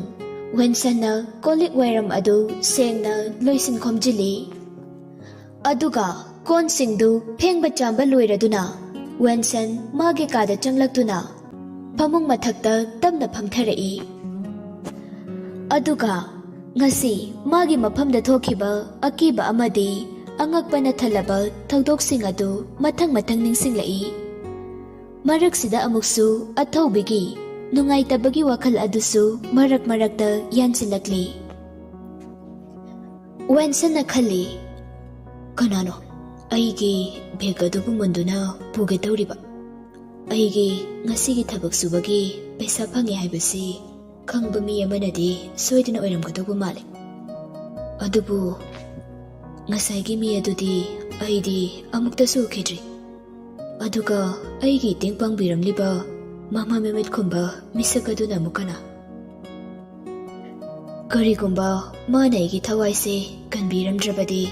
ꯋꯦꯟꯁꯟꯅ ꯀꯣꯜꯂꯤꯛ ꯋꯥꯏꯔꯝ ꯑꯗꯨ ꯁꯦꯡꯅ ꯂꯣꯏꯁꯤꯟ ꯈꯣꯝꯖꯤꯜꯂꯤ꯫ ꯑꯗꯨꯒ ꯀꯣꯟꯁꯤꯡꯗꯨ ꯐꯦꯡꯕ ꯆꯥꯝꯕ ꯂꯣꯏꯔꯗꯨꯅ, ꯋꯦꯟꯁꯟ ꯃꯥꯒꯤ ꯀꯥꯗ ꯆꯪꯂꯛꯇꯨꯅ ꯐꯃꯨꯡ ꯃꯊꯛꯇ ꯇꯞꯅ ꯐꯝꯊꯔꯛꯏ꯫ ꯑꯗꯨꯒ ꯉꯁꯤ ꯃꯥꯒꯤ ꯃꯐꯝꯗ ꯊꯣꯛꯈꯤꯕ ꯑꯀꯤꯕ ꯑꯃꯗꯤ ꯑꯉꯛꯄꯅ ꯊꯜꯂꯕ ꯊꯧꯗꯣꯛꯁꯤꯡ ꯑꯗꯨ ꯃꯊꯪ ꯃꯊꯪ ꯅꯤꯡꯁꯤꯡꯂꯛꯏ꯫ ꯃꯔꯛꯁꯤꯗ ꯑꯃꯨꯛꯁꯨ ꯑꯊꯧꯕꯤꯒꯤ ꯅꯨꯡꯉꯥꯏꯇꯕꯒꯤ ꯋꯥꯈꯜ ꯑꯗꯨꯁꯨ ꯃꯔꯛ ꯃꯔꯛꯇ ꯌꯥꯟꯁꯤꯜꯂꯛꯂꯤ꯫ ꯋꯦꯟꯁꯟꯅ ꯈꯜꯂꯤ, "ꯀꯅꯥꯅꯣ ꯑꯩꯒꯤ ꯕꯦꯒ ꯑꯗꯨꯕꯨ ꯃꯨꯟꯗꯨꯅ ꯄꯨꯒꯦ ꯇꯧꯔꯤꯕ? ꯑꯩꯒꯤ ꯉꯁꯤꯒꯤ ꯊꯕꯛ ꯁꯨꯕꯒꯤ ꯄꯩꯁꯥ ꯐꯪꯉꯦ ꯍꯥꯏꯕꯁꯤ ꯈꯪꯕ ꯃꯤ ꯑꯃꯅꯗꯤ ꯁꯣꯏꯗꯅ ꯑꯣꯏꯔꯝꯒꯗꯧꯕ ꯃꯥꯜꯂꯦ꯫ ꯑꯗꯨꯕꯨ ꯉꯁꯥꯏꯒꯤ ꯃꯤ ꯑꯗꯨꯗꯤ ꯑꯩꯗꯤ ꯑꯃꯨꯛꯇꯁꯨ ꯎꯈꯤꯗ꯭ꯔꯤ꯫ ꯑꯗꯨꯒ ꯑꯩꯒꯤ ꯏꯇꯦꯡ ꯄꯥꯡꯕꯤꯔꯝꯂꯤꯕ ꯃꯃꯥ ꯃꯃꯤꯠ ꯈꯨꯝꯕ ꯃꯤꯁꯛ ꯑꯗꯨꯅ ꯑꯃꯨꯛ ꯀꯅꯥ? ꯀꯔꯤꯒꯨꯝꯕ ꯃꯥꯅ ꯑꯩꯒꯤ ꯊꯋꯥꯏꯁꯦ ꯀꯟꯕꯤꯔꯝꯗ꯭ꯔꯕꯗꯤ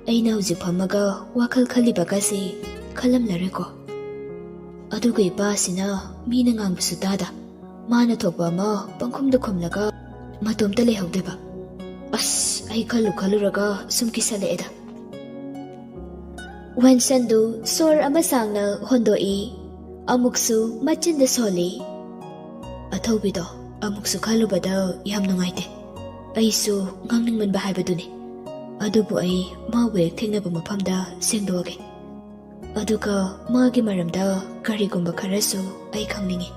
ꯑꯩꯅ ꯍꯧꯖꯤꯛ ꯐꯝꯃꯒ ꯋꯥꯈꯜ ꯈꯜꯂꯤꯕꯒꯁꯦ ꯈꯜꯂꯝꯂꯔꯣꯏꯀꯣ꯫ ꯑꯗꯨꯒ ꯏꯄꯥꯁꯤꯅ ꯃꯤꯅ ꯉꯥꯡꯕꯁꯨ ꯇꯥꯗ, ꯃꯥꯅ ꯊꯣꯛꯄ ꯑꯃ ꯄꯪꯈꯨꯝꯗ ꯈꯨꯝꯂꯒ ꯃꯇꯣꯝꯇ ꯂꯩꯍꯧꯗꯣꯏꯕ꯫ ꯑꯁ, ꯑꯩ ꯈꯜꯂꯨ ꯈꯜꯂꯨꯔꯒ ꯁꯨꯝ ꯀꯤꯁꯜꯂꯛꯑꯦꯗ꯫" ꯋꯦꯟꯁꯟꯗꯨ ꯁꯣꯔ ꯑꯃ ꯁꯥꯡꯅ ꯍꯣꯟꯗꯣꯛꯏ꯫ ꯑꯃꯨꯛꯁꯨ ꯃꯆꯤꯟꯗ ꯁꯣꯜꯂꯤ꯫ "ꯑꯊꯧꯕꯤꯗꯣ, ꯑꯃꯨꯛꯁꯨ ꯈꯜꯂꯨꯕꯗ ꯌꯥꯝ ꯅꯨꯡꯉꯥꯏꯇꯦ꯫ ꯑꯩꯁꯨ ꯉꯥꯡꯅꯤꯡꯃꯟꯕ ꯍꯥꯏꯕꯗꯨꯅꯤ꯫ ꯑꯗꯨꯕꯨ ꯑꯩ ꯃꯥꯕꯨ ꯍꯦꯛ ꯊꯦꯡꯅꯕ ꯃꯐꯝꯗ ꯁꯦꯡꯗꯣꯛꯑꯒꯦ꯫ ꯑꯗꯨꯒ ꯃꯥꯒꯤ ꯃꯔꯝꯗ ꯀꯔꯤꯒꯨꯝꯕ ꯈꯔꯁꯨ ꯑꯩ ꯈꯪꯅꯤꯡꯏ꯫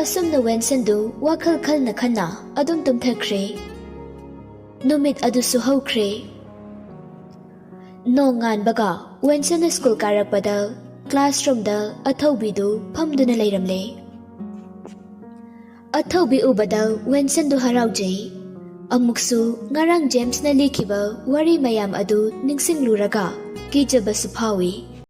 ꯑꯁꯨꯝꯅ ꯋꯦꯟꯁꯟꯗꯨ ꯋꯥꯈꯜ ꯈꯟꯅ ꯈꯟꯅ ꯑꯗꯨꯝ ꯇꯨꯝꯊꯈ꯭ꯔꯦ꯫ ꯅꯨꯃꯤꯠ ꯑꯗꯨꯁꯨ ꯍꯧꯈ꯭ꯔꯦ꯫ ꯅꯣꯡꯉꯥꯟꯕꯒ ꯋꯦꯟꯁꯟꯅ ꯁ꯭ꯀꯨꯜ ꯀꯥꯔꯛꯄꯗ ꯀ꯭ꯂꯥꯁꯔꯨꯝꯗ ꯑꯊꯧꯕꯤꯗꯨ ꯐꯝꯗꯨꯅ ꯂꯩꯔꯝꯂꯦ꯫ ꯑꯊꯧꯕꯤ ꯎꯕꯗ ꯋꯦꯟꯁꯟꯗꯨ ꯍꯔꯥꯎꯖꯩ꯫ ꯑꯃꯨꯛꯁꯨ ꯉꯔꯥꯡ ꯖꯦꯝꯁꯅ ꯂꯤꯈꯤꯕ ꯋꯥꯔꯤ ꯃꯌꯥꯝ ꯑꯗꯨ ꯅꯤꯡꯁꯤꯡꯂꯨꯔꯒ ꯀꯤꯖꯕꯁꯨ ꯐꯥꯎꯏ꯫